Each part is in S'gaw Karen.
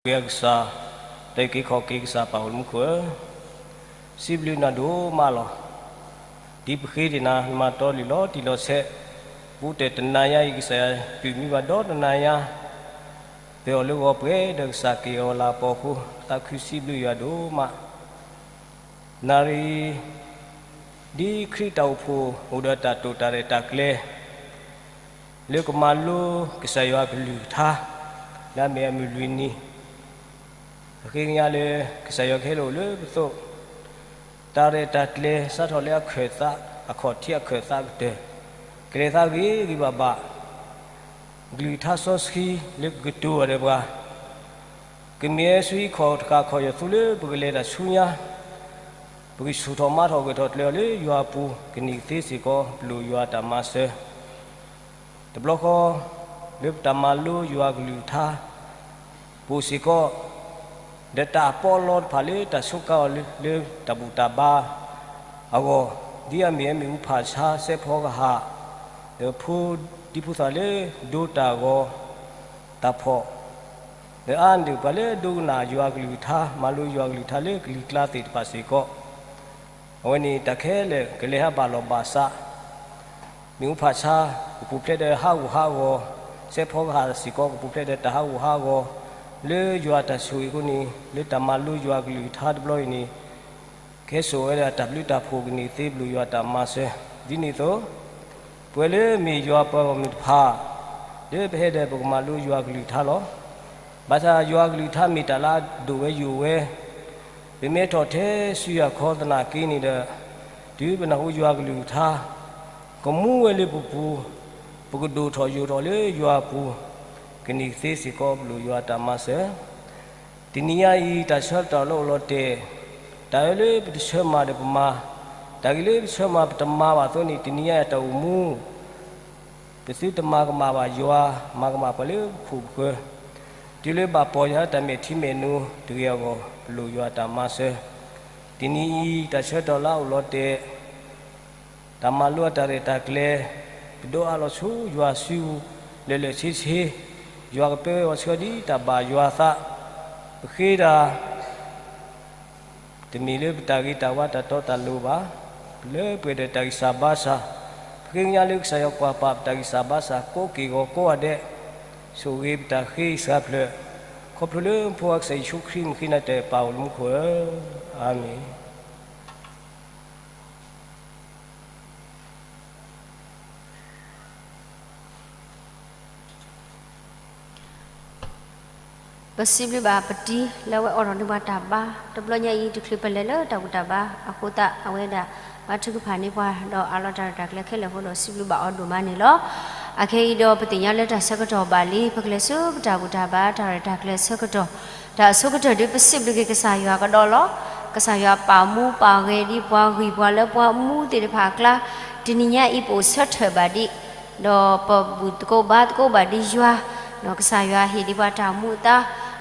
ကစၢ်, တၢ်အုၣ်က့ၤခီၣ်က့ၤကစၢ်ပၢ်အိၣ်မူခိၣ်ဧၢ, စံးဘျုးနၤဒိၣ်မးလီၤ. ဒ်ပဃ့ဒံးနၤ နမၤတီလံာ်လီၤတံၢ်လီၤဆဲး, ပူၤတဲာ်တနၤညါအံၤ ကစၢ်ယွၤပျုၢ်မံဘၣ်ဒီတနၤညါ, ပအီၣ်လၢဂီၤပှဲၤဒီးကစၢ်က့ၤအီၤလၤပီၤအဃိ, သးခုစံးဘျုးယွၤဒိၣ်မး. နၣ်ရံၣ် ဒ်ခရံာ်တၢ်အိၣ်ဖှိၣ်အိၣ်ဒီးတၢ်တိာ်တၢ်ရဲၣ်တၢ်ကျဲၤ လၢကမၤလိကစၢ်ယွၤအကလုၢ်ကထါ လၢအမ့ၢ်အမုၢ်လွံၢ်နံၤ, ပဃ့ကညးလၢ ကစၢ်ယွၤကဟဲလီၤအိၣ်လၢပသိး, တၢ်ရဲၣ်တၢ်ကျဲၤစးထီၣ်လၢအခၢၣ်သး, အခီၣ်ထံးအခၢၣ်သးကတၢၢ်, ကလဲၤသးဂ့ၤဂ့ၤဘၣ်ဘၣ်, ကလုၢ်ကထါစီဆှံလၢကကတိၤအီၤဒီးပှၤ ကမ့ၢ်ဝဲဆူဟံၣ်ခီၣ်တဃာ်ခီၣ်ယီၤသူလၢပကလဲၤတၢ်ဆူညါ, ပကဆူၣ်ထီၣ်မၤထီၣ်ဂဲၤထီၣ်ကျဲၤအီၤလၢယွၤအပူၤ ကနံၣ်ကသ့စ့ၢ်ကီး ပလိၣ်ယွၤတၢ်မၤစၢၤ. တဘျီဃီ လၢပတၢ်မၤလိယွၤကလုၢ်ကထါ ပအိၣ်စ့ၢ်ကီး ဒီးတၢ်အပီးအလီတဖၣ်လၢတၢ်ဆိးကါအီၤလၢတၢ်ဘူၣ်တၢ်ဘါအဂီၢ်, ဒ်အမ့ၢ်အမ့ၣ်အူဖးဆါ စဲးဖီကဟၣ်, ဒီးဖိဒံဖိသၣ်လၢဒိတၢ်ဂီၤတၢ်ဖီၣ်, ဒီးအါန့ၢ်ပှၤလၢဒိကနၣ်ယွၤကလုၢ်ကထါ မၤလိယွၤကလုၢ်ကထါလၢကလံၤကျါသ့ၣ်တဖၣ်စ့ၢ်ကီး, အဝဲန့ၣ်တၢ်ခဲလၢာ်ကလဲၤဟးဘၣ်လီၢ်ဘၣ်စး မ့ၣ်အူဖးဆါ ကပူၤဖျဲးဒီးဟးဂူာ်ဟးဂီၤ, စဲးဖီကဟၣ်စ့ၢ်ကီး ကပူၤဖျဲးဒီးတၢ်ဟးဂူာ်ဟးဂီၤ လၢယွၤတၢ်ဆိၣ်ဂ့ၤအဃိန့ၣ် လၢတၢ်မၤလိယွၤကလုၢ်ကထါတဘျီအံၤန့ၣ် ကဟဲစိာ်ဝဲဒၣ်တၢ်ဘျုးတၢ်ဖှိၣ်ကနံၣ်သ့ ပလိၣ်ယွၤတၢ်မၤစၢၤ. ဒ်န့ၣ်အသိး ပဝဲလၢမ့ၢ်ယွၤပှၤဂီၢ်မုၢ်တဖၣ် လၢပဟဲဒီးပကမၤလိယွၤကလုၢ်ကထါလီၤ. ဘၣ်ဆၣ်ယွၤကလုၢ်ကထါမ့ၢ်တၢ်လၢအဒိၣ်ဝဲယိာ်ဝဲ ပမ့ၢ်ထီၣ်ထဲဆူယွၤခီသနာ်က့န့ၣ်ဒီး တုၤပနၢ်ဟူယွၤကလုၢ်ကထါ ကမူဝဲလၢပပူၤ, ပကဒိၣ်ထီၣ်ယိာ်ထီၣ်လၢယွၤအပူၤ, ကနံၣ်ကသ့စ့ၢ်ကီး ပလိၣ်ယွၤတၢ်မၤစၢၤ. တနံၤညါအံၤ တၢ်ဆၢကတီၢ်လၢအိၣ်လီၤတဲာ်, တၢ်အၢလၢပတဆၢမၤဒီးပမၤ, တၢ်ဂ့ၢ်လၢပဆၢမၤပတမၤဘၣ်အသိးန့ၣ် တနံၤညါအံၤတၢ်အိၣ်မူ ပသုတမၤကမၣ်ဘၣ်ယွၤ, မၤကမၣ်ပှၤလၢပခိၣ်ပဃၢၤ, တုၤလၢဘၣ်ပီၢ်ယွၤလၢတၢ်မဲာ်ထံမဲာ်နိတဂ့ၤအဂီၢ် ပလိၣ်ယွၤတၢ်မၤစၢၤ. တနံၤအံၤ တၢ်ဆၢကတီၢ်လၢအအိၣ်လီၤတဲာ်, တၢ်မၤလိအတၢ်ရဲၣ်တၢ်ကျဲၤ, ပဒိးအးလီၤဆူယွၤစုပူၤ လၢာ်လၢာ်ဆ့ဆ့, ယွၤကပၢဝဲအီၤဆှၢဒ်တၢ်ဘၣ်ယွၤအသး, ပဃ့တၢ် တမ့ၢ်လၢပတၢ်ဂ့ၤတၢ်ဝါတၢ်တီတၢ်လိၤဘၣ်, လၢပှဲၤဒီးတၢ်ဂံၢ်စၢ်ဘါစၢ်, ပဃ့ကညးလၢကစၢ်ယွၤကွၢ်ပာ်ပတၢ်ဂံၢ်စၢ်ဘါစၢ်ကိးက့ၢ်ဂီၤကိးဂၤဒဲး, ဆိၣ်ဂ့ၤပတၢ်ဃ့စှၤဖျၢၣ်, ခီဖျိလၢဖိခွါကစၢ်ယ့ၣ်ၡူးခရံာ်မုၢ်ဃ့နၤတၢ်ပၢ်အိၣ်လၢမူခိၣ်ဧၢ, အၤမ့ၣ်. ပစံးဘျုးဘၣ်ပတံၤလၢအဝဲအိးထီၣ်န့ၢ်ပှၤတၢ်ဘါ, တဘျီညါအံၤ တချုးပလဲၤလၢတၢ်ဘူၣ်တၢ်ဘါအဃိသတး အဝဲဒၣ်ဘါထုကဖၣ်န့ၢ်ပှၤ ဒီးအးလီၤတၢ်ရဲၣ်တၢ်ကျဲၤခဲလၢာ်အဃိဒီး စံးဘျုးဘၣ်အီၤဒိၣ်မးန့ၣ်လီၤ. အခဲအံၤဒီးပသ့ၣ်ညါလၢတၢ်ဆၢကတီၢ်ဘၣ်လံ, ပကလဲၤဆူပတၢ်ဘူၣ်တၢ်ဘါတၢ်ရဲၣ်တၢ်ကျဲၤအဆၢကတီၢ်, တၢ်အဆိကတၢၢ်ဒုးပစံးဘျုးက့ၤကစၢ်ယွၤကဒီးလီၤ. ကစၢ်ယွၤပာ်မူပာ်ဂဲၤဒံးပှၤဂံၢ်ပှၤလၢပှၤမူသ့ၣ်တဖၣ်အကျါ, တနံၤညါအံၤပအိၣ်ဆၢထၢၣ်ဘၣ်ဒံး ဒီးပဘူၣ်သကိးဘါသကိးဘၣ်ဒံးယွၤ, ဒီးကစၢ်ယွၤဟ့ၣ်ဒံးပှၤတၢ်မူအသါ,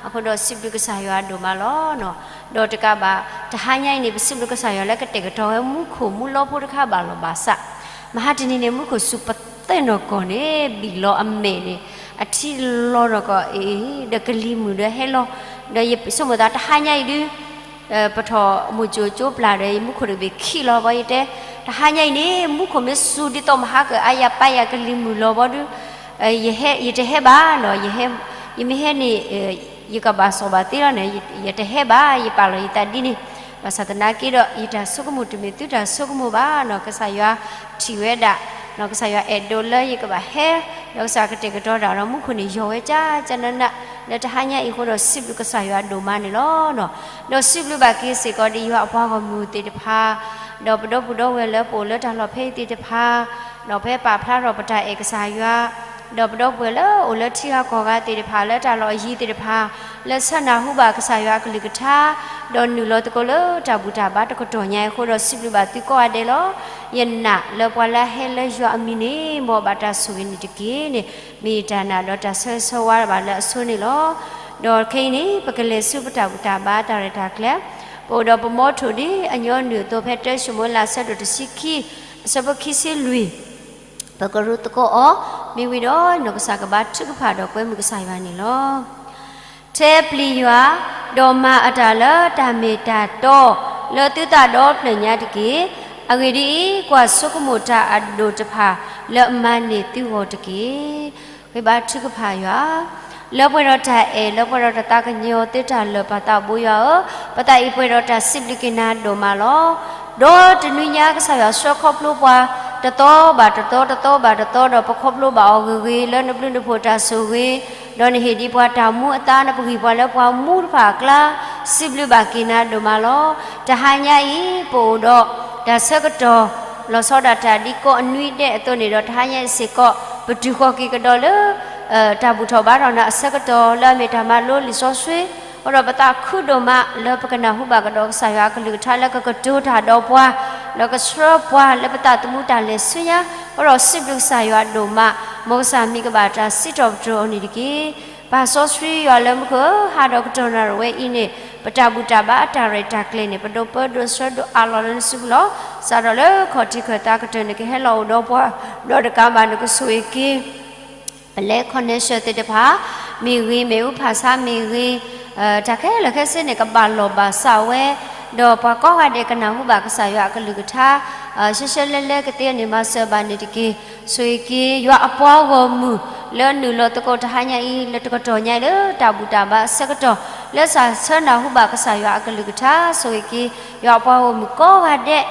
အဃိဒီးစံးဘျုးကစၢ်ယွၤဒိၣ်မးလီၤ. ဒီးတကးဘၣ် တဟါညါအံၤန့ၣ် ပစံးဘျုးကစၢ်ယွၤလၢကတဲာ်ကတီၤဝဲမူခိၣ်မူလီဖိတခါဘၣ်လီၤဘၣ်စး, မဟါတနံၤန့ၣ် မူခိၣ်စူၤပသဲနီၢ်ကီၢ်န့ၣ် ဘံၣ်လီၤအမဲာ်န့ၣ်, အထံလီၤနီၢ်ကီၢ်အံၤ, ဒီးကလံၤမုၢ်ဒီးဟဲလီၤ, ဒီးယဆိကမိၣ်သးတဟါညါအံၤဒုး ပထီၣ်မိၢ်ကၠိကၠိပျၢ်ဒီး ယမူခိၣ်တဘ့ၣ်ခံးလီၤဘီ ယတဲ, တဟါညါအံၤန့ၣ် မူခိၣ်မ့ၢ်စူၤဒ်သိးမဟါကအါယၤပၢ်ယၤကလံၤမုၢ်လီၤဘီဒုး, ယဟဲ, ယတဟဲဘၣ်နီၤ, ယဟဲ, ယမ့ၢ်ဟဲန့ၣ် ယကဘၣ်စီၣ်ဘၣ်သ့လီၤန့ၣ်, ယတဟဲဘၣ်, ယပာ်လီၤယသးဒ်န့ၣ်, ဘၣ်ဆၣ်သနာ်က့ဒီး ယတၢ်ဆိကမိၣ်တမ့ၢ်သုတၢ်ဆိကမိၣ်ဘၣ်နီၤ, ကစၢ်ယွၤထံၣ်ဝဲဒၣ်, ကစၢ်ယွၤအဲၣ်ဒိးလၢယကဘၣ်ဟဲ, ဒီးကစၢ်ကတဲာ်ကတီၤတၢ်ဒီးမူခိၣ်န့ၣ် ယီၤဝဲကၠၢကၠၢနးနး, လၢတဟါညါအံၤအဃိဒီးစံးဘျုးကစၢ်ယွၤဒိၣ်မးန့ၣ်လီၤ. ဒီးစံးဘျုးဘၣ်က့ၤစ့ၢ်ကီးဒ်ယွၤအပှၤဂီၢ်မုၢ်သ့ၣ်တဖၣ်, ဒီးပဒီပုၢ်ဒီဝဲၢ်လၢပအိၣ်လၢတၢ်လီၢ်ဖဲအံၤသ့ၣ်တဖၣ်, ဒီးဖဲပာ်ဖျါထီၣ်ပတၢ်အဲၣ်ကစၢ်ယွၤ, ဒီးပဒီပုၢ်ဝဲၢ်လၢအိၣ်လၢထံဂၤကီၢ်ဂၤသ့ၣ်တဖၣ် လၢတၢ်လီၢ်အယံၤသ့ၣ်တဖၣ်, လၢဆၢနၢ်ဟူဘၣ်ကစၢ်ယွၤအကလုၢ်ကထါ, ဒီးနုာ်လီၤသကိးလၢတၢ်ဘူၣ်တၢ်ဘါတကတီၢ်ညါအံၤအဃိဒီးစံးဘျုးဘၣ်သုကိးဂၤဒဲးလီၤ. ယနာ်လၢပှၤလၢအဟဲလၢယွၤအမံၤန့ၣ် မ်အဘၣ်တၢ်ဆိၣ်ဂ့ၤန့ၣ်တက့ၢ်န့ၣ်, မ့ၢ်ယတၢ်နာ်ဒီးတၢ်ဆၢဂ့ၤဆၢဝါဘၣ်လၢအဆိန့ၣ်လီၤ. ဒီးခဲအံၤန့ၣ် ပကလဲၤဆူပတၢ်ဘူၣ်တၢ်ဘါတၢ်ရဲၣ်တၢ်ကျဲၤ, ပအိၣ်ဒီးပမီထိၣ်ဒ်အညီနုၢ်အသိးဖဲတၢၡမူၤအ့လးအဆၢဒိၣ်တဆံခံ, အဆၢဖိခံဆံလွံၢ်, ပကရူသကိးအီၤ, မ့ၢ်ဝံၤဒီးနီၢ်ကစၢ်ကဘါထုကဖၣ်ဒီးကွဲမုာ်ကစၢ်ယွၤန့ၣ်လီၤ. ထဲပျံၤယွၤ, ဒီးမၤအတၢ်လၢတၢ်မ့ၢ်တၢ်တီ လၢသုသးဒီဖျၢၣ်ညါတက့ၢ်. အဂ့ၢ်ဒ်အံၤ, ကွၢ်ဆိကမိၣ်တၢ်အဒိၣ်တဖၣ်လၢအမၤန့ၢ်သုဂီၢ်တက့ၢ်. ဃ့ဘါထုကဖၣ်ယွၤ, လၢပှဲၤဒီးတၢ်အဲၣ် လၢပှဲၤဒီးတၢ်သးကညီၤသ့တၢ်လၢာ် ပၢ်သးဘိယွၤဧၢ, ပသးအံၤပှဲၤဒီးတၢ်စံးဘျုးက့ၤနၤဒိၣ်မးလီၤ. ဒီးတနွံညါကစၢ်ယွၤဆှၢခီဖျိပှၤ တသီဘၣ်တသီ တသီဘၣ်တသီ ဒီးပခီဖျိဘၣ်အီၤဂ့ၤဂ့ၤ လၢနဘျုးနဖှိၣ်တၢ်ဆိၣ်ဂ့ၤ, ဒီးနဟ့ၣ်ဒံးပှၤတၢ်မူအသါ နပဂံၢ်ပှၤလၢပှၤမူတဖၣ်အကျါ, စံးဘျုးဘၣ်က့ၤနၤဒိၣ်မးလီၤ. တဟါညါအံၤ ပအိၣ်ဒီးတၢ်ဆၢကတီၢ် လီၤဆီဒၣ်တၢ်ဒ်ကိးအနွံဒဲးအသိးန့ၣ်ဒီး တဟါညါအံၤစ့ၢ်ကီး ပတုၤဃီၤက့ၤကဒီးလၢ တၢ်ဘူၣ်ထီၣ်ဘါထီၣ်နၤအဆၢကတီၢ် လၢအမ့ၢ်တၢ်မၤလိလံာ်စီဆှံ, အဃိဒီးပသးခုဒိၣ်မးလၢပကနၢ်ဟူဘၣ်ကဒီးကစၢ်ယွၤအကလုၢ်ကထါလၢကကတိၤတၢ်ဒီးပှၤ, ဒီးကဆှၢပှၤလၢပသးသမူတၢ်လဲၤဆူညါ, အဃိဒီးစံးဘျုးကစၢ်ယွၤဒိၣ်မး, မ်ကစၢ်မံၤကဘၣ်တၢ်စံးထီၣ်ပတြၢၤအီၤန့ၣ်တက့ၢ်. ပၢ်စီဆှံယွၤလၢမူခိၣ်ဧၢ, ဟါဒီးကတီၢ်နၣ်ရံၣ်ဝဲအံၤန့ၣ် ပတၢ်ဘူၣ်တၢ်ဘါအတၢ်ရဲၣ်တၢ်ကျဲၤန့ၣ် ပဒိးပၢဒိးဆှၢဒိးအးလီၤလၢနစုပူၤလီၤ. စးထီၣ်လၢခီၣ်ထံးခၢၣ်သးကတၢၢ်န့ၣ် ကဟဲလီၤအိၣ်ဒီးပှၤ, ဒီးတကးဘၣ်န့ၣ် ကဆိၣ်ဂ့ၤက့ၤ ပလဲၤ connection သ့ၣ်တဖၣ်မ့ၢ်ဂ့ၤ, မ့ၣ်အူဖးဆါမ့ၢ်ဂ့ၤ, တၢ်ခဲလၢာ်ခဲဆ့န့ၣ် ကဘၣ်လီၢ်ဘၣ်စးဝဲ, ဒီးပှၤကိးဂၤဒဲးကနၢ်ဟူဘၣ်ကစၢ်ယွၤအကလုၢ်ကထါ ရှဲရှဲလဲလဲကသ့န့ၣ် မၤစၢၤဘၣ်န့ၣ်တက့ၢ်. ဆိၣ်ဂ့ၤက့ၤ ယွၤအပှၤဂီၢ်မုၢ် လၢနုာ်လီၤသကိးတဟါညါအံၤ လၢတကတီၢ်ညါအံၤလၢတၢ်ဘူၣ်တၢ်ဘါအဆၢကတီၢ် လၢစးဆၢနၢ်ဟူဘၣ်ကစၢ်ယွၤအကလုၢ်ကထါ, ဆိၣ်ဂ့ၤက့ၤ ယွၤအပှၤဂီၢ်မုၢ်ကိးဂၤဒဲး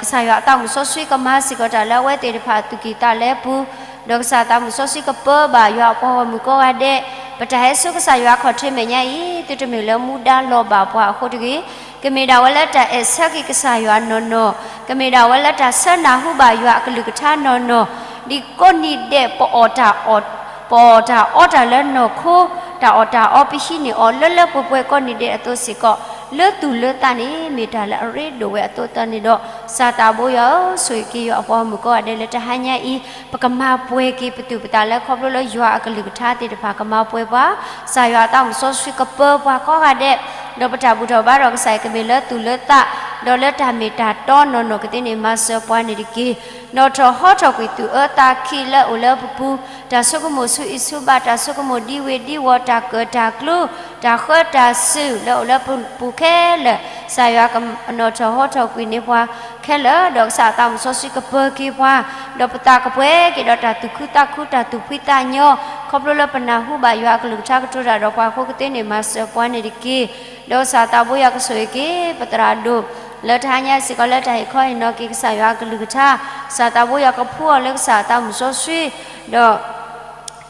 ကစၢ်ယွၤအသးမုၣ်စီဆှံကမၤစ့ၢ်ကီးတၢ်လၢအဝဲသ့ၣ်တဖၣ်အသူၣ်ကံၢ်သးလဲပူၤ, ဒီးကစၢ်အသးမုၣ်စီဆှံကပၢဘၣ်ယွၤအပှၤဂီၢ်မုၢ်ကိးဂၤဒဲး, ပတၢ်ဟဲဆူကစၢ်ယွၤခီၣ်ထံးမဲာ်ညါအံၤ သုတမ့ၢ်လၢမူဒါလီၤဘၣ်ပှၤအဃိတဂ့ၤ, ကမ့ၢ်ဒၣ်ဝဲလၢတၢ်အဲၣ်ဆၢက့ၤကစၢ်ယွၤနီၢ်နီၢ်, ကမ့ၢ်ဒၣ်ဝဲလၢတၢ်ဆၢနၢ်ဟူဘၣ်ယွၤအကလုၢ်ကထါနီၢ်နီၢ်, ဒ်ကိးနံၤဒဲး ပအီၣ်တၢ်အီတၢ်လၢနီၢ်ခိ, တၢ်အီၣ်တၢ်အီပဟံးန့ၢ်အီၤလၢလၢပှဲၤပှဲၤကိးနံၤဒဲးအသိးစ့ၢ်ကီး, လၢသူၣ်လၢသးန့ၣ် မ့ၢ်တၢ်လၢအရ့ဒိၣ်ဝဲအသိးသတးန့ၣ်ဒီး, ကစၢ်သးဘိယွၤဧၢ, ဆိၣ်ဂ့ၤက့ၤယွၤအပှၤဂီၢ်မုၢ်ကိးဂၤဒဲးလၢတဟါညါအံၤ, ပကမၤပှဲၤက့ၤပသူၣ်ပသးလၢခီဖျိလၢယွၤအကလုၢ်ကထါသ့ၣ်တဖၣ်ကမၤပှဲၤပှၤ, ကစၢ်ယွၤအသးမုၣ်စီဆှံကပၢပှၤကိးဂၤဒဲး, ဒီးပတၢ်ဘူၣ်ထီၣ်ဘါထီၣ်ကစၢ်အံၤ ကမ့ၢ်လၢသူၣ်လၢသး, ဒီးလၢတၢ်မ့ၢ်တၢ်တီနီၢ်နီၢ်ကသ့န့ၣ် မၤစၢၤပှၤန့ၣ်တက့ၢ်. နီၣ်ထီၣ်ဟီထီၣ်ကွံာ်သူၣ်အၢသးခံလၢအအိၣ်လၢပပူၤ, တၢ်ဆိကမိၣ်ဆူအံၤဆူဘၣ်, တၢ်ဆိကမိၣ်ဒ်ဝ့ၤဒ်ဝီၤ, တၢ်ကၢၣ်တၢ်ကျူ, တၢ်ဃၢတၢ်စူၤလၢအအိၣ်လၢပပူၤခဲလၢာ်, ကစၢ်ယွၤကနီၣ်ထီၣ်ဟီထီၣ်ကွံာ်န့ၢ်ပှၤခဲလၢာ်, ဒီးကစၢ်အသးမုၣ်စီဆှံကပၢက့ၤပှၤ, ဒီးပသးကပှဲၤက့ၤဒီးတၢ်သူၣ်ခုသးခု တၢ်သူၣ်ဖှံသးညီ, ခီဖျိလၢပနၢ်ဟူဘၣ်ယွၤအကလုၢ်ကထါကတိၤတၢ်ဒီးပှၤအဃိကသ့န့ၣ် မၤစၢၤပှၤန့ၣ်တက့ၢ်. ဒီးကစၢ်သးဘိယွၤကဆိၣ်ဂ့ၤက့ၤ ပသရၣ်ဒိၣ် လၢတဟါညါစ့ၢ်ကီးလၢတၢ်ဟ့ၣ်ခီဟ့ၣ်နီၤက့ၤကစၢ်ယွၤအကလုၢ်ကထါ, ကစၢ်သးဘိယွၤကဖှူအီၤလၢကစၢ်အသးမုၣ်စီဆှံ, ဒီး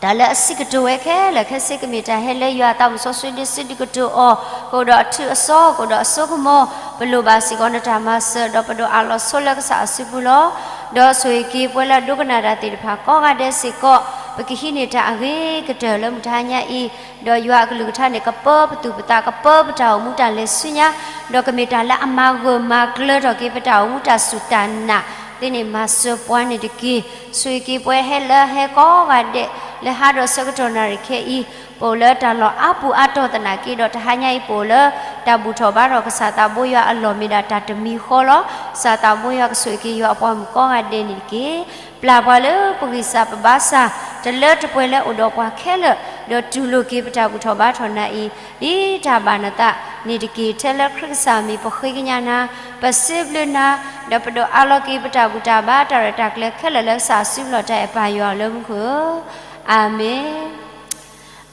တၢ်လၢအစံးကတိၤဝဲခဲလၢာ်ခဲဆ့ ကမ့ၢ်တၢ်ဟဲလၢယွၤအသးမုၣ်စီဆှံလၢစံးဒုးကတိၤအီၤ, ကအိၣ်ဒီးအထူးအစီ ကအိၣ်ဒီးအစိကမီၤ, ပလိၣ်ဘၣ်စ့ၢ်ကီးနတၢ်မၤစၢၤ ဒီးပဒိးအးလီၤဆိလၢကစၢ်အစုပူၤလီၤ. ဒီးဆိၣ်ဂ့ၤက့ၤပှၤလၢအဒိကနၣ်တၢ်သ့ၣ်တဖၣ်ကိးဂၤဒဲးစ့ၢ်ကီး, ပကဟံးန့ၢ်တၢ်အဂ့ၤကတၢၢ်လၢမုၢ်တဟါညါအံၤ, ဒီးယွၤအကလုၢ်ကထါန့ၣ် ကပၢပသူၣ်ပသး ကပၢပတၢ်အိၣ်မူတၢ်လဲၤဆူညါ, ဒီးကမ့ၢ်တၢ်လၢအမၤဂၢၢ်မၤကျၢၤထီၣ်က့ၤပတၢ်အိၣ်မူတၢ်စူၢ်တၢ်နာ်သ့န့ၣ် မၤစၢၤပှၤန့ၣ်တက့ၢ်. ဆိၣ်ဂ့ၤက့ၤပှၤဟဲလၢဟဲကိးဂၤဒဲး လၢဟါဒီးဆၢကတီၢ်နၣ်ရံၣ်ခဲအံၤ, ပအိၣ်လၢတၢ်လီၢ်အါပူၤအါတီၤသနာ်က့ဒီး တဟါညါအံၤ ပအိၣ်လၢတၢ်ဘူၣ်ထီၣ်ဘါထီၣ်ကစၢ်သးဘိယွၤအလီၢ်မ့ၢ်ဒၣ်တၢ်တမံၤဃီလီၤ. ကစၢ်သးဘိယွၤကဆိၣ်ဂ့ၤက့ၤယွၤအပှၤမုၣ်ကိးဂၤဒဲးန့ၣ်တက့ၢ်. ပျၢ်ပှၤလၢပဂံၢ်စၢ်ပဘါစၢ် တလၢတပှဲၤလၢအိၣ်ဒီးပှၤခဲလၢာ်, ဒီးတူၢ်လိာ်က့ၤပတၢ်ဘူၣ်ထီၣ်ဘါထီၣ်နၤအံၤ ဒ်တၢ်ဘၣ်နသးန့ၣ်တက့ၢ်. ထဲလၢခရံာ်ကစၢ်မံၤပဃ့ကညးနၤ, ပစံးဘျုးနၤ, ဒီးပဒိးအးလီၤက့ၤပတၢ်ဘူၣ်တၢ်ဘါတၢ်ရဲၣ်တၢ်ကျဲၤခဲလၢာ်လၢကစၢ်အစုပူၤလီၤ. တၢ်အဲၣ်ပၢ်ယွၤလၢမူခိၣ်ဧၢ, အၤမ့ၣ်.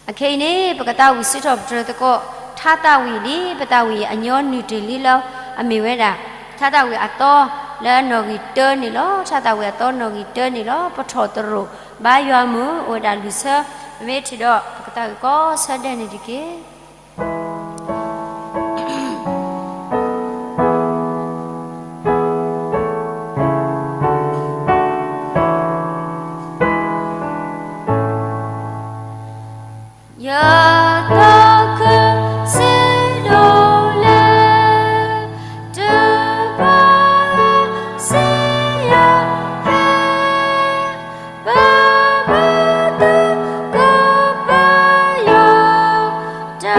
အခဲအံၤန့ၣ် ပကသးဝံၣ်စံးထီၣ်ပတြၢၤသကိး ထါသးဝံၣ်ဒ်ပသးဝံၣ်အညီနုၢ်တ့ၢ်လံလၢ အမ့ၢ်ဝဲဒၣ် ထါသးဝံၣ်အသီလၢနီၣ်ဂံၢ်တၢန့ၣ်လီၤ. ထါသးဝံၣ်အသီနီၣ်ဂံၢ်တၢန့ၣ်လီၤ. ပထီၣ်သရိာ်ဘါယွၤမုၢ် အိၣ်ဝဲဒၣ်လွံၢ်ဆၢ, ပမ့ၢ်ထံၣ်ဒီး ပကသးဝံၣ်ကိးဆၢဒဲးန့ၣ်တက့ၢ်. ယသးခုစံးဒိၣ်လဲၣ်, တဘၣ်စံးယၤဟဲ, ဘၣ်ဘၣ်သကိးပၢ်ယွၤ, တၢ်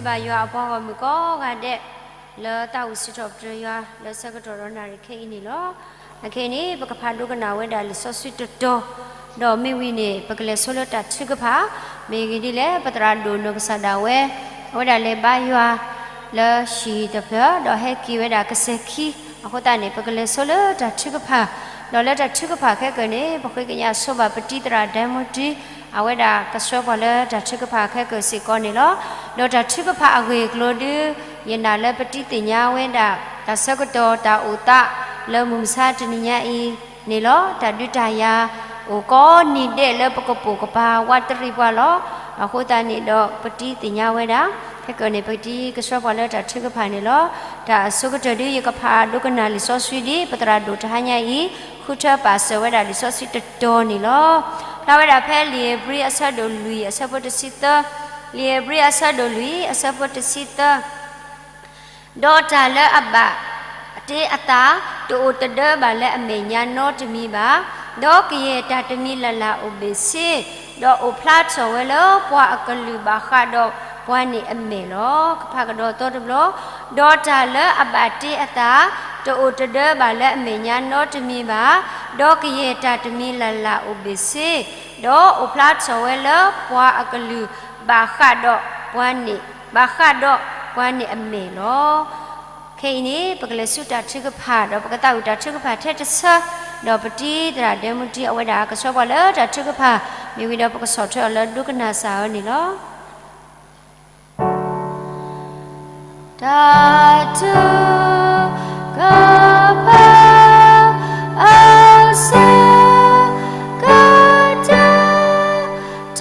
ပၢ်ယွၤအပှၤဂီၢ်မုၢ်ကိးဂၤဒဲး လၢတၢ်အိၣ်စံးထီၣ်ပတြၢၤယွၤလၢဆၢကတီၢ်ဒီးနၣ်ရံၣ်ခဲအံၤန့ၣ်လီၤ. အခဲအံၤန့ၣ် ပကဖးဒိကနၣ်ဝဲဒၣ်လံာ်စီဆှံတတီၤ, ဒီးမ့ၢ်ဝံၤန့ၣ် ပကလဲၤဆိလၢတၢ်ထုကဖၣ်, မ့ၢ်ဂ့ၢ်ဒ်လဲၣ် ပသရၣ်ဒိၣ်နီၢ်ကစၢ်ဒၣ်ဝဲ အဝဲဒၣ်လဲၤဘါယွၤ လၢဟံၣ်တဖျၢၣ် ဒီးဟဲက့ၤဝဲဒၣ်ကစဲၤခံ, အဃိသတးန့ၣ် ပကလဲၤဆိလၢတၢ်ထုကဖၣ်, ဒီးလၢတၢ်ထုကဖၣ်ခဲကၢၣ်န့ၣ် ပဃ့ကညးဆိဘၣ်ပတံၤသရၣ်ဒဲမူတံ အဝဲဒၣ်ကဆှၢပှၤလၢတၢ်ထုကဖၣ်ခဲကၢၣ်စ့ၢ်ကီးန့ၣ်လီၤ. ဒီးတၢ်ထုကဖၣ်အဂ့ၢ်အကျိၤဒု ယနာ်လၢပတံၤသ့ၣ်ညါဝဲဒၣ် တၢ်ဆၢကတီၢ်တၢ်အိၣ်သးလၢမုၢ်မဆါတနံၤညါအံၤန့ၣ်လီၤ. တၢ်ဒုးတၢ်ယၤ အိၣ်ကိးနံၤဒဲးလၢပကပိာ်ကပၤဝးတရံးပှၤလီၤ. အဃိသတးန့ၣ်ဒီးပတံၤသ့ၣ်ညါဝဲဒၣ် ခဲကၢၣ်န့ၣ် ပတံၤကဆှၢပှၤလၢတၢ်ထုကဖၣ်န့ၣ်လီၤ. တၢ်အဆိကတၢၢ်ဒု ယကဖးဒိကနၣ်လံာ်စီဆှံဒ် ပသရၣ်ဒိၣ်တဟါညါအံၤ ဃုထၢပာ်စၢၤဝဲဒၣ်လံာ်စီဆှံတတီၤန့ၣ်လီၤ. ဖျါဝဲဒၣ်ဖဲလံာ်ဧ့ၤဘြံၤအဆၢဒိၣ်လွံၢ်အဆၢဖိတဆံသၢ, လံာ်ဧ့ၤဘြံၤအဆၢဒိၣ်လွံၢ်အဆၢဖိတဆံသၢ ဒီးတၢ်လၢအဘၣ်တ့အသး တအိၣ်တဒၢဘၣ်လၢအမဲာ်ညါနီတမံၤဘၣ်, ဒီးကယဲၢ်တၢ်တမံၤလၢ်လၢ်အိၣ်ဘ့ၣ်ဆ့, ဒီးအိၣ်ဖျါထီၣ်ဝဲလၢပှၤအကလုၢ်ဘၣ်ဃးဒီးပှၤန့ၣ်အမဲာ်လီၤ. ကဖးကဒီးသီတဘျီ, ဒီးတၢ်လၢအဘၣ်တ့အသး တအိၣ်တဒၢဘၣ်လၢအမဲာ်ညါနီတမံၤဘၣ်, ဒီးကယဲၢ်တၢ်တမံၤလၢ်လၢ်အိၣ်ဘ့ၣ်ဆ့, ဒီးအိၣ်ဖျါထီၣ်ဝဲလၢပှၤအကလုၢ်ဘၣ်ဃးဒီးပှၤန့ၣ်, ဘၣ်ဃးဒီးပှၤန့ၣ်အမဲာ်လီၤ. ခဲအံၤန့ၣ် ပကလဲၤဆူတၢ်ထုကဖၣ် ဒီးပကသးဝံၣ်တၢ်ထုကဖၣ်ထဲတဆၢ, ဒီးပတံၤသရၣ်ဒဲမူတံအဝဲဒၣ်ကဆှၢပှၤလၢတၢ်ထုကဖၣ်, မ့ၢ်ဝံၤဒီးပကဆီၣ်ထွဲအီၤလၢဒိကနၣ်စၢ်အီၤန့ၣ်လီၤ. တၢ်ထုကဖၣ်အဆၢကတီၢ် တ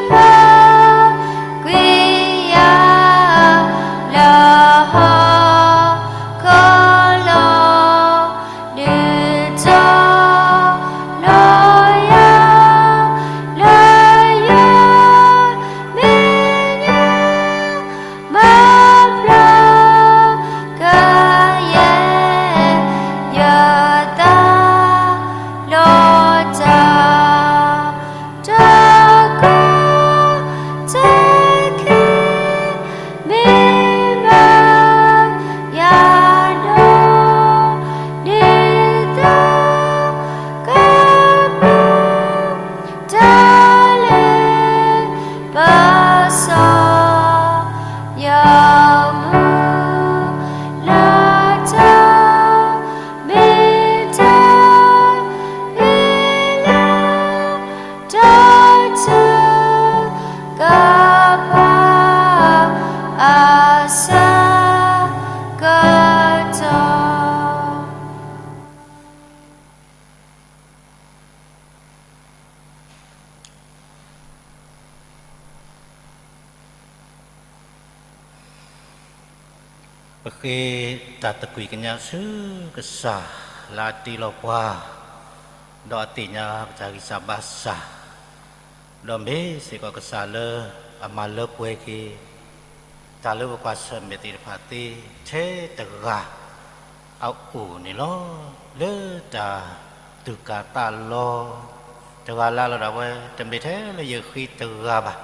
ပာ်ကွံာ်ယၤလၢဟီၣ်ခိၣ်လီၤ, ဒုးတီၤလီၤယၤ လၢယွၤမဲာ်ညါ မၤဖျါကယဲၢ် ယသးလီၤတၢ် တၢ်ကီတၢ်ခဲ မ့ၢ်ဘၣ်ယၤဒီး ဒ်သိးကပူၤ တၢ်လဲၤပစီ ယမူလၢတၢ် မ့ၢ်တၢ်အ့ၣ်လၢ တၢ်ထုကဖၣ်အဆၢကတီၢ် ပဃ့တၢ်သကွံၢ်ကညးဆူကစၢ်လၢအတ့လီၤပှၤ, ဒီးအသ့ၣ်ညါပတၢ်ဂံၢ်စၢ်ဘါစၢ်, ဒီးမ့ၢ်စ့ၢ်ကီးကစၢ်လၢအမၤလၢပှဲၤက့ၤ တၢ်လၢပကွၢ်ဆၢၣ်မဲာ်သ့ၣ်တဖၣ်သ့ထဲတဂၤအအိၣ်န့ၣ်လီၤ. လၢတၢ်သူၣ်ကၢ်သးလီၤ တဂၤလၢ်လီၤဒၣ်ဝဲ တမ့ၢ်ထဲလၢယဃ့တဂၤဘၣ်,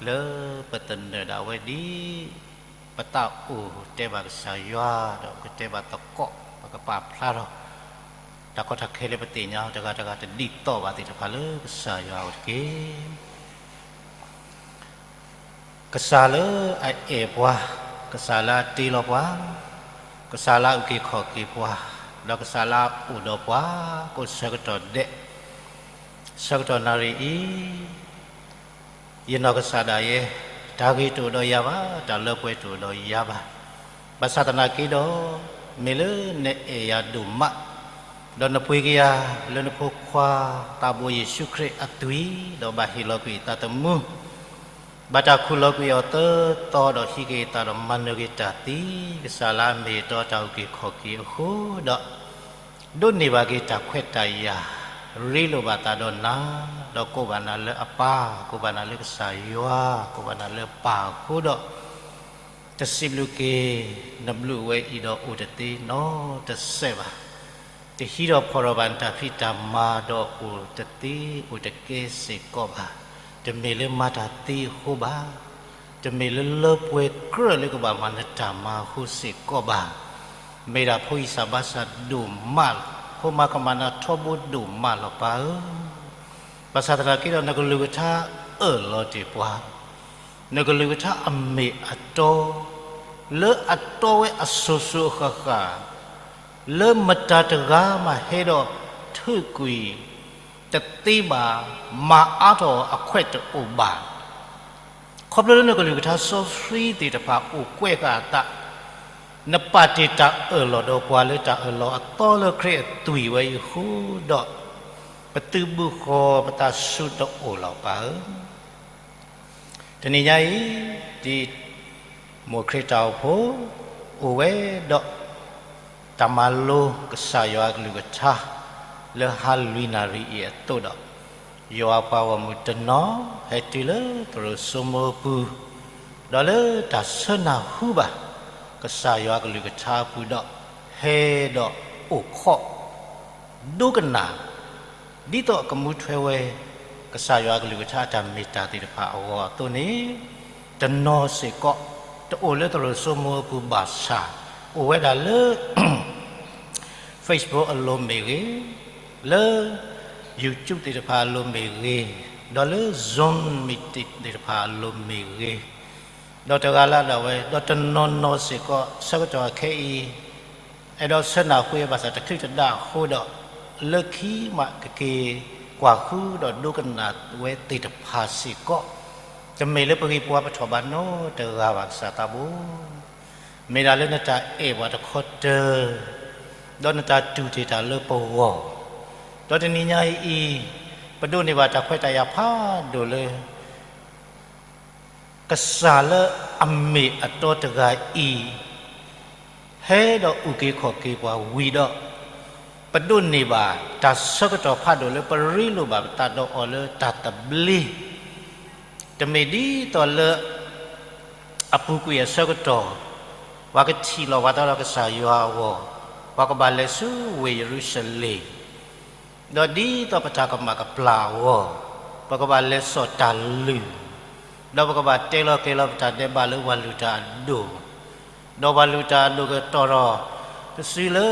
လၢပသနၢၣ်ဒၣ်ဝဲဒ် ပသးအိၣ်တဲဘၣ်ကစၢ်ယွၤ ဒီးပကတဲဘၣ်သကိး ပကပာ်ဖျါထီၣ် တၢ်ကီတၢ်ခဲလၢပသ့ၣ်ညါတဂၤတဂၤတဒ်သိးဘၣ်သ့ၣ်တဖၣ်လၢကစၢ်ယွၤအအိၣ်တက့ၢ်. ကစၢ်လၢအအဲၣ်ပှၤ, ကစၢ်လၢအတ့လီၤပှၤ, ကစၢ်လၢအအုၣ်က့ၤခီၣ်က့ၤပှၤ, ဒီးကစၢ်လၢအအိၣ်ဒီးပှၤ ကိးဆၢကတီၢ်ဒဲး ဆၢကတီၢ်နၣ်ရံၣ်အံၤ ယနီၢ်ကစၢ်ဒၣ်ယဲ, တၢ်ဂ့ၤတအိၣ်ဒီးယၤဘၣ်, တၢ်လၢပှဲၤတအိၣ်ဒီးယၤဘၣ်. ဘၣ်ဆၣ်သနာ်က့ဒီး, မ့ၢ်လၢနအဲၣ်ယၤဒိၣ်မး, ဒီးနပှ့ၤက့ၤယၤလၢနဖိခွါသးဘိယ့ၣ်ၡူးခရံာ်အသွံၣ်, ဒီးဘၣ်ဟ့ၣ်လီၤကွံာ်ယသးသမူ, ဘၣ်တၢ်ခူၣ်လီၤကွံာ်အီၤသၢသီဒီးဟံးက့ၤယသးဒီးမၤနၢၤက့ၤတၢ်သံ, ကစၢ်လၢအမ့ၢ်အတီတၢ်အုၣ်က့ၤခီၣ်က့ၤအဃိဒီး ဒိးန့ၢ်ဘၣ်က့ၤတၢ်ခွဲးတၢ်ယာ်, ရ့လိာ်ဘၣ်သးဒီးနၤ, ဒီးကိးဘၣ်နၤလၢအပၢ်, ကိးဘၣ်နၤလၢကစၢ်ယွၤ, ကိးဘၣ်နၤလၢပၢ်အဃိဒီး, တစံးဘျုးက့ၤ နဘျုးဝဲအံၤဒီးအိၣ်တသ့နီတစဲးဘၣ်. တဟံးထီၣ်ဖီၣ်ထီၣ်ဘၣ်နတၢ်ဖံးတၢ်မၤဒီးအိၣ်တသ့အိၣ်တကဲစ့ၢ်ကီးဘၣ်. တမ့ၢ်လၢမၤတၢ်သ့အဃိဘၣ်. တမ့ၢ်လၢလၢပှဲၤကြၢးလၢကဘၣ်မၤနတၢ်မၤအဃိစ့ၢ်ကီးဘၣ်. မ့ၢ်ဒၣ်ဖိအံၣ်စၢ်ဘါစၢ်ဒိၣ်မးလီၤ. ဖိမၤကမၣ်နၤထီဘိဒိၣ်မးလီၤပၢ်ဧၢ. ဘၣ်ဆၣ်သနာ်က့ဒီး နကလုၢ်ကထါအၢၣ်လီၤတ့ၢ်ပှၤ, နကလုၢ်ကထါအမ့ၢ်အတီ လၢအတီဝဲအစိၤစိၤအဃၣ်ဃၣ် လၢမတၤတဂၤမးဟဲဒီးထုးကွံာ်တသ့ဘၣ်, မၤအါထီၣ်အခွဲးတအိၣ်ဘၣ်. ခီဖျိလၢနကလုၢ်ကထါစီဆှံသ့ၣ်တဖၣ်အိၣ်ကွဲးဃာ်အသး, နပာ်တ့ၢ်တၢ်အၢၣ်လီၤဒီးပှၤလၢတၢ်အၢၣ်လီၤအသီလၢခရံာ်အသွံၣ်ဝဲအံၤအဃိဒီး, ပသုးဘူးဃီၤပသးဆူနအိၣ်လီၤပၢ်ဧၢ. တနံၤညါအံၤ, ဒ်မိၢ်ခရံာ်တၢ်အိၣ်ဖှိၣ် အိၣ်ဝဲဒီး တၢ်မၤလိကစၢ်ယွၤအကလုၢ်ကထါ လၢဟါလွံၢ်နၣ်ရံၣ်အံၤအသိးဒီး, ယွၤပှၤဂီၢ်မုၢ်တနီၤ ဟဲတုၤလၢသရိာ်စိမိအပူၤ, ဒီးလၢတၢ်ဆၢနၢ်ဟူဘၣ် ကစၢ်ယွၤအကလုၢ်ကထါအပူၤဒီး, ဟဲဒီးအိၣ်ခိး ဒိကနၣ် ဒ်သိးကမူထွဲဝဲ ကစၢ်ယွၤအကလုၢ်ကထါအတၢ်မ့ၢ်တၢ်သ့ၣ်တဖၣ်အဂီၢ်အသိးန့ၣ်, တနီၤစ့ၢ်ကီး တအိၣ်လၢသရိာ်စိမိအပူၤဘၣ်ဆၣ်, အိၣ်ဝဲဒၣ်လၢ Facebook အလိၤမ့ၢ်ဂ့ၤ, လၢ YouTube သ့ၣ်တဖၣ်အလိၤမ့ၢ်ဂ့ၤ, ဒီးလၢ Zoom meeting သ့ၣ်တဖၣ်အလိၤမ့ၢ်ဂ့ၤ, ဒီးတဂၤလၢ်ဒၣ်ဝဲ, ဒီးတနီၤနီၤစ့ၢ်ကီး ဆၢကတီၢ်ခဲအံၤ အဲၣ်ဒိးဆၢနၢ်ဟူဝဲဘၣ်ဆၣ်တချုးတဒါအဃိဒီး, လၢခံမးကက့ၤကွၢ်ဃုဒီးဒိကနၣ်ဝဲသ့ၣ်တဖၣ်စ့ၢ်ကီး, တမ့ၢ်လၢပဂံၢ်ပှၤပထီၣ်ဘးနီတဂၤဘၣ်ကစၢ်သးဘိ မ့ၢ်ဒၣ်လၢနတၢ်အဲၣ်ပှၤတခီတၢၤ, ဒီးနတၢ်တူၢ်တ့ၢ်တၢ်လၢပဂီၢ်, ဒီးတနံၤညါအံၤ, ပဒိးန့ၢ်ဘၣ်တၢ်ခွဲးတၢ်ယာ်ဖးဒိၣ်လၢ ကစၢ်လၢအမ့ၢ်အတီတဂၤအံၤ, ဟဲဒီးအုၣ်က့ၤခီၣ်က့ၤပှၤဝံၤဒီး, ပဒိးန့ၢ်ဘၣ်တၢ်ဆၢကတီၢ်ဖးဒိၣ်လၢပရ့လိာ်ဘၣ်ပသးဒီးအီၤလၢတၢ်သဘျ့ တမ့ၢ်ဒ်သိးလၢ အပူၤကွံာ်အဆၢကတီၢ်, ပှၤကထံၣ်လိာ်ပှၤသးဒီးကစၢ်ယွၤအဂီၢ်, ပှၤကဘၣ်လဲၤဆူဝ့ၢ်ယရူၤၡလ့ၣ်, ဒီးဒ်သိးပတၢ်ကမၣ်ကပျၢ်အဂီၢ်, ပကဘၣ်လဲၤစိာ်တၢ်လုၢ်, ဒီးပကဘၣ်တဲလီၤကျဲၤလီၤပတၢ်ဒဲးဘးလၢပှၤလုၢ်တၢ်အဒိၣ် ဒီးပှၤလုၢ်တၢ်အဒိၣ်ကတီၢ်ထီၣ် တစုလၢ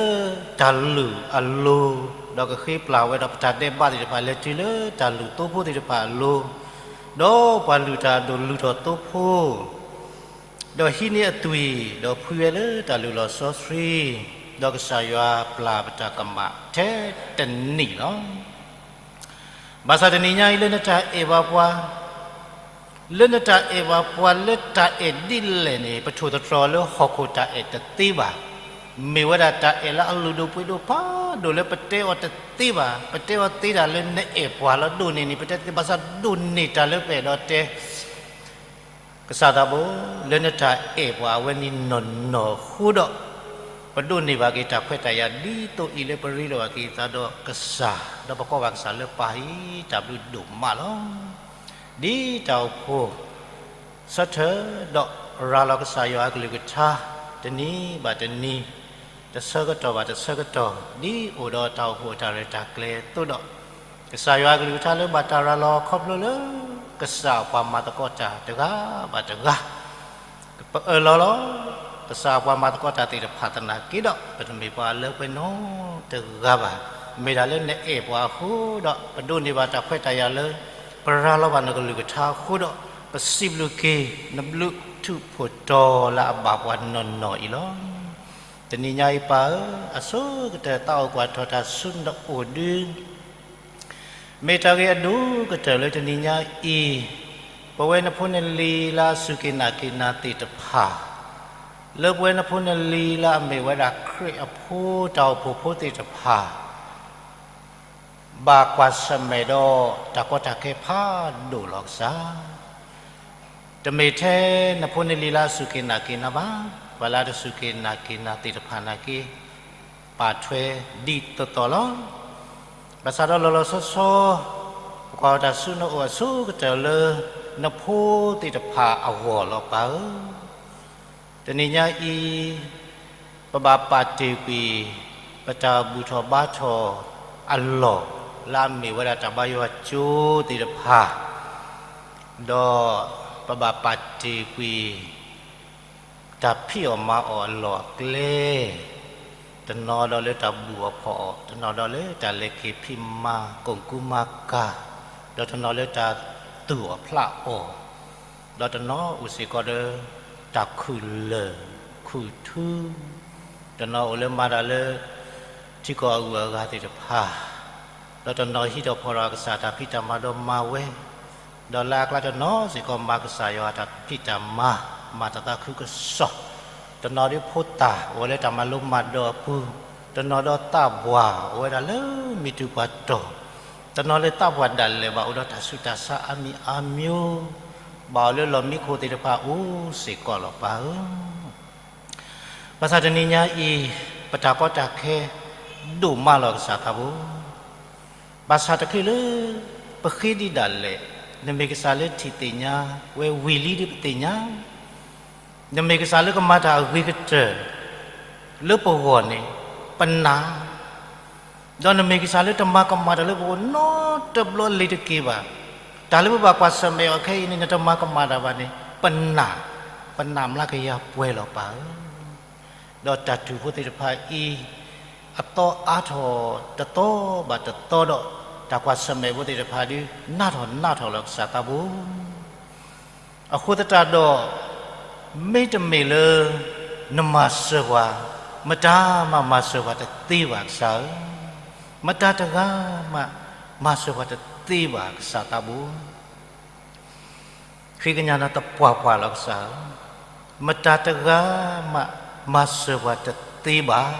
တၢ်လုၢ်အလိၤ, ဒီးကဃ့ပျၢ်ဝဲဒီးပတၢ်ဒဲးဘးသ့ၣ်တဖၣ်လဲၤတုၤလၢတၢ်လုၢ်သိဖိသ့ၣ်တဖၣ်အလိၤ, ဒီးပှၤလုၢ်တၢ်အဒိၣ်လုၢ်ထီၣ်သိဖိ, ဒီးဟံးန့ၢ်အသွံၣ်, ဒီးဖှံဝဲလၢတၢ်လုၢ်လီၢ်စီဆှံ, ဒီးကစၢ်ယွၤပျၢ်ပတၢ်ကမၣ်ထဲတနံၣ်လီၤ. ဘၣ်ဆၣ်တနံၤညါအံၤလၢနတၢ်အဲၣ်ဘၣ်ပှၤ, လၢနတၢ်အဲၣ်ဘၣ်ပှၤလၢတၢ်အဲၣ်ဒ်လဲၣ်န့ၣ် ပထိၣ်သတြီၤလၢဟီၣ်ခိၣ်တၢ်အဲၣ်တသ့ဘၣ်. မ့ၢ်ဝဲဒၣ်တၢ်အဲၣ်လၢအလုၢ်ဒိၣ်ပှ့ၤဒိၣ်ဖးဒိၣ်လၢပတဲအီၤတသ့ဘၣ်, ပတဲအီၤသ့တၢ်လၢနအဲၣ်ပှၤလီၤဒိၣ်န့ၢ်န့ၣ် ပတဲသ့ဘၣ်ဆၣ်ဒိၣ်န့ၢ်တၢ်လၢပအဲၣ်ဒိးတဲ ကစၢ်သးဘိ, လၢနတၢ်အဲၣ်ပှၤအဝဲန့ၣ်နီၢ်နီၢ်အဃိဒီး, ပဒိးန့ၢ်ဘၣ်က့ၤတၢ်ခွဲးတၢ်ယာ်ဒ်သိးအံၤလၢပရ့လိာ်ဘၣ်က့ၤသးဒီးကစၢ်, ဒီးပကိးဘၣ်ကစၢ်လၢပၢ်အံၤ တၢ်ဘျုးဒိၣ်မးလီၤ. ဒ်တၢ်အိၣ်ဖှိၣ် ဆၢထၢၣ်ဒီးရၤလီၤကစၢ်ယွၤအကလုၢ်ကထါ တနံၤဘၣ်တနံၤ, တဆၢကတီၢ်ဘၣ်တဆၢကတီၢ်, ဒ်အိၣ်ဒီးတၢ်အိၣ်ဖှိၣ်အတၢ်ရဲၣ်တၢ်ကျဲၤအသိးဒီး, ကစၢ်ယွၤအကလုၢ်ကထါလၢဘၣ်တၢ်ရၤလီၤခီဖျိလၢ ကစၢ်အပှၤမၤသကိးတၢ်တဂၤဘၣ်တဂၤ, ပအၢၣ်လီၤလီၤ ကစၢ်အပှၤမၤသကိးတၢ်သ့ၣ်တဖၣ်သနာ်က့ဒီး ပတမ့ၢ်ပှၤလၢပှဲၤနီတဂၤဘၣ်. မ့ၢ်ဒၣ်လၢနအဲၣ်ပှၤအဃိဒီး ပဒိးန့ၢ်ဘၣ်တၢ်ခွဲးတၢ်ယာ်လၢ ပရၤလီၤဘၣ်နကလုၢ်ကထါအဃိဒီး ပစံးဘျုးက့ၤ နဘျုးထူးဖှိၣ်တီၤလၢအဘၣ်ပှၤနီၢ်နီၢ်အံၤလီၤ. တနံၤညါအံၤပၢ်ဧၢ, အဆိကတၢၢ်သးအိၣ်ကွၢ်ထီၣ်တၢ်ဆူနအိၣ်ဒု မ့ၢ်တၢ်ဂ့ၢ်အဒိၣ်ကတၢၢ်လၢတနံၤညါအံၤ, ပဝဲနဖိနလံၤလၢအစူၢ်က့ၤနာ်က့ၤနၤသ့ၣ်တဖၣ်, လၢပဝဲနဖိနလံၤလၢအမ့ၢ်ဝဲဒၣ်ခရံာ်အဖိတၢ်အိၣ်ဖှိၣ်ဖိသ့ၣ်တဖၣ် ဘၣ်ကွၢ်ဆၢၣ်မဲာ်ဒီးတၢ်ကီတၢ်ခဲဖးဒိၣ်လီၤကစၢ်. တမ့ၢ်ထဲနဖိနလံၤလၢအစူၢ်က့ၤနာ်က့ၤနၤဘၣ်, ပှၤလၢတစူၢ်က့ၤနာ်က့ၤနၤသ့ၣ်တဖၣ်နာ်က့ ပာ်ထွဲဒ်သိးသိးလီၤ. ဘၣ်ဆၣ်ဒီးလီၤလီၤဆီဆီ ပကွၢ်အီၤတၢ်ဆူနအိၣ်အဆိကတၢၢ်လၢ နဖိသ့ၣ်တဖၣ်အဂီၢ်လီၤပၢ်ဧၢ. တနံၤညါအံၤ ပဘၣ်ပာ်တ့ၢ်ကွံာ် ပတၢ်ဘူၣ်ထီၣ်ဘါထီၣ်အလီၢ် လၢအမ့ၢ်ဝဲဒၣ်တၢ်ဘါယွၤကၠိသ့ၣ်တဖၣ်, ဒီး ပဘၣ်ပာ်တ့ၢ်ကွံာ် တၢ်ဖံးအီၣ်မၤအီၣ်အလီၢ်အကျဲ, တနီၤဒီးလၢတၢ်ဘူၣ်အီၣ်ဖီၣ်အီၣ်, တနီၤဒီးလၢတၢ်လဲၤက့ၤဖံးမၤကိၢ်ကူမၤကၤ, ဒီးတနီၤလၢတၢ်သူၣ်အီၣ်ဖျးအီၣ်, ဒီးတနီၤအိၣ်စ့ၢ်ကီးဒီး တၢ်ခူၣ်လၢၢ်ခူၣ်ထူ, တနီၤအိၣ်လၢမၤတၢ်လၢ ထံကီၢ်အဂုၤအဂၤသ့ၣ်တဖၣ်, ဒီးတနီၤဟံးထီၣ်ဖီၣ်ထီၣ်အကစၢ်တၢ်ဖံးတၢ်မၤဒီးမၤဝဲ, ဒီးလၢအကျါတနီၤစ့ၢ်ကီးမၤကစၢ်ယွၤအတၢ်ဖံးတၢ်မၤ, မၤတၢ်သးခုကစီၣ်, တနီၤဒ်ဖိသၣ်အိၣ်ဝဲလၢတၢ်မၤလိမၤဒိးအပူၤ, တနီၤဒီးသးပှၢ်အိၣ်ဝဲဒၣ်လၢမံၤတူာ်ပှၢ်တီၢ်, တနီၤလၢသးပှၢ်ဒၣ်လဲာ်ဘၣ်အိၣ်ဒီးတၢ်ဆူးတၢ်ဆါအါမံၤအါမံၤ, ဘၣ်အိၣ်လၢလီၢ်မံခိၣ်သ့ၣ်တဖၣ်အိၣ်စ့ၢ်ကီးလီၤပၢ်ဧၢ. ဘၣ်ဆၣ်တနံၤညါအံၤ ပတၢ်ကီတၢ်ခဲ ဒိၣ်မးလီၤကစၢ်သးဘိ, ဘၣ်ဆၣ်တချုးလၢ ပဃ့ဒံးဒၣ်လဲာ်, နမ့ၢ်ကစၢ်လၢထံၣ်သ့ၣ်ညါဝဲဝံၤလံဒ်ပသ့ၣ်ညါ, နမ့ၢ်ကစၢ်လၢကမၤတၢ်အဂ့ၤကတၢၢ် လၢပဂီၢ်န့ၣ် ပနာ် ဒီးနမ့ၢ်ကစၢ်လၢတမၤကမၣ်တၢ်လၢပဂီၢ်နီတဘျီလ့ၤတက့ၤဘၣ်, တၢ်လၢပဘၣ်ကွၢ်ဆၢၣ်မဲာ်အီၤခဲအံၤန့ၣ် နတမၤကမၣ်တၢ်ဘၣ်န့ၣ် ပနာ်, ပနာ်မျးကယၤပှဲၤလီၤပၢ်ဧၢ. ဒီးတၢ်တူၢ်ဖိသ့ၣ်တဖၣ်အံၤ အသီအါထီၣ်တသီဘၣ်တသီဒီး တၢ်ကွၢ်ဆၢၣ်မဲာ်ဖိသ့ၣ်တဖၣ်ဒုး နးထီၣ်နးထီၣ်လီၤကစၢ်သးဘိ. အဃိသတးဒီး မ့တမ့ၢ်လၢ နမၤစၢၤပှၤ, မတၤမးမၤစၢၤပှၤတသ့ဘၣ်ကစၢ်ဧၢ, မတၤတဂၤမး မၤစၢၤပှၤတသ့ဘၣ်ကစၢ်သးဘိ. ဃ့ကညးနၤသပှၢ်ပှၢ်လီၤကစၢ်ဧၢ, မတၤတဂၤမး မၤစၢၤပှၤတသ့ဘၣ်.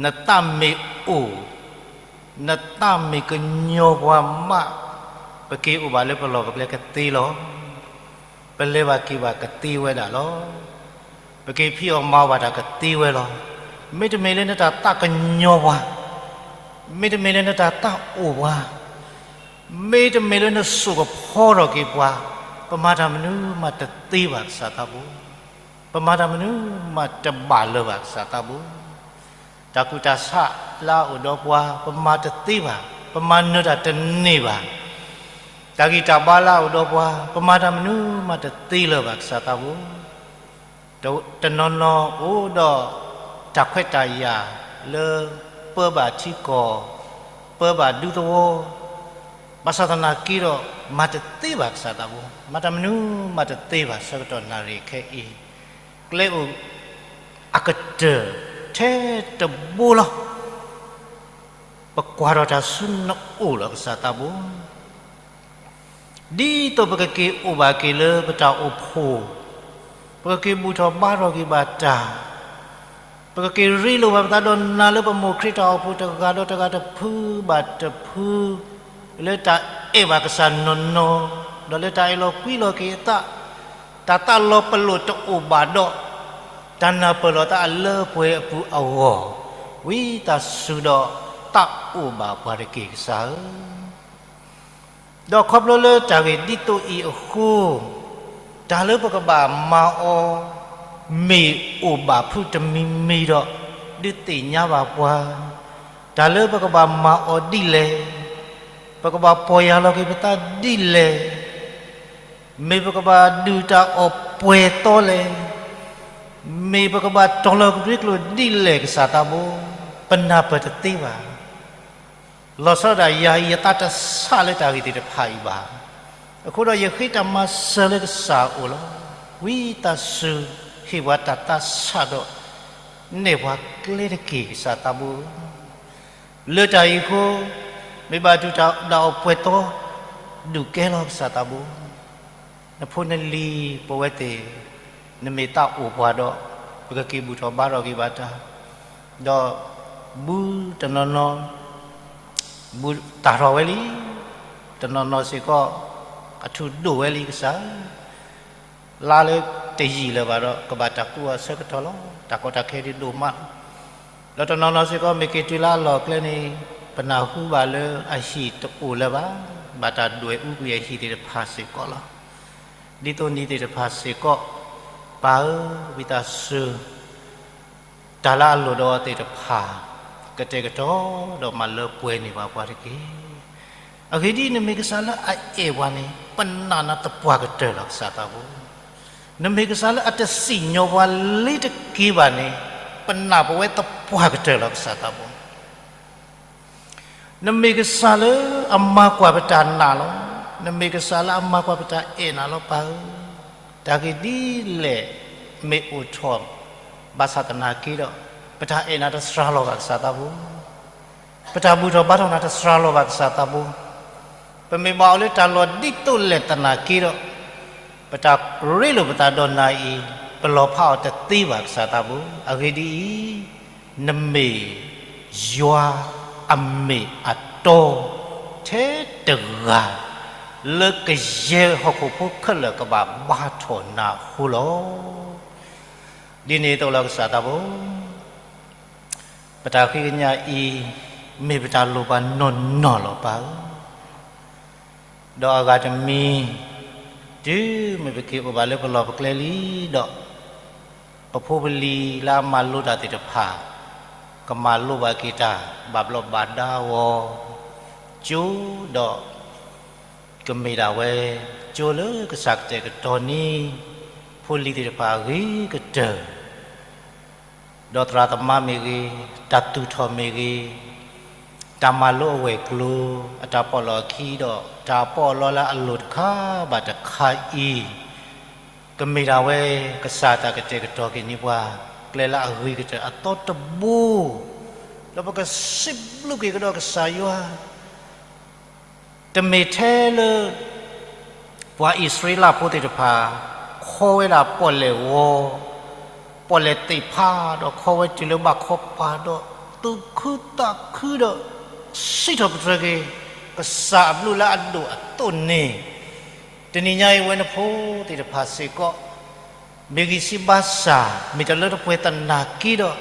နသးမ့ၢ်အိၣ်, နသးမ့ၢ်ကညီပှၤမး, ပက့ၤအိၣ်ဘၣ်လၢပလီၢ်ပကျဲကသ့လီၤ. ပလဲၤဘၣ်က့ၤဘၣ်ကသ့ဝဲဒၣ်လီၤ. ပက့ၤဖံးအီၣ်မၤအီၣ်ဘၣ်တၢ်ကသ့ဝဲလီၤ. မ့တမ့ၢ်လၢနတၢ်သးကညီၤပှၤ, မ့တမ့ၢ်လၢနတၢ်သးအိၣ်ပှၤ, မ့တမ့ၢ်လၢနစိာ်ကဖီထီၣ်က့ၤပှၤ, ပမၤတၢ်မနုၤမးတသ့ဘၣ်ကစၢ်သးဘိ. ပမၤတၢ်မနုၤမးတဘၣ်လၢၤဘၣ်ကစၢ်သးဘိ. တၢ်ကူၣ်တၢ်ဆးလၢအအိၣ်ဒီးပှၤ ပမၤတသ့ဘၣ်, ပမၤနၢၤတၢ်တန့ၢ်ဘၣ်. တၢ်ဂံၢ်တၢ်ဘါလၢအအိၣ်ဒီးပှၤ ပမၤတၢ်မနုၤမးတသ့လၢၤဘၣ်ကစၢ်သးဘိ. တနီၤနီၤအိၣ်ဒီး တၢ်ခွဲးတၢ်ယာ်လၢ ပၢဘၣ်ထံကီၢ်, ပၢဘၣ်ဒူသဝီ, ဘၣ်ဆၣ်သနာ်က့ဒီး မၤတသ့ဘၣ်ကစၢ်သးဘိ, မၤတၢ်မနုၤမးတသ့ဘၣ်ဆၢကတီၢ်နၣ်ရံၣ်ခဲအံၤ, ကျဲအိၣ်အကတၢၢ်ထဲတဘိလီၤ. ပကွၢ်ထီၣ်တၢ်ဆူနအိၣ်လီၤကစၢ်သးဘိ. ဒ်သိးပကက့ၤအိၣ်ဘၣ်က့ၤလၢပတၢ်အိၣ်ဖှိၣ်, ပကက့ၤဘူၣ်ထီၣ်ဘါထီၣ်က့ၤဘၣ်တၢ်, ပကက့ၤရ့လိာ်ဘၣ်ပသးဒီးနၤလၢပမိၢ်ခရံာ်တၢ်အိၣ်ဖှိၣ်တဂၤဒီးတဂၤတဖုဘၣ်တဖု, လၢတၢ်အဲၣ်ဘၣ်ကစၢ်နီၢ်နီၢ်, ဒီးလၢတၢ်အဲၣ်လီၤကွံလီၤက့ၤအသး, တၢ်သးလီၤပလိာ်တအိၣ်ဘၣ်ဒီး, တၢ်နၢ်ပၢၢ်လီၤသးအလၢပှဲၤအပူၤအဂီၢ်, ဝံသးစူၤဒီးသးအိၣ်ဘၣ်ပှၤတက့ၢ်ကစၢ်ဧၢ. ဒီးခီဖျိလၢတၢ်ဂ့ၢ်ဒ်သိးအံၤအဃိ, တၢ်လၢပကဘၣ်မၤအီၤ မ့ၢ်အိၣ်ဘၣ်ဖုးတမံၤမံၤဒီး ဒုးသ့ၣ်ညါဘၣ်ပှၤ, တၢ်လၢပကဘၣ်မၤအီၤဒ်လဲၣ်, ပကဘၣ်ပီၢ်ယၢ်လီၤက့ၤပသးဒ်လဲၣ်, မ့ၢ်ပကဘၣ်ဒုၣ်တၢ်အီၣ်ပှဲၤသီလဲၣ်, မ့ၢ်ပကဘၣ်တီၤလီၤကရၢကရိဒ်လဲၣ်ကစၢ်သးဘိ, ပနၢ်ပၢၢ်တသ့ဘၣ်. လီၤဆီဒၣ်တၢ်ယၤအံၤ ယသးတဆးလၢတၢ်ဂ့ၢ်သ့ၣ်တဖၣ်အံၤဘၣ်. အဃိဒီးယဃ့တၢ်မၤစၢၤလၢကစၢ်အအိၣ်လီၤ. ဝံသးစူၤဟ့ၣ်ပှၤတၢ်သးဆးဒီး နဲၣ်ပှၤကျဲတက့ၢ်ကစၢ်သးဘိဧၢ. လၢတၢ်အံၤအဃိ, မ့ၢ်ဘၣ်ဒုၣ်တၢ်အီၣ်ပှဲၤသီ, ဒုးကဲလီၤကစၢ်သးဘိ. နဖိနလံၤပဝဲသ့ၣ်, နမ့ၢ်သးအိၣ်ပှၤဒီး, ပကက့ၤဘူၣ်ထီၣ်ဘါထီၣ်က့ၤဘၣ်တၢ်, ဒီးဘူးတနီၤနီၤ ဘူးသၣ်ထီၣ်ဝဲလံ, တနီၤနီၤစ့ၢ်ကီး အထူၣ်ဒိၣ်ဝဲလံကစၢ်, လါလၢတယံာ်လၢၤဘၣ်ဒီး ကဘၣ်တၢ်ကူအီၤဆၢကတီၢ်လီၤ. တၢ်ကီတၢ်ခဲဒ်ဒိၣ်မးလီၤ. ဒီးတနီၤနီၤစ့ၢ်ကီး မ့ၢ်က့ၤတုၤလၢအလီၢ်ကျဲန့ၣ် ပနၢ်ဟူဘၣ်လၢအဟံၣ်တအိၣ်လၢၤဘၣ်, ဘၣ်တၢ်ဒွဲၣ်အူကွံာ်အဟံၣ်သ့ၣ်တဖၣ်စ့ၢ်ကီးလီၤ. ဒ်သိးနံၤသ့ၣ်တဖၣ်စ့ၢ်ကီး, ပၢ်ဧၢ, ဝံသးစူၤ တၢ်လၢအလိၣ်ဒီးအီၤသ့ၣ်တဖၣ် ကတဲာ်ကတီၤဒီးမၤလၢပှဲၤန့ၢ်ဘၣ်ပှၤတက့ၢ်. အဂ့ၢ်ဒ်အံၤ, နမ့ၢ်ကစၢ်လၢအအဲၣ်ပှၤန့ၣ် ပနာ်နၤသပှၢ်ကတၢၢ်လီၤ ကစၢ်သးဘိ. နမ့ၢ်ကစၢ်လၢအတစံၣ်ညီၣ်ပှၤလၢတက့ၢ်ဘၣ်န့ၣ်, ပနာ်ပဝဲသပှၢ်ကတၢၢ်လီၤ ကစၢ်သးဘိ. နမ့ၢ်ကစၢ်လၢအမၤကွၢ်ပတၢ်နာ်လီၤ. နမ့ၢ်ကစၢ်လၢအမၤကွၢ်ပတၢ်အဲၣ်နၤလီၤ ပၢ်ဧၢ. တၢ်ဂ့ၢ်ဒ်လဲၣ်မ့ၢ်အိၣ်ထီၣ် ဘၣ်ဆၣ်သနာ်က့ဒီး, ပတၢ်အဲၣ်နၤတစှၤလီၤဘၣ် ကစၢ်သးဘိ. ပတၢ်ဘူၣ်ထီၣ်ဘါထီၣ်နၤတစှၤလီၤဘၣ် ကစၢ်သးဘိ. ပမ့ၢ်ဘၣ်အိၣ်လၢတၢ်လီၢ်ဒ်သိးလဲၣ်သနာ်က့ဒီး, ပတၢ်ရ့လိာ်ပသးဒီးနၤအံၤ, ပလီၤဖးအီၤတသ့ဘၣ် ကစၢ်သးဘိ. အဂ့ၢ်ဒ်အံၤ, နမ့ၢ်ယွၤအမ့ၢ်အတီ ထဲတဂၤ လၢကယဲၢ်ဟီၣ်ခိၣ်ဖိခဲလၢာ်ကဘၣ်ဘါထီၣ်နၤအဃိလီၤ. ဒ်န့ၣ်အသိးလီၤ ကစၢ်သးဘိ, ပတၢ်ဃ့ကညးအံၤ မ့ၢ်ပတၢ်လိၣ်ဘၣ်နီၢ်နီၢ်လီၤ ပၢ်ဧၢ. ဒီးအဂၤတမံၤ, တုၤမ့ၢ်ပက့ၤအိၣ်ဘၣ်လၢပလီၢ်ပကျဲလံဒီး, ပဖိပလံၤလၢအမၤလိတၢ်သ့ၣ်တဖၣ်, ကမၤလိဘၣ်က့ၤတၢ် ဘၣ်ဘျီးဘၣ်ဒါအဂီၢ်, ကၠိဒီး ကမ့ၢ်ဒၣ်ဝဲ ကၠိလၢကစၢ်ကတဲာ်ကတီၤန့ၢ် ဖိလံၤသ့ၣ်တဖၣ်အဂ့ၤကတၢၢ်, ဒီးသရၣ်သမါမ့ၢ်ဂ့ၤ, တၢ်သူၣ်ထီၣ်မ့ၢ်ဂ့ၤ, တၢ်မၤလိအဝဲၢ်ကျိၤ, အတၢ်ပီးလီၢ်အခံဒီး တၢ်ပီးလီၢ်လၢအလိၤတခါဘၣ်တခါအံၤ, ကမ့ၢ်ဒၣ်ဝဲ ကစၢ်တၢ်ကတဲာ်ကတီၤက့ၤန့ၢ်ပှၤ ကျဲလၢအဂ့ၤကတၢၢ်အသီတဘိ, ဒီးပကစံးဘျုးက့ၤကဒီးကစၢ်ယွၤ တမ့ၢ်ထဲလၢ ပှၤအံၣ်စရ့လးဖိသ့ၣ်တဖၣ် ခီဝဲဒၣ်ပီၣ်လဲၣ်ဂီၤ, ပီၣ်လဲၣ်သ့ၣ်ဖးဒီး ခီဝဲတုၤလၢဘၣ်ခီပၤဒီး သူၣ်ခုသးခုဒီး စံးထီၣ်ပတြၢၤက့ၤ ကစၢ်အဘျုးလၢအဒိၣ်အသိးန့ၣ်, တနံၤညါအံၤ ဝဲနဖိသ့ၣ်တဖၣ်စ့ၢ်ကီး မ့ၢ်ဂံၢ်စၢ်ဘါစၢ် မ့ၢ်တၢ်လၢတပှဲၤသနာ်က့ဒီး,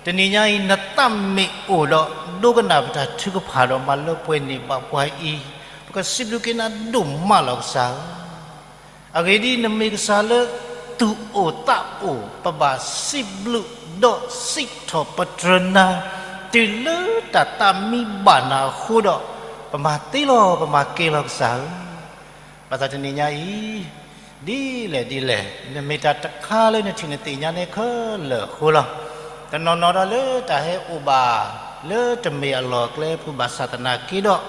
တနံၤညါအံၤ နသးမ့ၢ်အိၣ်ဒီး ဒိကနၣ်ပတၢ်ထုကဖၣ်ဒီး မၤလၢပှဲၤန့ၢ်ဘၣ်ပှၤအံၤ, ပကစံးဘျုးက့ၤနၤဒိၣ်မးလီၤ ကစၢ်ဧၢ. အဂ့ၢ်ဒ်အံၤ, နမ့ၢ်ကစၢ်လၢသူၣ်အိၣ်သးအိၣ်, ပဘၣ်စံးဘျုးဒီးစံးထီၣ်ပတြၢၤနၤ, တုၤလၢတၢ်သးမံဘၣ်နၤအဃိဒီး, ပမၤသ့လီၤ ပမၤကဲလီၤ ကစၢ်ဧၢ. ဘၣ်ဆၣ်တနံၤညါအံၤ, ဒ်လဲၣ်ဒ်လဲၣ်, နမ့ၢ်တၢ်တခါလၢနထံၣ်နသ့ၣ်ညါန့ၣ်ခဲလၢာ်အဃိလီၤ. တနီၤနီၤဒီးလၢတၢ်ဟဲအိၣ်ဘၣ် လၢတမ့ၢ်အလီၢ်အကျဲအပူၤဘၣ်ဆၣ်သနာ်က့ဒီး,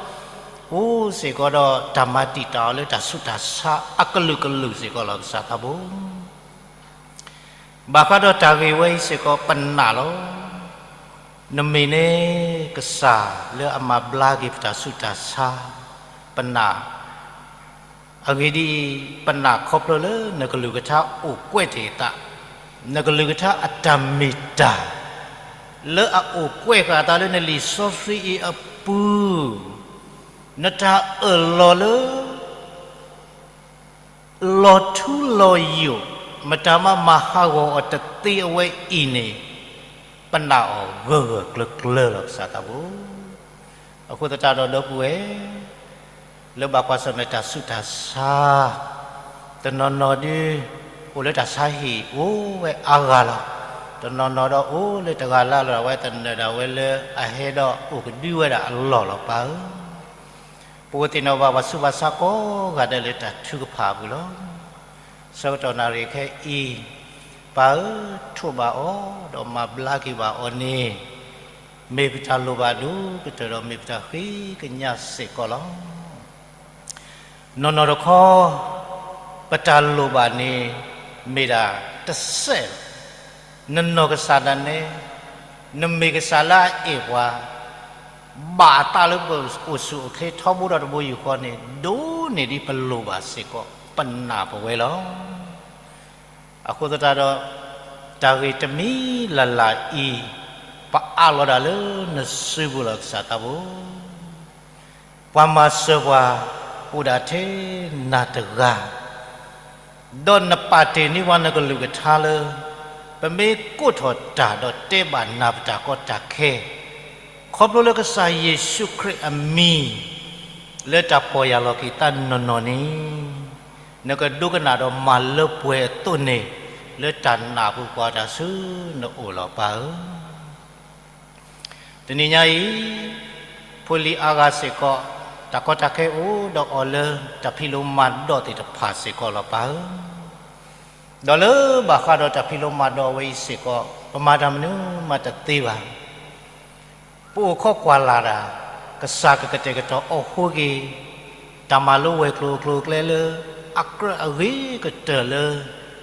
အိၣ်စ့ၢ်ကီးဒီးတၢ်မၤတံာ်တာ်အီၤလၢတၢ်ဆူးတၢ်ဆါအကလုာ်ကလုာ်စ့ၢ်ကီးလီၤ ကစၢ်သးဘိ. ဘၣ်ဃးဒီးတၢ်ဂ့ၢ်ဝဲအံၤစ့ၢ်ကီးပနာ်လီၤ. နမ့ၢ်န့ၣ် ကစၢ်လၢအမၤဘျါက့ၤပတၢ်ဆူးတၢ်ဆါ, ပနာ်, အဂ့ၢ်ဒ်အံၤ, ပနာ်ခီဖျိလၢနကလုၢ်ကထါအိၣ်ကွဲးတ့ၢ်အသး, နကလုၢ်ကထါအတၢ်မ့ၢ်တၢ် လၢအအိၣ်ကွဲးဃာ်အသးလၢနလံာ်စီဆှံအံၤအပူၤ, နတၢ်အၢၣ်လီၤလၢ လီၤထူလီၤယိာ်, မတၤမးမၤဟးဂီၤအီၤတသ့အဝဲအံၤန့ၣ်, ပနာ်အီၤဂၢၢ်ဂၢၢ်ကျၢၤကျၢၤလီၤ ကစၢ်သးဘိ. အဃိသတးဒီးဒီပုၢ်ဝဲၢ်, လၢဘၣ်ကွၢ်ဆၢၣ်မဲာ်တၢ်ဆူးတၢ်ဆါ, တနီၤနီၤဒုး အိၣ်လၢတၢ်ဆါဟံၣ်အိၣ်ဝဲအါဂၤလီၤ. တနီၤနီၤဒီးအိၣ်လၢတဂၤလၢ်လၢ် အဝဲသနၢၣ်ဒၣ်ဝဲလၢအဟဲဒီးအိၣ်ကဒုဝဲဒၣ်အလီၢ်လီၤ ပၢ်ဧၢ. ပဝဲသ့ၣ်နီၣ်ဘၣ်ပှၤဆူးပှၤဆါကိးဂၤဒဲးလၢတၢ်ထုကဖၣ်အပူၤလီၤ. ဆၢကတီၢ်နၣ်ရံၣ်ခဲအံၤ, ပၢ်ဧၢ, ထိးဘၣ်အီၤ, ဒီးမၤဘျါက့ၤဘၣ်အီၤန့ၣ်, မ့ၢ်ပတၢ်လိၣ်ဘၣ်ဒိၣ်ကတၢၢ်ဒီး မ့ၢ်ပတၢ်ဃ့ကညးစ့ၢ်ကီးလီၤ. နီၢ်နီၢ်တခီ, ပတၢ်လိၣ်ဘၣ်န့ၣ် မ့ၢ်ဒၣ်တစဲး, နနီၢ်ကစၢ်ဒၣ်နဲ, နမ့ၢ်ကစၢ်လၢအအဲၣ်ပှၤ, ဘၣ်အသးလၢပကအိၣ်ဆူၣ်အိၣ်ချ့ထီဘိဒီးတဘိယူၢ်ဃီန့ၣ် ဒိၣ်န့ၢ်ဒ်ပလိၣ်ဘၣ်စ့ၢ်ကီး ပနာ်ပဝဲလီၤ. အဃိသတးဒီး, တၢ်ဂ့ၢ်တမံၤလၢ်လၢ်အံၤ, ပအးလီၤဒၣ်လၢနစုပူၤလီၤ ကစၢ်သးဘိ. ပှၤမၤစၢၤပှၤအိၣ်ဒၣ်ထဲနၤတဂၤ, ဒီးနပာ်တ့ၢ်န့ၢ်ပှၤနကလုၢ်ကထါလၢ ပမ့ၢ်ကိးထီၣ်တၢ်ဒီးတဲဘၣ်နၤပတၢ်ကီတၢ်ခဲ, ခီဖျိလၢကစၢ်ယ့ၣ်ၡူးခရံာ်အမံၤ လၢတၢ်ပီၢ်ယၢ်လီၤက့ၤသးနီၢ်နီၢ်န့ၣ်, နကဒိကနၣ်ဒီးမၤလၢပှဲၤအသိးန့ၣ် လၢတၢ်နာ်အပူၤကွၢ်တၢ်ဆူနအိၣ်လီၤ ပၢ်ဧၢ. တနံၤညါအံၤ, ဖိလံၤအါဂၤစ့ၢ်ကီး တၢ်ကီတၢ်ခဲအိၣ်ဒီးအီၤလၢတၢ်ဖံးလိမၤဒိးသ့ၣ်တဖၣ်စ့ၢ်ကီးလီၤပၢ်ဧၢ. ဒီးလၢဘၣ်ဃးဒီးတၢ်ဖံးလိမၤဒိးဝဲအံၤစ့ၢ်ကီး ပမၤတၢ်မနုၤမးတသ့ဘၣ်. ပအိၣ်ခိးကွၢ်လၢ်ဒၣ် ကစၢ်ကကတဲာ်ကတီၤအီၤဃိက့ၤ တၢ်မၤလိဝဲၤကျိၤအကျိၤအကျဲလၢ အကြၢးအဂ့ၤကတၢၢ်လၢ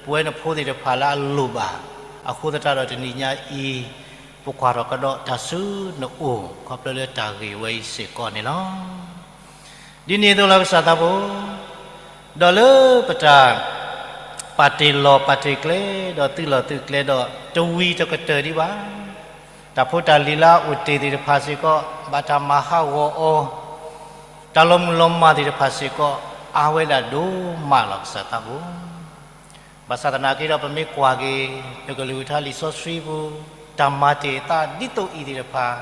ပဝဲနဖိသ့ၣ်တဖၣ်လၢအလိၣ်ဘၣ်, အဃိသတးဒီးတနံၤညါအံၤ ပကွၢ်ထီၣ်ကဒီးတၢ်ဆူနအိၣ် ခီဖျိလၢတၢ်ဂ့ၢ်ဝဲအံၤစ့ၢ်ကီးန့ၣ်လီၤ. ဒ်န့ၣ်အသိးလီၤကစၢ်သးဘိ, ဒီးလၢပတၢ် ပာ်တ့ၢ်လီၢ်ပာ်တ့ၢ်ကျဲ ဒီးသုးလီၢ်သုးကျဲဒီး တဝံၤတကတၢၢ်ဒံးဘၣ်. တၢ်ဖိတၢ်လံၤလၢအအိၣ်တ့ၢ်သ့ၣ်တဖၣ်စ့ၢ်ကီး ဘၣ်တၢ်မၤဟးဂီၤအီၤ, တၢ်လီၤမုၢ်လီၤမၢ်သ့ၣ်တဖၣ်စ့ၢ်ကီး အါဝဲဒၣ်ဒိၣ်မးလီၤကစၢ်သးဘိ. ဘၣ်ဆၣ်သနာ်က့ဒီး ပမ့ၢ်ကွၢ်က့ၤ နကလုၢ်ကထါလံာ်စီဆှံပူၤ တၢ်မၤတ့ၢ်အသးဒ်သိးအံၤသ့ၣ်တဖၣ်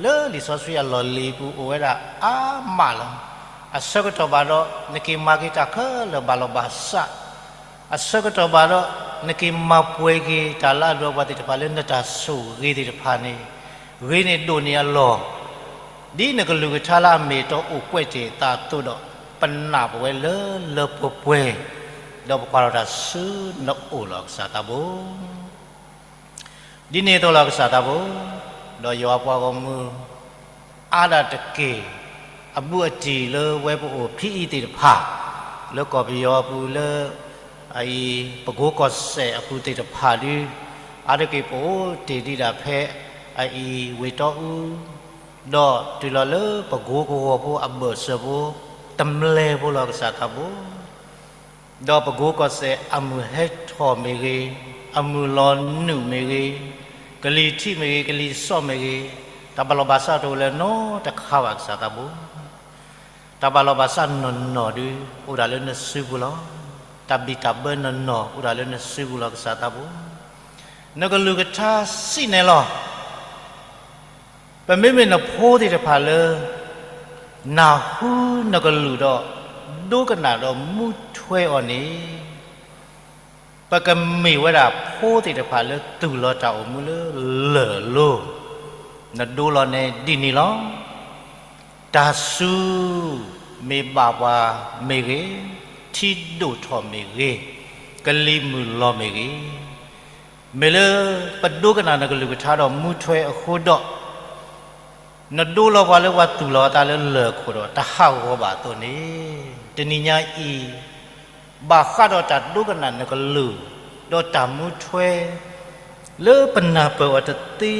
လၢလံာ်စီဆှံအလီၢ်လံၤပူၤအိၣ်ဝဲဒၣ်အါမးလီၤ. အဆၢကတီၢ်ဘၣ်ဒီး နက့ၤမၤက့ၤတၢ်ခဲလၢာ်ဘၣ်လီၤဘၣ်စး, အဆၢကတီၢ်ဘၣ်ဒီး နက့ၤမၤပှဲၤက့ၤတၢ်လၢအဒိးပှၤသ့ၣ်တဖၣ်လၢနတၢ်ဆိၣ်ဂ့ၤသ့ၣ်တဖၣ်န့ၣ် ဂ့ၤန့ၢ်ဒိၣ်န့ၢ်အလီၢ် ဒ်နကလုၢ်ကထါလၢအမ့ၢ်အတီအိၣ်ကွဲးတ့ၢ်အသးအသိးဒီး ပနာ်ပဝဲလၢလၢပှဲၤပှဲၤ, ဒီးပကွၢ်ထီၣ်တၢ်ဆူနအိၣ်လီၤကစၢ်သးဘိ. ဒ်န့ၣ်အသိးလီၤကစၢ်သးဘိ, ဒီးယွၤပှၤဂီၢ်မုၢ် အါဒၣ်တက့ၢ် အဘူးအတံၢ်လၢဝဲပအိၣ်ဖဲအံၤသ့ၣ်တဖၣ် လၢကီၢ်ပယီၤအပူၤလၢ အအံၤ ပကိကီၢ်စဲၣ်အပူၤသ့ၣ်တဖၣ်ဒု အါတက့ၢ်ပအိၣ်တ့ၢ်ဒံးဒၣ်ဖဲ အအံၤ ဝ့ၢ်တီအူ ဒီးတုၤလီၤလၢပကိကဝီၤဖိအဘၢၣ်စၢၤဖိ တမျၢ်ဖိလီၤကစၢ်သးဘိ, ဒီးပကိကီၢ်စဲၣ်အမုၢ်ဟဲထီၣ်မ့ၢ်ဂ့ၤ, အမုၢ်လီၤနုာ်မ့ၢ်ဂ့ၤ, ကလံၤထံးမ့ၢ်ဂ့ၤ, ကလံၤစိးမ့ၢ်ဂ့ၤ, တၢ်ဘၣ်လီၤဘၣ်စးတအိၣ်လၢၤနီတခါဘၣ်ကစၢ်သးဘိ. တၢ်ဘၣ်လီၤဘၣ်စးနီၢ်နီၢ်ဒု အိၣ်ဒၣ်လၢနစုပူၤလီၤ. တၢ်ဘံၣ်တၢ်ဘၢနီၢ်နီၢ်အိၣ်ဒၣ်လၢနစုပူၤလီၤကစၢ်သးဘိ. နကလုၢ်ကထါစံးန့ၣ်လီၤ. ပမ့မ့ၢ်နဖိသ့ၣ်တဖၣ်လၢ နၢ်ဟူနကလုၢ်ဒီး ဒိကနၣ်ဒီးမူထွဲအီၤန့ၣ်, ပကမ့ၢ်ဝဲဒၣ်ဖိသ့ၣ်တဖၣ်လၢသူၣ်လီၤတၢ်အိၣ်မူလၢလၢၢ်လိၤ, နဒိလီၤန့ၣ်ဒ်န့ၣ်လီၤ. တၢ်စူၤမ့ၢ်ဘၣ်ပှၤမ့ၢ်ဂ့ၤ, ထံဒိၣ်ထီၣ်မ့ၢ်ဂ့ၤ, ကလံၤမုၢ်လီၤမ့ၢ်ဂ့ၤ, မ့ၢ်လၢပဒိကနၣ်နကလုၢ်ကထါဒီးမူထွဲအဃိဒီး နဒိလီၤပှၤလၢပှၤသူၣ်လီၤအသးလၢလၢၢ်ခိၣ်ဒီးတဟးဂီၤဘၣ်အသိးန့ၣ်, တနံၤညါအံၤ ဘၣ်ဃးဒီးတၢ်ဒိကနၣ်နကလုၢ်, ဒီးတၢ်မူထွဲ လၢပနၢ်ပၢၢ်အီၤတသ့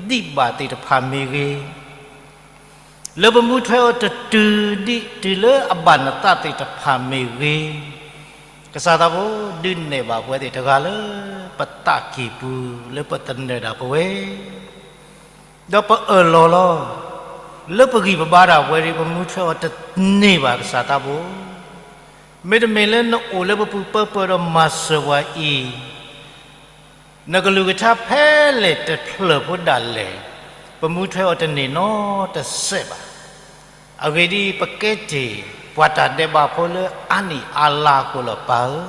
ဒံးဘၣ်သ့ၣ်တဖၣ်မ့ၢ်ဂ့ၤ, လၢပမူထွဲအီၤတတုၤဒံးတုၤလၢအဘၣ်နသးသ့ၣ်တဖၣ်မ့ၢ်ဂ့ၤ, ကစၢ်သးဘိဒုးနဲၣ်ဘၣ်ပဝဲသ့ၣ်တဂၤလၢ ပသးကံၢ်ပူၤလၢပသနၢၣ်ဒၣ်ပဝဲ ဒီးပအၢၣ်လီၤလီၤ, လၢပဂံၢ်ပဘါဒၣ်ပဝဲဒီး ပမူထွဲအီၤတန့ၢ်ဘၣ်ကစၢ်သးဘိ, မ့တမ့ၢ်လၢနအိၣ်လၢပပူၤပၢပၢဒီးမၤစၢၤပှၤအံၤ, နကလုၢ်ကထါဖဲလဲၣ်တဖျၢၣ်ဖိဒၣ်လဲာ်, ပမူထွဲအီၤတန့ၢ်နီတစဲးဘၣ်. အဂ့ၢ်ဒ်အံၤ, ပကဲတ့ၢ်ပှၤတၢ်ဒဲးဘးဖိလၢအါနံၣ်အါလါအဃိလီၤပၢ်ဧၢ.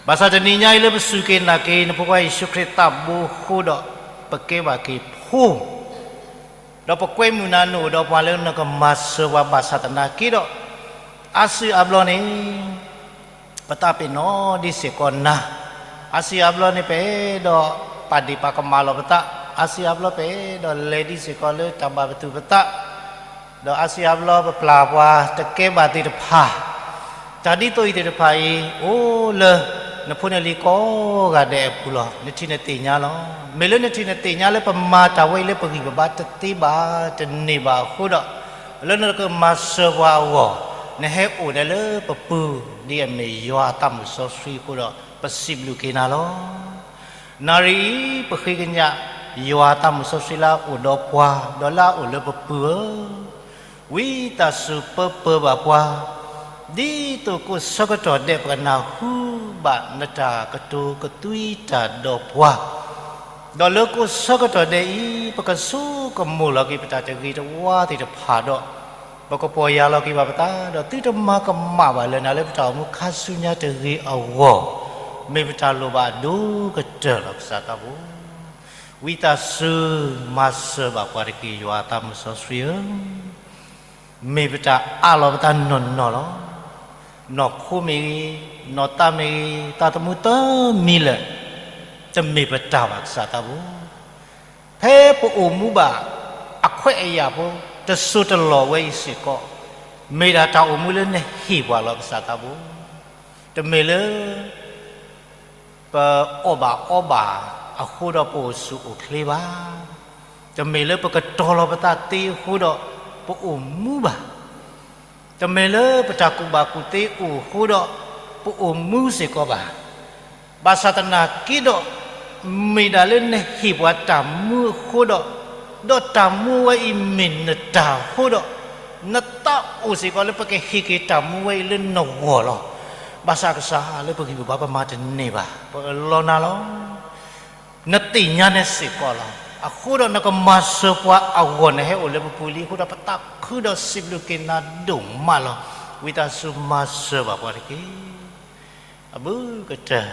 ဘၣ်ဆၣ်တနံၤညါအံၤလၢပစူၢ်က့ၤနာ်က့ၤ နဖိခွါယ့ၣ်ၡူးခရံာ်သးဘိအဃိဒီး, ပကဲဘၣ်က့ၤဖိ, ဒီးပကွဲမုာ်နၤနအိၣ်ဒီးပှၤလၢနကမၤစၢၤပှၤဘၣ်ဆၣ်သနာ်က့ဒီး, အါစုအါဘျီန့ၣ် ပသးပ့ၤနီၣ်ဒ်စ့ၢ်ကီးနၤ, အါစုအါဘျီန့ၣ် ပအဲၣ်ဒိးပာ်ဒ့ၣ်ပာ်ကမၣ်လီၤပသး, အါစုအါဘျီပအဲၣ်ဒိးလဲၤဒ်စ့ၢ်ကီးလၢတၢ်ဘၣ်ပသူၣ်ပသး, ဒီးအါစုအါဘျီပပျၢ်ပှၤတကဲဘၣ်သ့ၣ်တဖၣ်, တၢ်ဒ်သိးအံၤသ့ၣ်တဖၣ်အံၤ အိၣ်လၢနဖိနလံၤကိးဂၤဒဲးအပူၤလီၤ. နထံၣ်နသ့ၣ်ညါလီၤ. မ့ၢ်လၢနထံၣ်နသ့ၣ်ညါလၢပမၤတၢ်ဝဲအံၤလၢပဂံၢ်ပဘါတသ့ဘၣ်တန့ၢ်ဘၣ်အဃိဒီး, လၢနကမၤစၢၤပှၤအဂီၢ်, နဟဲအိၣ်ဒဲးလၢပပူၤ ဒ်အမ့ၢ်ယွၤအသးမုၢ်စီဆှံအဃိဒီး ပစံးဘျုးက့ၤနၤလီၤ. နၣ်ရံၣ်အံၤ ပဃ့ကညး ယွၤအသးမုၢ်စီဆှံလၢအအိၣ်ဒီးပှၤ ဒီးလၢအအိၣ်လၢပပူၤဧၢ, ဝံသးစူၤပၢပၢဘၣ်ပှၤ, ဒ်သိးကိးဆၢကတီၢ်ဒဲး ပကနၢ်ဟူဘၣ်နတၢ်ကတိၤကသွံတၢ်ဒီးပှၤ, ဒီးလၢကိးဆၢကတီၢ်ဒဲးအံၤ ပကဆိကမိၣ်လီၤက့ၤပတၢ်တဂ့ၤတဝါသ့ၣ်တဖၣ်ဒီး, ပကပီၢ်ယၢ်လီၤက့ၤဘၣ်ပသး ဒီးသုတမၤကမၣ်ဘၣ်လၢနၤလၢပတၢ်အိၣ်မူခါဆူညါတဂ့ၤအဂီၢ်, မ့ၢ်ပတၢ်လိၣ်ဘၣ်အဒိၣ်ကတၢၢ်လီၤကစၢ်သးဘိ. ဝံသးစူၤမၤစၢၤဘၣ်ပှၤတက့ၢ် ယွၤအသးမုၢ်စီဆှံဧၢ. မ့ၢ်ပတၢ်အးလီၤပသးနီၢ်နီၢ်လီၤ. နီၢ်ခိမ့ၢ်ဂ့ၤ, နီၢ်သးမ့ၢ်ဂ့ၤ, သးသမူတမံၤလၢာ် တမ့ၢ်ပတၢ်ဘၣ်ကစၢ်သးဘိ. ဖဲပအိၣ်မူဘၣ်အခွဲးအယာ်ဖိ တစိၢ်တလီၢ်ဝဲအံၤစ့ၢ်ကီး မ့ၢ်ဒၣ်တၢ်အိၣ်မူလၢနဟ့ၣ်ပှၤလီၤကစၢ်သးဘိ. တမ့ၢ်လၢ ပအီၣ်ဘၣ်အီဘၣ်အဃိဒီးပအိၣ်ဆူၣ်အိၣ်ချ့ဘၣ်. တမ့ၢ်လၢပကတီၤလီၤပသးသ့အဃိဒီး ပအိၣ်မူဘၣ်. တမ့ၢ်လၢပတၢ်ကူၣ်ဘၣ်ကူၣ်သ့အိၣ်အဃိဒီး ပအိၣ်မူစ့ၢ်ကီးဘၣ်. ဘၣ်ဆၣ်သနာ်က့ဒီး မ့ၢ်ဒၣ်လၢနဟ့ၣ်ပှၤတၢ်မူအဃိဒီး, ဒီးတၢ်မူဝဲအံၤမ့ၢ်နတၢ်အဃိဒီး, နသးအိၣ်စ့ၢ်ကီးလၢပကဟ့ၣ်က့ၤတၢ်မူဝဲအံၤလၢနဂီၢ်လီၤ. ဘၣ်ဆၣ်ကစၢ်လၢပဂံၢ်ပဘါပမၤတန့ၢ်ဘၣ်, ပအၢၣ်လီၤနၤလီၤ. နသ့ၣ်ညါန့ၣ်စ့ၢ်ကီးလီၤ. အဃိဒီးနကမၤစၢၤပှၤအဂီၢ် နဟဲအိၣ်လၢပပူၤလံအဃိဒီး ပသးခုဒီးစံးဘျုးက့ၤနၤဒိၣ်မးလီၤ. ဝံသးစူၤမၤစၢၤဘၣ်ပှၤတက့ၢ်. အဘူးကတၢၢ်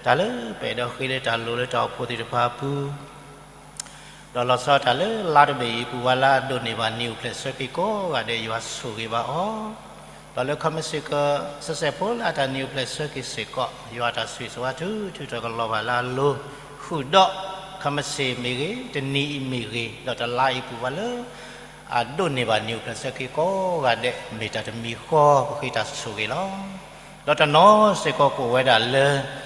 တၢ်လၢပအဲၣ်ဒိးဃ့လၢတၢ်လိၣ်လၢတၢ်အိၣ်ဖှိၣ်သ့ၣ်တဖၣ်အပူၤ ဒီးလီၤဆီတၢ်လၢလါတဘ့ၣ်အံၤ ပူၤဝဲလၢအဒိးန့ၢ်ဘၣ်နံၤအိၣ်ဖျဲၣ်ဆၢက့ၤကိးဂၤဒဲး ယွၤဆိၣ်ဂ့ၤဘၣ်အီၤ, ဒီးလၢ ခီမ့ၢ်စ့ၢ်ကီး စဲးစဲးဖိလၢအတၢ်နံၤအိၣ်ဖျဲၣ်ဆၢက့ၤစ့ၢ်ကီး ယွၤတၢ်ဆိၣ်ဂ့ၤဆိၣ်ဝါထုထုထီၣ်ကလီၤဘၣ်လၢအလိၤ, ဃုာ်ဒီး ခီမ့ၢ်စ့ၢ်မ့ၢ်ဂ့ၤ, တနံၤအံၤမ့ၢ်ဂ့ၤ, ဒီးတလါအံၤပူၤဝဲလၢ အဒိးန့ၢ်ဘၣ်နံၤအိၣ်ဖျဲၣ်ဆၢက့ၤကိးဂၤဒဲး မ့ၢ်တၢ်တမံၤဃီ ပဃ့တၢ်ဆိၣ်ဂ့ၤလီၤ. ဒီးတနီၤစ့ၢ်ကီးကအိၣ်ဝဲဒၣ်လၢ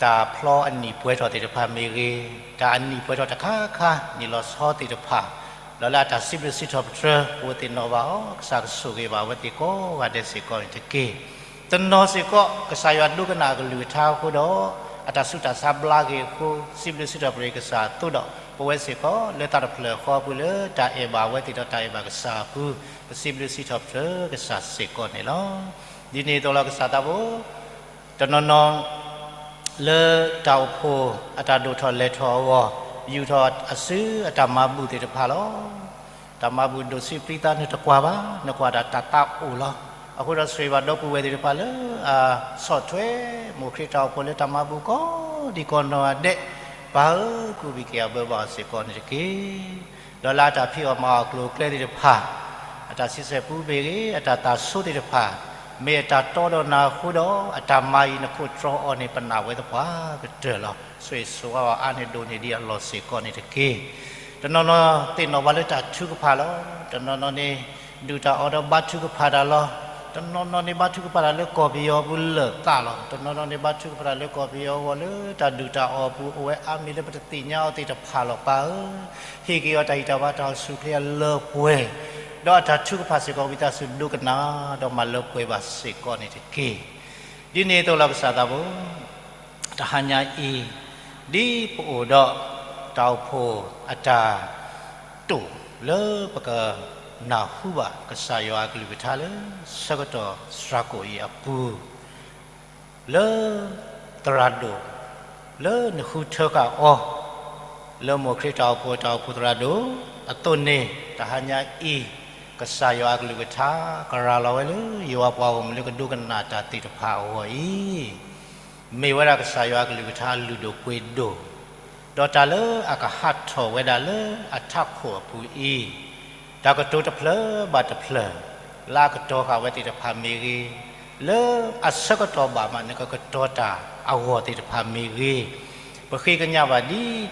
တၢ်ဖျီအနံၣ်ပှဲၤထီၣ်သ့ၣ်တဖၣ်မ့ၢ်ဂ့ၤ, တၢ်အနံၣ်ပှဲၤထီၣ်တခါခါ နံၣ်လီၤဆီသ့ၣ်တဖၣ်, ဒီးလၢအတၢ်စံးဘျုးစံးထီၣ်ပတြၢၤ ပဝဲသ့ၣ်နီၣ်ဘၣ်အီၤ, ကစၢ်ကဆိၣ်ဂ့ၤဘၣ်အဝဲသ့ၣ်ကိးဂၤဒဲးစ့ၢ်ကီးန့ၣ်တက့ၢ်. တနီၤစ့ၢ်ကီး ကစၢ်ယွၤဒိကနၣ်အကလုၢ်ကထါအဃိဒီး အတၢ်ဆူးတၢ်ဆါဘျါက့ၤအဃိ စံးဘျုးစံးထီၣ်ပတြၢၤကစၢ်အသိးဒီး ပဝဲစ့ၢ်ကီးလၢတၢ်တဖျၢၣ်ဃီအပူၤလၢတၢ်အဲၣ်ဘၣ်အဝဲသ့ၣ်ဒီးတၢ်အဲၣ်ဘၣ်ကစၢ်အပူၤ ပစံးဘျုးစံးထီၣ်ပတြၢၤကစၢ်စ့ၢ်ကီးန့ၣ်လီၤ. ဒ်န့ၣ်အသိးလီၤကစၢ်သးဘိ တနီၤနီၤ လၢတၢ်အိၣ်ဖှိၣ်အတၢ်ဒိၣ်ထီၣ်လဲၤထီၣ်အဂီၢ် ယူာ်ထီၣ်အစုအတၢ်မၤဘူၣ်သ့ၣ်တဖၣ်လီၤ. တၢ်မၤဘူၣ်ဒိၣ်ဆံးပျံၤသးနတကွၢ်ဘၣ်, နကွၢ်တၢ်တၢ်သးအိၣ်လီၤ. အဃိဒီးဆိၣ်ဂ့ၤဘၣ်ဒီပုၢ်ဝဲၢ်သ့ၣ်တဖၣ်လၢ အဆီၣ်ထွဲ မိၢ်ခရံာ်တၢ်အိၣ်ဖှိၣ်လၢတၢ်မၤဘူၣ်ကိးဒံကိးနီၢ်ဂၤဒဲး, ပၢ်ဧၢ ကူၣ်ဘံၣ်က့ၤအဘၢဘၣ်အီၤစ့ၢ်ကီးန့ၣ်တက့ၢ်. ဒီးလၢအတၢ်ဖံးအီၣ်မၤအီၣ်ကျိၤကျဲသ့ၣ်တဖၣ် အတၢ်ဆံဆဲၣ်ပူမ့ၢ်ဂ့ၤ, အတၢ်သးဆိသ့ၣ်တဖၣ် မ့ၢ်အတၢ်တီဒီးနၤအဃိဒီး အတၢ်မၤအံၤနခိၣ်တြီအီၤန့ၣ် ပနာ်ဝဲသပှၢ်ကတၢၢ်လီၤ. ဆိၣ်ဂ့ၤဆိၣ်ဝါအီၤအါန့ၢ်ဒိၣ်န့ၢ်ဒံးအလီၢ်စ့ၢ်ကီးန့ၣ်တက့ၢ်. တနီၤနီၤသ့ၣ်နီၣ်ဘၣ်လၢတၢ်ထုကဖၣ်လီၤ. တနီၤနီၤန့ၣ် ဒုၣ်တၢ်အီၣ်ဒီးဘါထုကဖၣ်တၢ်လီၤ. တနီၤနီၤန့ၣ်ဘါထုကဖၣ်တၢ်လၢကီၢ်ပယီၤအပူၤလၢာ်သးလီၤ. တနီၤနီၤန့ၣ်ဘါထုကဖၣ်တၢ်လၢကီၢ်ပယီၤအဂီၢ်လၢတၢ်ဒုၣ်တၢ်အီၣ်အပူၤ အိၣ်ဝဲအါမံၤလၢပတသ့ၣ်ညါအီၤသ့ၣ်တဖၣ်လီၤ ပၢ်ဧၢ. ဟ့ၣ်က့ၤအီၤတၢ်ဟံၣ်တၢ်ဘါတၢ်အိၣ်ဆူၣ်အိၣ်ချ့အလၢပှဲၤ ဒီးအတၢ်ထုကဖၣ်စ့ၢ်ကီး ဝံသးစူၤဒိကနၣ် ဒီးမၤလၢပှဲၤဘၣ်စ့ၢ်ကီးန့ၣ်တက့ၢ်. ဒ်န့ၣ်အသိးလီၤကစၢ်သးဘိ တဟါညါအံၤ ဒ်ပအိၣ်ဒီး တၢ်အိၣ်ဖှိၣ်အတၢ်တိာ်လၢပကနၢ်ဟူဘၣ်ကစၢ်ယွၤအကလုၢ်ကထါလၢ ဆၢကတီၢ်စှၤကိာ်အံၤအပူၤ လၢသရၣ်ဒိၣ် လၢနဃုထၢဃာ်အီၤ လၢမိၢ်ခရံာ်တၢ်အိၣ်ဖှိၣ် တၢ်အိၣ်ဖှိၣ်သရၣ်ဒိၣ်အသိးန့ၣ် တဟါညါအံၤ ကစၢ်ယွၤအကလုၢ်ကထါ ကရၤလီၤဝဲလၢ ယွၤပှၤဂီၢ်မုၢ်လၢကဒိကနၣ်တၢ်သ့ၣ်တဖၣ်အဂီၢ်အံၤ မ့ၢ်ဝဲဒၣ်ကစၢ်ယွၤအကလုၢ်ကထါအလုၢ်ဒိၣ်ပှ့ၤဒိၣ်, ဒီးတၢ်လၢအကဟးထီၣ်ဝဲဒၣ်လၢအထးခိၣ်အပူၤအံၤ တၢ်ကတိၤတဖျၢၣ်ဘၣ်တဖျၢၣ် လၢအကတီၤဃာ်ဝဲသ့ၣ်တဖၣ်မ့ၢ်ဂ့ၤ, လၢအဆၢကတီၢ်ဘၣ်မး နကကတီၤတၢ်အဂီၢ်သ့ၣ်တဖၣ်မ့ၢ်ဂ့ၤ, ပဃ့ကညးဘၣ်ဒ်သိး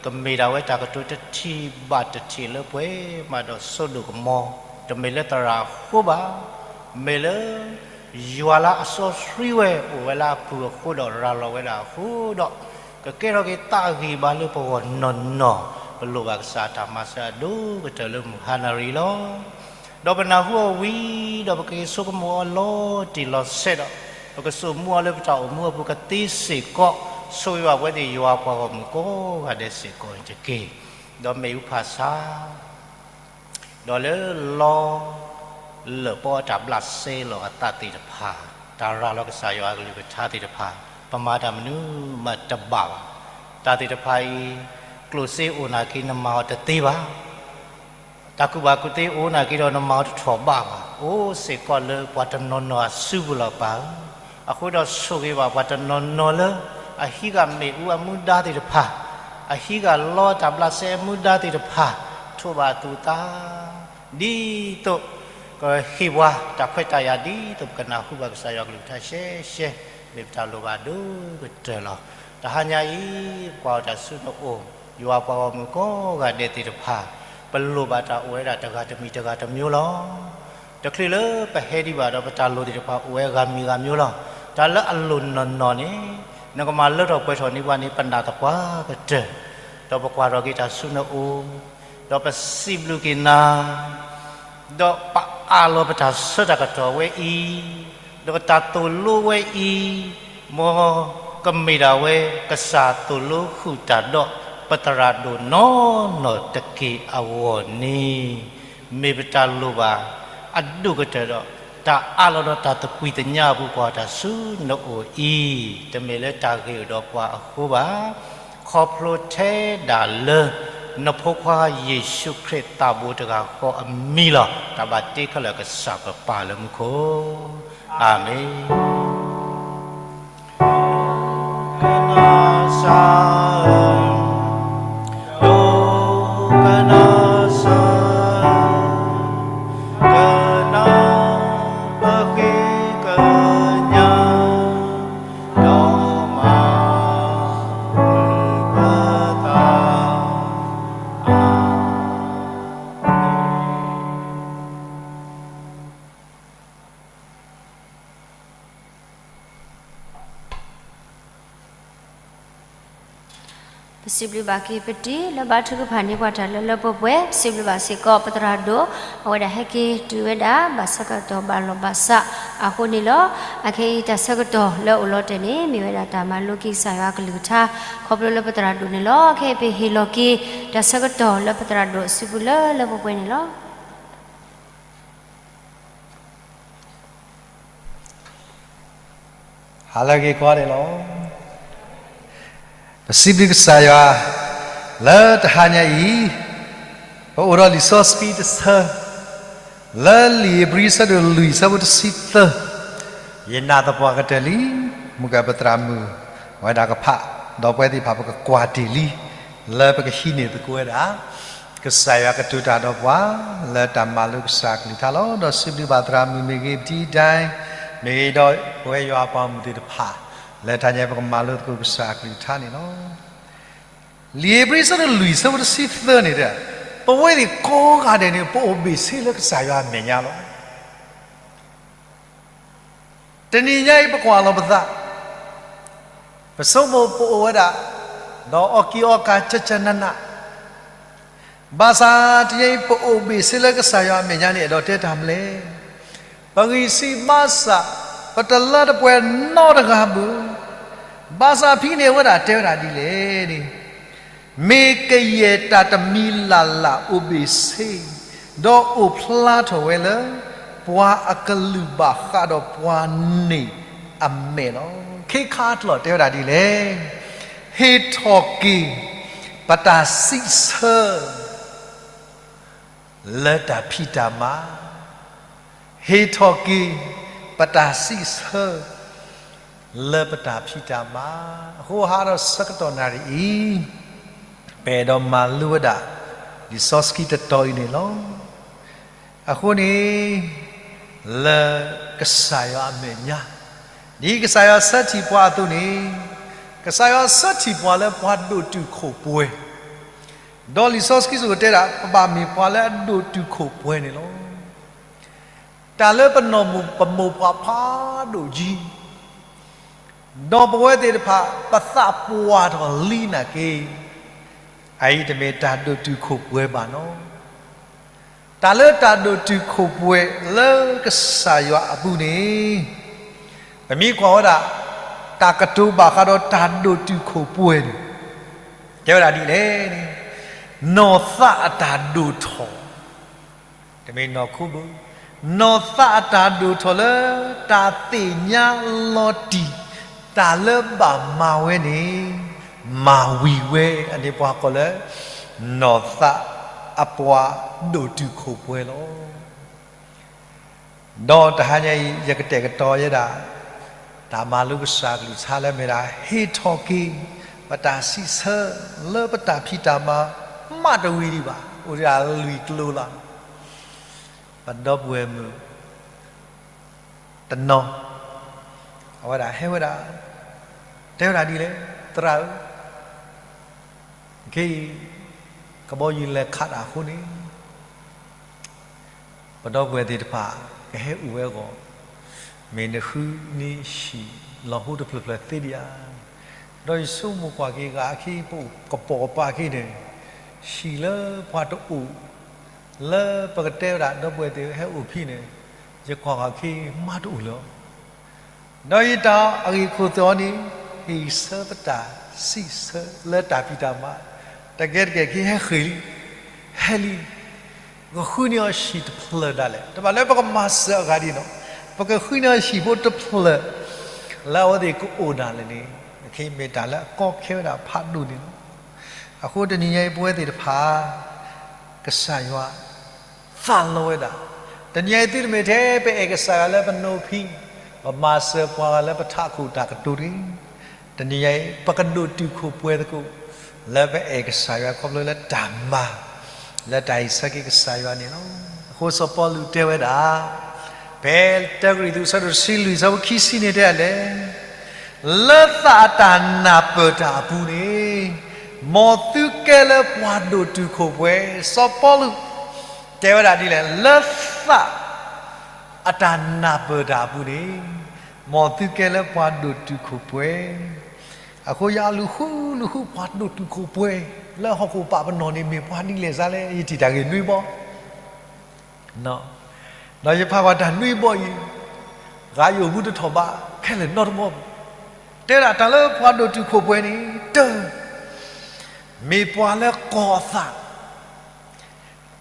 ကမ့ၢ်ဒၣ်ဝဲတၢ်ကတိၤတထံၣ်ဘၣ်တထံၣ်လၢပှဲၤမးဒီးစိဒိၣ်ကမီၤ, တမ့ၢ်လၢသရၣ်အဃိဘၣ်, မ့ၢ်လၢ ယွၤလၢအစီဆှံဝဲအိၣ်ဝဲလၢအပူၤအဃိဒီး ရၤလီၤဝဲဒၣ်အဃိဒီး ကကဲထီၣ်က့ၤသးဂံၢ်ဘါလၢပဂီၢ်နီၢ်နီၢ်, ပလိၣ်ဘၣ်ကစၢ်အတၢ်မၤစၢၤအဒိၣ်ကတၢၢ်လၢမုၢ်ဟါနၣ်ရံၣ်လီၤ. ဒီးပနၢ်ဟူအီၤဝံၤဒီး ပက့ၤဆိကမိၣ်အီၤလီၤတံၢ်လီၤဆဲးဒီး ပကစိာ်မူအီၤလၢပတၢ်အိၣ်မူအပူၤကသ့စ့ၢ်ကီး, ဆိၣ်ဂ့ၤဘၣ်ပဝဲသ့ၣ်ယွၤပှၤဂီၢ်မုၢ်ကိးဂၤဒဲးစ့ၢ်ကီးန့ၣ်တက့ၢ်. ဒီးမ့ၣ်အူဖးဆါ ဒီးလၢလီ လၢပအီၣ်တၢ်ဘျးစဲလီၤအသးသ့ၣ်တဖၣ်, တၢ်ရၤလီၤကစၢ်ယွၤအကလုၢ်ကထါသ့ၣ်တဖၣ်, ပမၤတၢ်မနုၤမးတဘၣ်ဘၣ်. တၢ်သ့ၣ်တဖၣ်အံၤ ကျိၣ်စ့အိၣ်နာ်က့ နမၤအီၤတသ့ဘၣ်. တၢ်ကူၣ်ဘၣ်ကူၣ်သ့အိၣ်နာ်က့ဒီး နမၤအီၤတထီၣ်ဘၣ်ဘၣ်. အိၣ်စ့ၢ်ကီးလၢပှၤတနီၤနီၤအစုပူၤလီၤ ပၢ်ဧၢ. အဃိဒီးဆိၣ်ဂ့ၤဘၣ်ပှၤတနီၤနီၤလၢ အဟံးဃာ်မ့ၣ်အူအမူဒါသ့ၣ်တဖၣ်, အဟံးဃာ်လီတၢ်ဘျးစဲအမူဒါသ့ၣ်တဖၣ်, ထိးဘၣ်အသူၣ်အသး ဒ်သိး ကဟ့ၣ်ပှၤတၢ်ခွဲးတၢ်ယာ်ဒ်သိးပကနၢ်ဟူဘၣ်ကစၢ်ယွၤကလုၢ်ကထါရှဲရှဲ, မ့ၢ်ပတၢ်လိၣ်ဘၣ်ဒိၣ်ကတၢၢ်လီၤ. တဟါညါအံၤ ပကွၢ်အီၤတၢ်ဆူနအိၣ်, ယွၤပှၤဂီၢ်မုၢ်ကိးဂၤဒဲးသ့ၣ်တဖၣ်, ပလိၣ်ဘၣ်တၢ်အိၣ်ဝဲဒၣ်တဂၤတမံၤတဂၤတမျိုးလီၤ. တချုးလၢပဟဲဒံးဘၣ်ဒီး ပတၢ်လိၣ်သ့ၣ်တဖၣ်အိၣ်ဝဲဂၤမံၤဂၤမျိုးလီၤ. တၢ်လၢအလိၣ်နီၢ်နီၢ်န့ၣ် နကမၤလၢထီၣ်ပှဲၤထီၣ်န့ၢ်ပှၤန့ၣ် ပနာ်သပှၢ်ကတၢၢ်, ဒီးပကွၢ်ထီၣ်က့ၤတၢ်ဆူနအိၣ်, ဒီးပစံးဘျုးက့ၤနၤ, ဒီးပအးလီၤပတၢ်ဆၢတၢ်ကတီၢ်ဝဲအံၤ, ဒီးပတၢ်သိၣ်လိဝဲအံၤ, မ်ကမ့ၢ်ဒၣ်ဝဲ ကစၢ်သိၣ်လိဃုာ်တၢ်ဒီး ပသရၣ်ဒိၣ်နီၢ်နီၢ်တက့ၢ်အဂီၢ်န့ၣ်, မ့ၢ်ပတၢ်လိၣ်ဘၣ်အဒိၣ်ကတၢၢ်ဒီး တၢ်အးလီၤဒီးတၢ်သကွံၢ်သညါအပူၤ ပကွၢ်တၢ်ဆူနအိၣ်အံၤ, တမ့ၢ်လၢတၢ်ဂ့ၢ်အိၣ်ဒီးပှၤအဃိဘၣ်, ခီဖျိထဲဒၣ်လၢ နဖိခွါယ့ၣ်ၡူးခရံာ်သးဘိတဂၤဃီအမံၤလီၤ. တၢ်ဘၣ်တ့ခဲလၢာ်ကစၢ်ပပၢ်လၢမူခိၣ်, အၤမ့ၣ်. ကနၣ်စၢ်, ဒိကနၣ်စၢ်, ကနၣ်ပဃ့ကညး, ဒီးမၤလၢပသး, အၤမ့ၣ်. ပစံးဘျုးဘၣ်က့ၤပတံၤလၢဘါထုကဖၣ်န့ၢ်ပှၤတၢ်လၢလၢပှဲၤပှဲၤ, ပစံးဘျုးဘၣ်စ့ၢ်ကီး ပသရၣ်ဒိၣ်, အဝဲဒၣ်ဟဲက့ၤတုၤဝဲဒၣ် ဘၣ်ဆၢကတီၢ်ဘၣ်လီၢ်ဘၣ်စးအဃိန့ၣ်လီၤ. အခဲအံၤတၢ်ဆၢကတီၢ်လၢအိၣ်လီၤတဲာ်န့ၣ် မ့ၢ်ဝဲဒၣ်တၢ်မၤလိက့ၤကစၢ်ယွၤအကလုၢ်ကထါ ခီဖျိလၢပသရၣ်ဒိၣ်န့ၣ်လီၤ. ခဲအံၤပဟ့ၣ်လီၤက့ၤ တၢ်ဆၢကတီၢ်လၢပသရၣ်ဒိၣ်အစုပူၤလၢလၢပှဲၤပှဲၤန့ၣ်လီၤ. ဟါလၢအဂ့ၤကိးဂၤဒဲးလီၤ. ပစံးဘျုးကစၢ်ယွၤ လၢတဟါညါအံၤ, ပအိၣ်ဒီးလံာ်စီဆှံတဆၢ လၢလံာ်ဧ့ၤဘြံၤအဆၢဒိၣ်လွံၢ်အဆၢဖိတဆံသၢ, ယနာ်သပှၢ်ကတၢၢ်လံ, မုၢ်ကပသရၣ်မုၣ် ဝဲဒၣ်ကဖး, ဒီးပဝဲသ့ၣ်တဖၣ်ပကကွၢ်တ့ၢ်လံ, လၢပကဟံးန့ၢ်သကိးဝဲဒၣ် ကစၢ်ယွၤကတိၤတၢ်ဒီးပှၤ လၢတၢ်မၤလိကစၢ်အကလုၢ်ကထါလီၤ. ဒီးစံးဘျုးဘၣ်သရၣ်မုၣ်မ့ၢ်ဂ့ၤ ပတံၤဒဲ, မ့ၢ်ဂ့ၤဒီးပဝဲယွၤအပှၤဂီၢ်မုၢ်သ့ၣ်တဖၣ်, လၢတဟါညါပကမၤလိသကိးကစၢ်အကလုၢ်ကထါန့ၣ်လီၤ. လံာ်ဧ့ၤဘြံၤအဆၢဒိၣ်လွံၢ်အဆၢဖိတဆံသၢန့ၣ်, ပဝဲသ့ၣ်ကိးဂၤဒဲးန့ၣ် ပအိၣ်ဘ့ၣ်ဆ့လၢကစၢ်ယွၤအမဲာ်ညါလီၤ. တနံၤညါအံၤပကွၢ်လီၤပသး, ပဆိကမိၣ်ပအိၣ်ဝဲဒၣ် ဒီးအီၣ်က့ၤအီၣ်ကၤကၢကၢနးနး, ဘၣ်ဆၣ်တနံၤညါအံၤ ပအိၣ်ဘ့ၣ်ဆ့လၢကစၢ်ယွၤအမဲာ်ညါန့ၣ် အဲၣ်ဒိးတဲတၢ်မနုၤလဲၣ်. ပဂံၢ်စၢ်ဘါစၢ်, ပတလၢတပှဲၤနီတဂၤဘၣ်. ဘၣ်ဆၣ်ဖဲန့ၣ်အဝဲဒၣ်တဲဝဲဒၣ်ဒ်လဲၣ်န့ၣ်, မ့ၢ်ကယဲၢ်တၢ်တမံၤလၢ်လၢ်အိၣ်ဘ့ၣ်ဆ့, ဒီးအိၣ်ဖျါထီၣ်ဝဲလၢ ပှၤအကလုၢ်ဘၣ်ဃးဒီးပှၤန့ၣ်အမဲာ်လီၤ. ခဲခါတလီၢ်တဲဝဲဒၣ်ဒ်လဲၣ်, ဟ့ၣ်ထီၣ်က့ၤ ပတၢ်စံးဆၢ လၢတၢ်ဖံးတၢ်မၤ, ဟ့ၣ်ထီၣ်က့ၤ ပတၢ်စံးဆၢ လၢပတၢ်ဖံးတၢ်မၤ. အဃိဟါဒီးဆၢကတီၢ်နၣ်ရံၣ်အံၤ, ပအဲၣ်ဒိးမၤလိဝဲဒၣ် လံာ်စီဆှံတတီၤအံၤန့ၣ်လီၤ. အဃိန့ၣ် လၢကစၢ်ယွၤအမဲာ်ညါ, ဒ်ကစၢ်ယွၤဆၢထံၣ်ပှၤအသိးန့ၣ်, ကစၢ်ယွၤဆၢထံၣ်ပှၤလၢပှၤဒိၣ်တုာ်ခိၣ်ပှဲၤ, ဒီးလံာ်စီဆှံစ့ၢ်ကီးတဲဒၣ် ပဘၣ်မ့ၢ်ပှၤလၢအဒိၣ်တုာ်ခိၣ်ပှဲၤန့ၣ်လီၤ. တၢ်လၢပနီၢ်မိၢ်ပမိၢ်ပှၢ်ဖးဒိၣ်ကံ, ဒီးပဝဲသ့ၣ်တဖၣ် ပသးပှၢ်ထီၣ်လံနာ်က့, အအံၤတမ့ၢ်တၢ်ဒိၣ်တုာ်ခိၣ်ပှဲၤဘၣ်နီၤ. တၢ်လၢတၢ်ဒိၣ်တုာ်ခိၣ်ပှဲၤလၢကစၢ်ယွၤအပူၤန့ၣ်, ပမ့ၢ်ကွၢ်ဝဲဒၣ် တၢ်ကတိၤဘၣ်ဃးဒီးတၢ်ဒိၣ်တုာ်ခိၣ်ပှဲၤန့ၣ် တဲဝဲဒၣ်ဒ်လဲၣ်န့ၣ်, နီၢ်သးအတၢ်ဒိၣ်ထီၣ် တမ့ၢ်နီၢ်ခိဘၣ်, နီၢ်သးအတၢ်ဒိၣ်ထီၣ်လၢတၢ်သ့ၣ်ညါလီၤတံၢ် တၢ်လၢဘၣ်မၤဝဲန့ၣ် မၤဝံၤဝဲ, အန့ၣ်ပှၤကိးလၢ နီၢ်သးအပှၤဒိၣ်တုာ်ခိၣ်ပှဲၤလီၤ. ဒီးတဟါညါအံၤ ယကတဲာ်ကတီၤယဲဒၣ် တၢ်မၤလိကစၢ်အကလုၢ်ကထါလၢမ့ၢ်ဒၣ် ဟ့ၣ်ထီၣ်က့ၤ ပတၢ်စံးဆၢလၢပတၢ်ဖံးတၢ်မၤ မးတဝံၤဒံးဘၣ်, အိၣ်ဒၣ်လွံၢ်ကျိၤလီၤ. ပဒီပုၢ်ဝဲၢ်မုၣ်တနီၤ အဝဲဒၣ်ဟဲဝဲဒၣ် တဲဝဲဒၣ်ဒ်လဲၣ်, သရၣ်ဧၢ, ခဲအံၤ ကဘီယူၤလဲၤခးတၢ်အဃိန့ၣ် ပဒီပုၢ်ဝဲၢ်သ့ၣ်တဖၣ် ကဟဲအိၣ်ဝဲအဂီၢ်, မ့ၢ်နဃုန့ၢ်ဟံၣ်လီၤဟိတဖျၢၣ်ဖျၢၣ်သ့ဒံးဧါ. ဒီးယဆိကမိၣ်ကွၢ်က့ၤ ဂၤအခံ ပအိၣ်ကပိာ်ကပၤအခံန့ၣ် ဟံၣ်လၢပှၤတအိၣ် လၢပကတဲဝဲဒၣ် ဒီပုၢ်ဝဲၢ်သ့ၣ်ဟဲအိၣ်ဖဲန့ၣ် ယကွၢ်ကွၢ်အခံ မါတအိၣ်လၢၤ. ဒီးယတၢ်အဂ့ၢ်ခိၣ်သ့ၣ်အီၤန့ၣ် ဟံၣ်ဆၢသတးဆံးဆၢလၢတၢ်ဖံးတၢ်မၤ, တကဲတကဲၢ် ကဟဲဃ့ၢ်လံ, ဟဲလံ, ပကဃုန့ၢ်အီၤဟံၣ်တဖျၢၣ်ဒၣ်လဲာ်, တဘၣ်လၢပကမၤစၢၤအဂၤဒ်နီၤ, ပကဃုန့ၢ်အီၤဟံၣ်ဖိတဖျၢၣ် လၢအဝဲသ့ၣ်ကအိၣ်ဒၣ်လဲာ်န့ၣ် ကမ့ၢ်တၢ်လၢအကီခဲဝဲဒၣ်ဖးဒိၣ်န့ၣ်လီၤ. အဃိတနံၤညါအံၤ ပဝဲသ့ၣ်တဖၣ် ကစၢ်ယွၤ သးလီဝဲဒၣ်, တနံၤညါအံၤ သုတမ့ၢ်ထဲပအဲၣ်ကစၢ်ယွၤလၢပနိးဖံး, ပမၤစၢၤပှၤဂၤလၢပထးခိၣ်တၢ်ကတိၤတဂ့ၤ. တနံၤညါအံၤ ပကဒိၣ်တုာ်ခိၣ်ပှဲၤသကိး လၢပအဲၣ်ကစၢ်ယွၤခီဖျိလၢတၢ်မၤ လၢတၢ်ဟ့ၣ်ဆၢက့ၤကစၢ်ယွၤန့ၣ်လီၤ. အဃိစီၤပီလူးတဲဝဲဒၣ် ဖဲတၢကရံၣ်သူး အဆၢဒိၣ်တဆံလွံၢ် အဆၢဖိခံဆံန့ၣ်တဲဒ်လဲၣ်, လၢသးအတၢ်နၢ်ပၢၢ်တၢ်အပူၤန့ၣ် မ်သုကဲလၢပှၤဒိၣ်တုာ်ခိၣ်ပှဲၤ. စီၤပီလူး တဲဝဲဒၣ်ဒ်လဲၣ်, လၢသးအတၢ်နၢ်ပၢၢ်တၢ်အပူၤန့ၣ် မ်သုကဲလၢပှၤဒိၣ်တုာ်ခိၣ်ပှဲၤ. အဃိယအလူၤဃုလူၤဃု ပှၤဒိၣ်တုာ်ခိၣ်ပှဲၤ လၢဟီၣ်ခိၣ်ပာ်ပနီၣ်န့ၣ် မ့ၢ်ပှၤဒ်လဲၣ်စ့ၢ်လဲၣ်, ယထံၣ်တၢ်ဂ့ၢ်နွံဘီ ဒီးယဖးကွၢ်တၢ်နွံဘီအံၤ, ဂၤယအိၣ်မူတထီၣ်ဘၣ်ခဲလၢာ်နီတဘီဘၣ်. တဲဒၣ်တၢ်လၢပှၤဒိၣ်တုာ်ခိၣ်ပှဲၤန့ၣ် တၢ် မ့ၢ်ပှၤလၢကီၢ်အသး,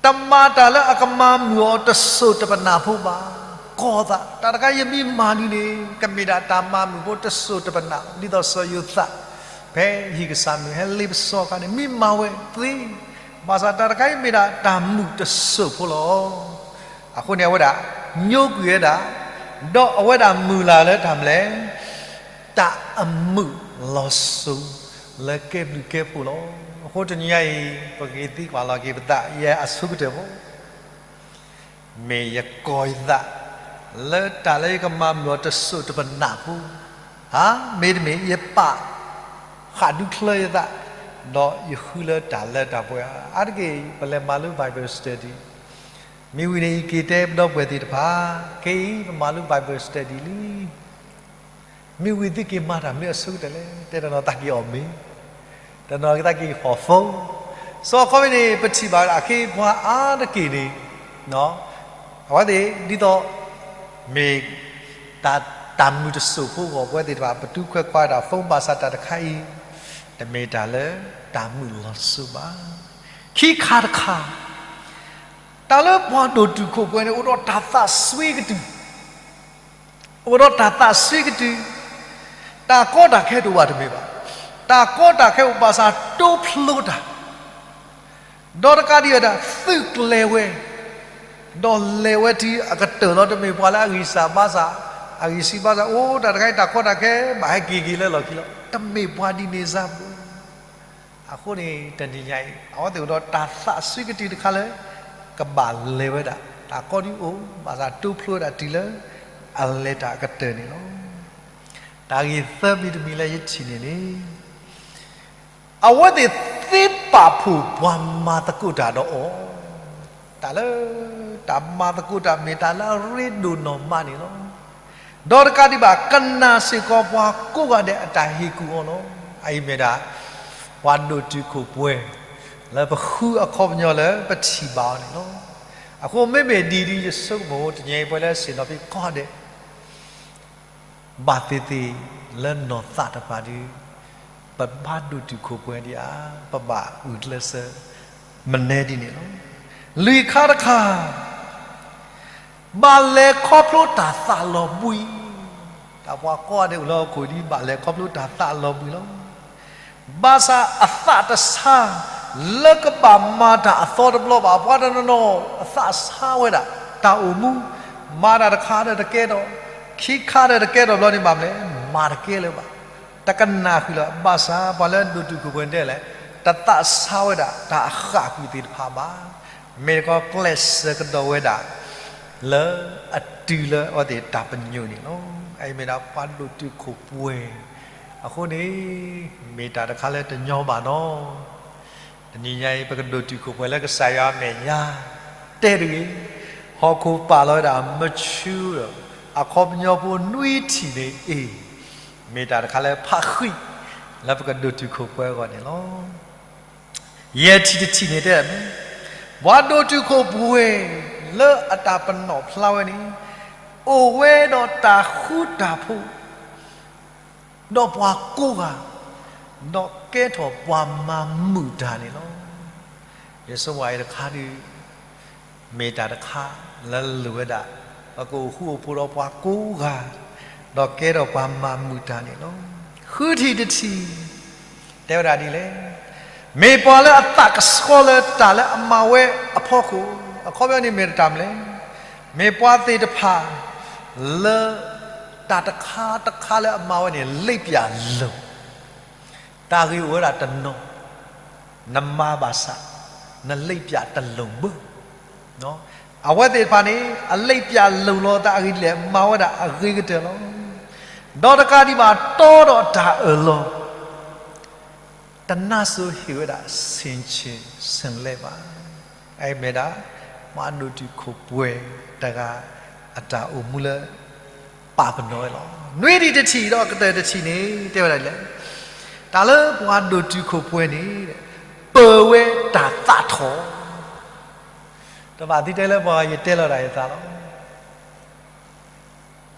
တမၤတၢ်လၢအကမၤမုာ်အီၤတစိၢ်တပနၢ်ဖိဘၣ်, ကီၢ်အသး. တၢ်တခါအံၤယမ့ၢ်မၤဒ်န့ၣ် ကမ့ၢ်ဒၣ်တၢ်မၤမုာ်ဖိတစိၢ်တပနၢ်, ဒ်သိးစီၤယိၤသး ဖဲဟံၣ်ကစၢ်မုၣ်ဟဲလ့ပစီအခါန့ၣ် မ့ၢ်မၤဝဲသ့, ဘၣ်ဆၣ်တၢ်တခါအံၤမ့ၢ်ဒၣ်တၢ်မုာ်တစိၢ်ဖိလီၤ. အဃိန့ၣ် အဝဲဒၣ်ညိကွံာ်ဝဲဒၣ်, ဒီးအဝဲဒၣ်မုၢ်လၢ်လၢတၢ်မနုၤလဲၣ်, တၢ်အမုာ်လီၤစိၤလၢကဲဘျုးကဲဖှိၣ်လီၤ. အဃိတနံၤညါအံၤ ပကသံကွၢ်လီၤက့ၤပသး ယဲအဆိကတၢၢ်ဖိ မ့ၢ်ယကီၢ်ယသး လၢတၢ်လၢယကမၤမုာ်အီၤတစိၢ်တပနၢ်ဖိဧါ, မ့တမ့ၢ်ယပာ်ဃာ်ဒူချၢယသး, ဒီးယဃုလၢတၢ်လၢတၢ်ပှဲၤဧါ. အါတက့ၢ် ပလဲၤမၤလၢ Bible study မ့ၢ်ဝံၤန့ၣ် ယက့ၤတဲပဒီပုၢ်ဝဲၢ်သ့ၣ်တဖၣ်, ခဲအံၤပမၤလၢ Bible study လံ မ့ၢ်ဝံၤသုက့ၤမၤတၢ်မနုၤအဆိကတၢၢ်လဲၣ်. တဲတနီၤသးက့ၤအီၣ်မ့ၤ, တနီၤသးက့ၤဖီၣ်ဖိ, စီၤခီမ့ၢ်န့ၣ် ပထံၣ်ဘၣ်ဝဲဒၣ်အခ့အပှၤအါတက့ၢ်န့ၣ်, အဝဲသ့ၣ်ဒ်သိး မ့ၢ်တၢ် တၢ်မုာ်တစိၢ်ဖိအဂီၢ် ပဝဲသ့ၣ်တဖၣ် ပတူၢ်ခွဲးခွါဝဲဒၣ် phone ဘၣ်ဆၣ်တၢ်တခါအံၤ တမ့ၢ်တၢ်လၢတၢ်မုာ်လီၤစိၤဘၣ်. ခံခါတခါ တၢ်လၢပှၤဒိၣ်တုာ်ခိၣ်ပှဲၤန့ၣ် အိၣ်ဒီးတၢ်သးစွံကတုၢ် အိၣ်ဒီးတၢ်သးစွံကတုၢ်, တၢ်ကီတၢ်ခဲတအိၣ်ဘၣ်တမ့ၢ်ဘၣ်, တၢ်ကီတၢ်ခဲအိၣ်ဘၣ်ဆၣ်တိဖျိတၢ်, ဒီးတကးဒံးဝဲဒၣ် သုးကျဲၤဝဲ, ဒီးလဲၤဝဲတုၤအကတၢၢ်လီၤ. တမ့ၢ်ပှၤလၢအဂံၢ်စၢ်ဘါစၢ်, အဂံၢ်စၢ်ဘါစၢ် အိၣ်တၢ်တခါအံၤ တၢ်ကီတၢ်ခဲ ဘၣ်ဟဲက့ၤက့ၤလၢလီၢ်ခံလီၤ. တမ့ၢ်ပှၤဒ်န့ၣ်စ့ၢ်ဘၣ်. အဃိန့ၣ် တနံၤညါအံၤ အဝဲသ့ၣ်အိၣ်ဒီးတၢ်သးစွံကတုၢ်တခါလၢ ကဘၣ်လဲၤဝဲဒၣ်, တၢ်ကီဒုအိၣ် ဘၣ်ဆၣ်တိဖျိဝဲဒၣ်တုၤလၢ အလဲၤတၢ်အကတၢၢ်န့ၣ်လီၤ. တၢ်ဂ့ၢ်သၢမံၤတမံၤလၢယထံၣ်န့ၣ်န့ၣ် အဝဲသ့ၣ်သ့ပာ်ဖှိၣ်ပှၤမၤသကိးတၢ်ဒီးအီၤ, တၢ်လၢ တၢ်မၤသကိးတၢ်မ့ၢ်တၢ်လၢအရ့ဒိၣ်နီၢ်မးန့ၣ်လီၤ. ဒီးတကးဒံးဘၣ် ကနၣ်စ့ၢ်ကီးပှၤကိးဂၤဒဲးအတၢ်ဟ့ၣ်ကူၣ်အီၤလီၤ. အအံၤမ့ၢ်ဒၣ် ပှၤဒိၣ်တုာ်ခိၣ်ပှဲၤ လၢပဃုအခီပညီလၢပထံၣ်ဘၣ်အီၤန့ၣ်လီၤ. အဃိမ့မ့ၢ်ဒ်အံၤဒ် ယဆိကမိၣ်တနံၤအံၤ ပှၤလၢဆ့ၣ်နီၤဖဲကိးဂၤဒဲး ဘၣ်သ့ၣ်သ့ၣ်လၢနီၢ်သးတဖၣ်ဒီး ပဘၣ်ဒိၣ်တုာ်ခိၣ်ပှဲၤဒံးဧါ, ပဘၣ်ဂုာ်ကျဲးစၢးမနုၤဒ်န့ၣ်လီၤ. လွံၢ်ခါတခါ ဘၣ်လဲၤခီဖျိတၢ်သးလီၤဘှံး, တၢ်ပှၤကိးဂၤဒဲးအိၣ်လၢဟီၣ်ခိၣ်ဒ် ဘၣ်လဲၤခီဖျိတၢ်သးလီၤဘှံးလီၤ. ဘၣ်ဆၣ်အသးတဆါ လၢကဘၣ်မၤတၢ်အသီတဘျီဘၣ်. ပှၤတနီၤနီၤ အသးဆါဝဲဒၣ် တၢ်အိၣ်မူ, မၤတၢ်တခါဒီးတကဲထီၣ်, ခံခါဒီးတကဲထီၣ်ဘျီန့ၣ် ဘၣ်မနုၤလဲၣ်, မၤတကဲလၢၤဘၣ်, တကနၣ်ဃုာ်လၢၤ. ဘၣ်ဆၣ်ပှၤလၢဒိၣ်တုာ်ခိၣ်ပှဲၤန့ၣ်ဒ်လဲၣ်, တသးဆါဝဲဒၣ်တၢ်အဃၣ်ကွံာ်သ့ၣ်တဖၣ်ဘၣ်. မ့ၢ်တခီကျဲးစၢးကဒီးဝဲဒၣ် လၢအတုၤလၢအဝဲသ့ၣ်တၢ်ပညိၣ်န့ၣ်လီၤ. အအံၤမ့ၢ်ဒၣ်ပှၤဒိၣ်တုာ်ခိၣ်ပှဲၤအဃိန့ၣ်, မ့ၢ်တၢ်တခါလၢတညီဘၣ်နီၤ. တနံၤညါအံၤ ပကဒိၣ်တုာ်ခိၣ်ပှဲၤလၢကစၢ်ယွၤအမဲာ်ညါ တဲတဂ့ၤ, ဟီၣ်ခိၣ်ပာ်လီၤဝဲဒၣ် mature ဒီး အခီပညီဖိနွံထံၣ်န့ၣ်အံၤ, မ့ၢ်တၢ်တခါလၢဖးဃံး လၢပကဒိၣ်တုာ်ခိၣ်ပှဲၤအဂီၢ်န့ၣ်လီၤ. ယဲၢ်ထံၣ်တထံၣ်န့ၣ်တဲမ့ၢ်, ပှၤဒိၣ်တုာ်ခိၣ်ပှဲၤလၢအတၢ်ပနီၣ်ဖျါဝဲန့ၣ်, အိၣ်ဝဲဒီးတၢ်ဃူတၢ်ဖိး ဒီးပှၤကိးဂၤ, ဒီးကဲထီၣ်ပှၤမၤမုာ်တၢ်န့ၣ်လီၤ. ယဆိကမိၣ်အံၤတခါဒီး မ့ၢ်တၢ်တခါလၢလိၣ်ဝဲဒၣ် ပကအိၣ်ဃူအိၣ်ဖိးဒီးပှၤကိးဂၤ, ဒီးကဲထီၣ်ပှၤမၤမုာ်တၢ်န့ၣ်လီၤ. ဃုထံၣ်တထံၣ် တဲဝဲဒၣ်ဒ်လဲၣ်, မ့ၢ်ပှၤလၢအသးကဆှီလၢတၢ်လၢအမၤဝဲအဖီခိၣ်, အခီပညီန့ၣ်မ့ၢ်တၢ်မနုၤလဲၣ်, မ့ၢ်ပှၤသ့ၣ်တဖၣ်လၢ တၢ်တခါတခါလၢအမၤဝဲန့ၣ် လ့ပၠးလိၤ တၢ်ဂ့ၢ်အိၣ်ဝဲဒၣ်တနီၤ, နမၤဘၣ်ဆၣ် နလ့ပၠးတလိၤဘၣ်. အဝဲသ့ၣ်တဖၣ်န့ၣ် အလ့ပၠးလိၤလီၤသးအဂ့ၢ်ဒ်လဲၣ်, မၤဝဲဒၣ်အဂ့ၤကတၢၢ်လီၤ. ဒီးတကးဒံးဘၣ် တီဒီးတၢ်အၢၣ်လီၤ တနါစိၤဟ့ၣ်ဝဲဒၣ် ဆင်ခြင်ဆင်လ့ဘၣ်. အအံၤမ့ၢ်ဒၣ် ပှၤဒိၣ်တုာ်ခိၣ်ပှဲၤတဂၤ အတၢ်အိၣ်မူလၢ ပာ်ပနီၣ်ဝဲလီၤ. နွံထံၣ်တထံၣ်ဒီးကတၢၢ်တထံၣ်န့ၣ် တဲဝဲဒၣ်ဒ်လဲၣ်, တၢ်လၢပှၤဒိၣ်တုာ်ခိၣ်ပှဲၤန့ၣ် ပၢၤဝဲတၢ်သးထီၣ်, တဘၣ်သံတဲလၢပှၤဂၤ ယတဲလီၤဒၣ်ယသးလီၤ.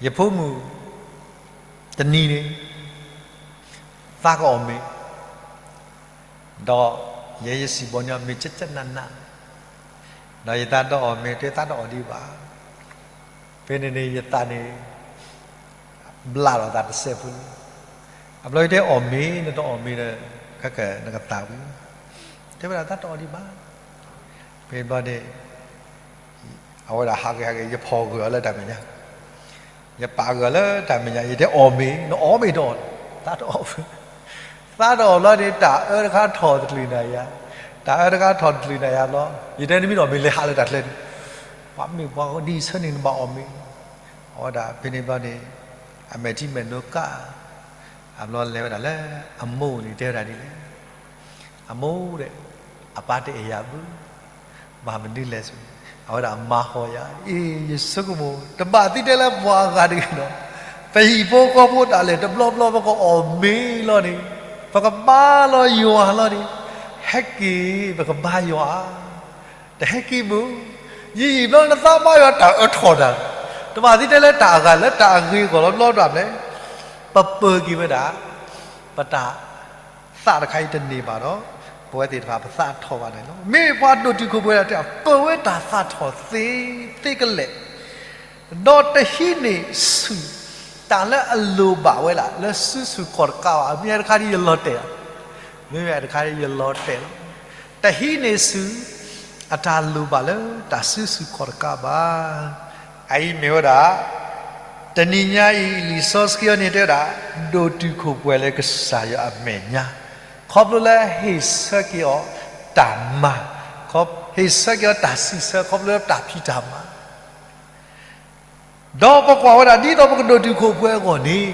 ယဖိမုၣ် တနံၤန့ၣ် သးကအီၣ်မ့ၤ, ဒီးယဲယစံၣ်ဘီန့ၣ် အီၣ်မ့ၤကၠၢ်ကၠၢ်နးနး, ဒီးယသးတအီၣ်မ့ၤ တဲသးတအီၣ်ဒံးဘၣ်. ဖဲန့ၣ်န့ၣ် ယသးန့ၣ် ဘျးလီၤသးတစဲးဖိလံ. အဘျီယတဲအီၣ်မ့ၤ နတအီၣ်မ့ၤဒီး ခဲကနကသးဝံၤ, တဲဝဲဒၣ်သးတအီၣ်ဒံးဘၣ်. ဖဲဘျီန့ၣ် အဝဲဒၣ်ဟးဂ့ၤဟးဂ့ၤ ယဖီၣ်ဂၢၢ်အီၤလၢတၢ်မဲာ်ညါ, ယပာ်ဂၢၢ်လၢတၢ်မဲာ်ညါ ယတဲအီၣ်မ့ၤ နအီၣ်မ့ၤတအီၣ်, သးတအီၣ်, သးတအီၣ်ဘျီန့ၣ် တၢ်အၢတခါထီၣ်တချုးနၤယၤ, တၢ်အၢတခါထီၣ်တချုးနၤယၤဘျီ, ယတဲနမ့ၢ်အီၣ်မ့ၤလဲၤဟးလၢတၢ်ချၢန့ၣ်, ပှၤမ့ၢ်ပှၤဒ်ဆၢန့ၣ် နဘၣ်အီၣ်မ့ၤ, အဝဲဒၣ်ဖဲန့ၣ်ဘျီန့ၣ် အမဲာ်ထံမဲာ်နိကၣ်, အဘျီလဲၤဝဲဒၣ်လၢအမိၢ်န့ၣ် တဲဝဲဒၣ်ဒ်လဲၣ် အမိၢ်ဒီး အပၢ်တအဲၣ်ယၤဘၣ်, ဘၣ်မနုၤလဲၣ်, အဝဲဒၣ်မၤဟီၣ်ယၤ, အ့ ယဆိကမိၣ် တဘၣ်သံတဲလၢပှၤဂၤတဂ့ၤဒီး, ပဟံၣ်ဖိဃီဖိတၢ်လဲၣ် တဘျီဘျီပကအီၣ်မ့ၤလီၤန့ၣ်, ပကဘါလီၤယွၤလီၤန့ၣ်, ဟဲက့ၤ ပကဘါယွၤဧါ, တဟဲက့ၤဘၣ်, ယံာ်ယံာ်ဘျီနသးဘါယွၤတၢ်အၢထီၣ်တၢ်, တဘၣ်သံတဲလၢတၢ်အဂၤလၢတၢ်အဂ့ၤအဂီၢ်လီၤဘျီဒၣ်လဲၣ်, ပပၢၤက့ၤဝဲဒၣ် ပတၢ် သးတခါအံၤတန့ၢ်ဘၣ်ဒီး ပဝဲသ့ၣ်တဖၣ်ပသးထီၣ်ဘၣ်န့ၣ်လီၤ. မ့ၢ်ပှၤဒိၣ်တုာ်ခိၣ်ပှဲၤဒၣ်တဲ ပၢၤဝဲတၢ်သးထီၣ်သ့သ့ကလဲာ်, ဒီးတဟံးန့ၢ်ဆူၣ် တၢ်လၢအလိၣ်ဘၣ်ဝဲဒၣ်လၢစုဆူၣ်ခီၣ်တကးဘၣ်. မ့ၢ်တခါဒ်ယလီၤတဲာ်လီၤ, မ့မ့ၢ်တခါဒ်ယလီၤတဲာ်လီၤ, တဟံးန့ၢ်ဆူၣ် အတၢ်လိၣ်ဘၣ်လၢတၢ်စုဆူၣ်ခီၣ်တကးဘၣ်. အအံၤမ့ၢ်ဝဲဒၣ် တနံၤညါအံၤ လံာ်စီဆှံအံၤန့ၣ်တဲဝဲဒၣ် ဒိၣ်တုာ်ခိၣ်ပှဲၤလၢကစၢ်ယွၤအမဲာ်ညါ, ခီဖျိလၢဟ့ၣ်ဆၢက့ၤအီၤတၢ်မၤ, ဟ့ၣ်ဆၢက့ၤအီၤတၢ်စံးဆၢ ခီဖျိလၢတၢ်ဖံးတၢ်မၤ, ဒီးပကွၢ်ဝဲဒၣ်ဒ်သိးပကဒိၣ်တုာ်ခိၣ်ပှဲၤအဂီၢ်န့ၣ်,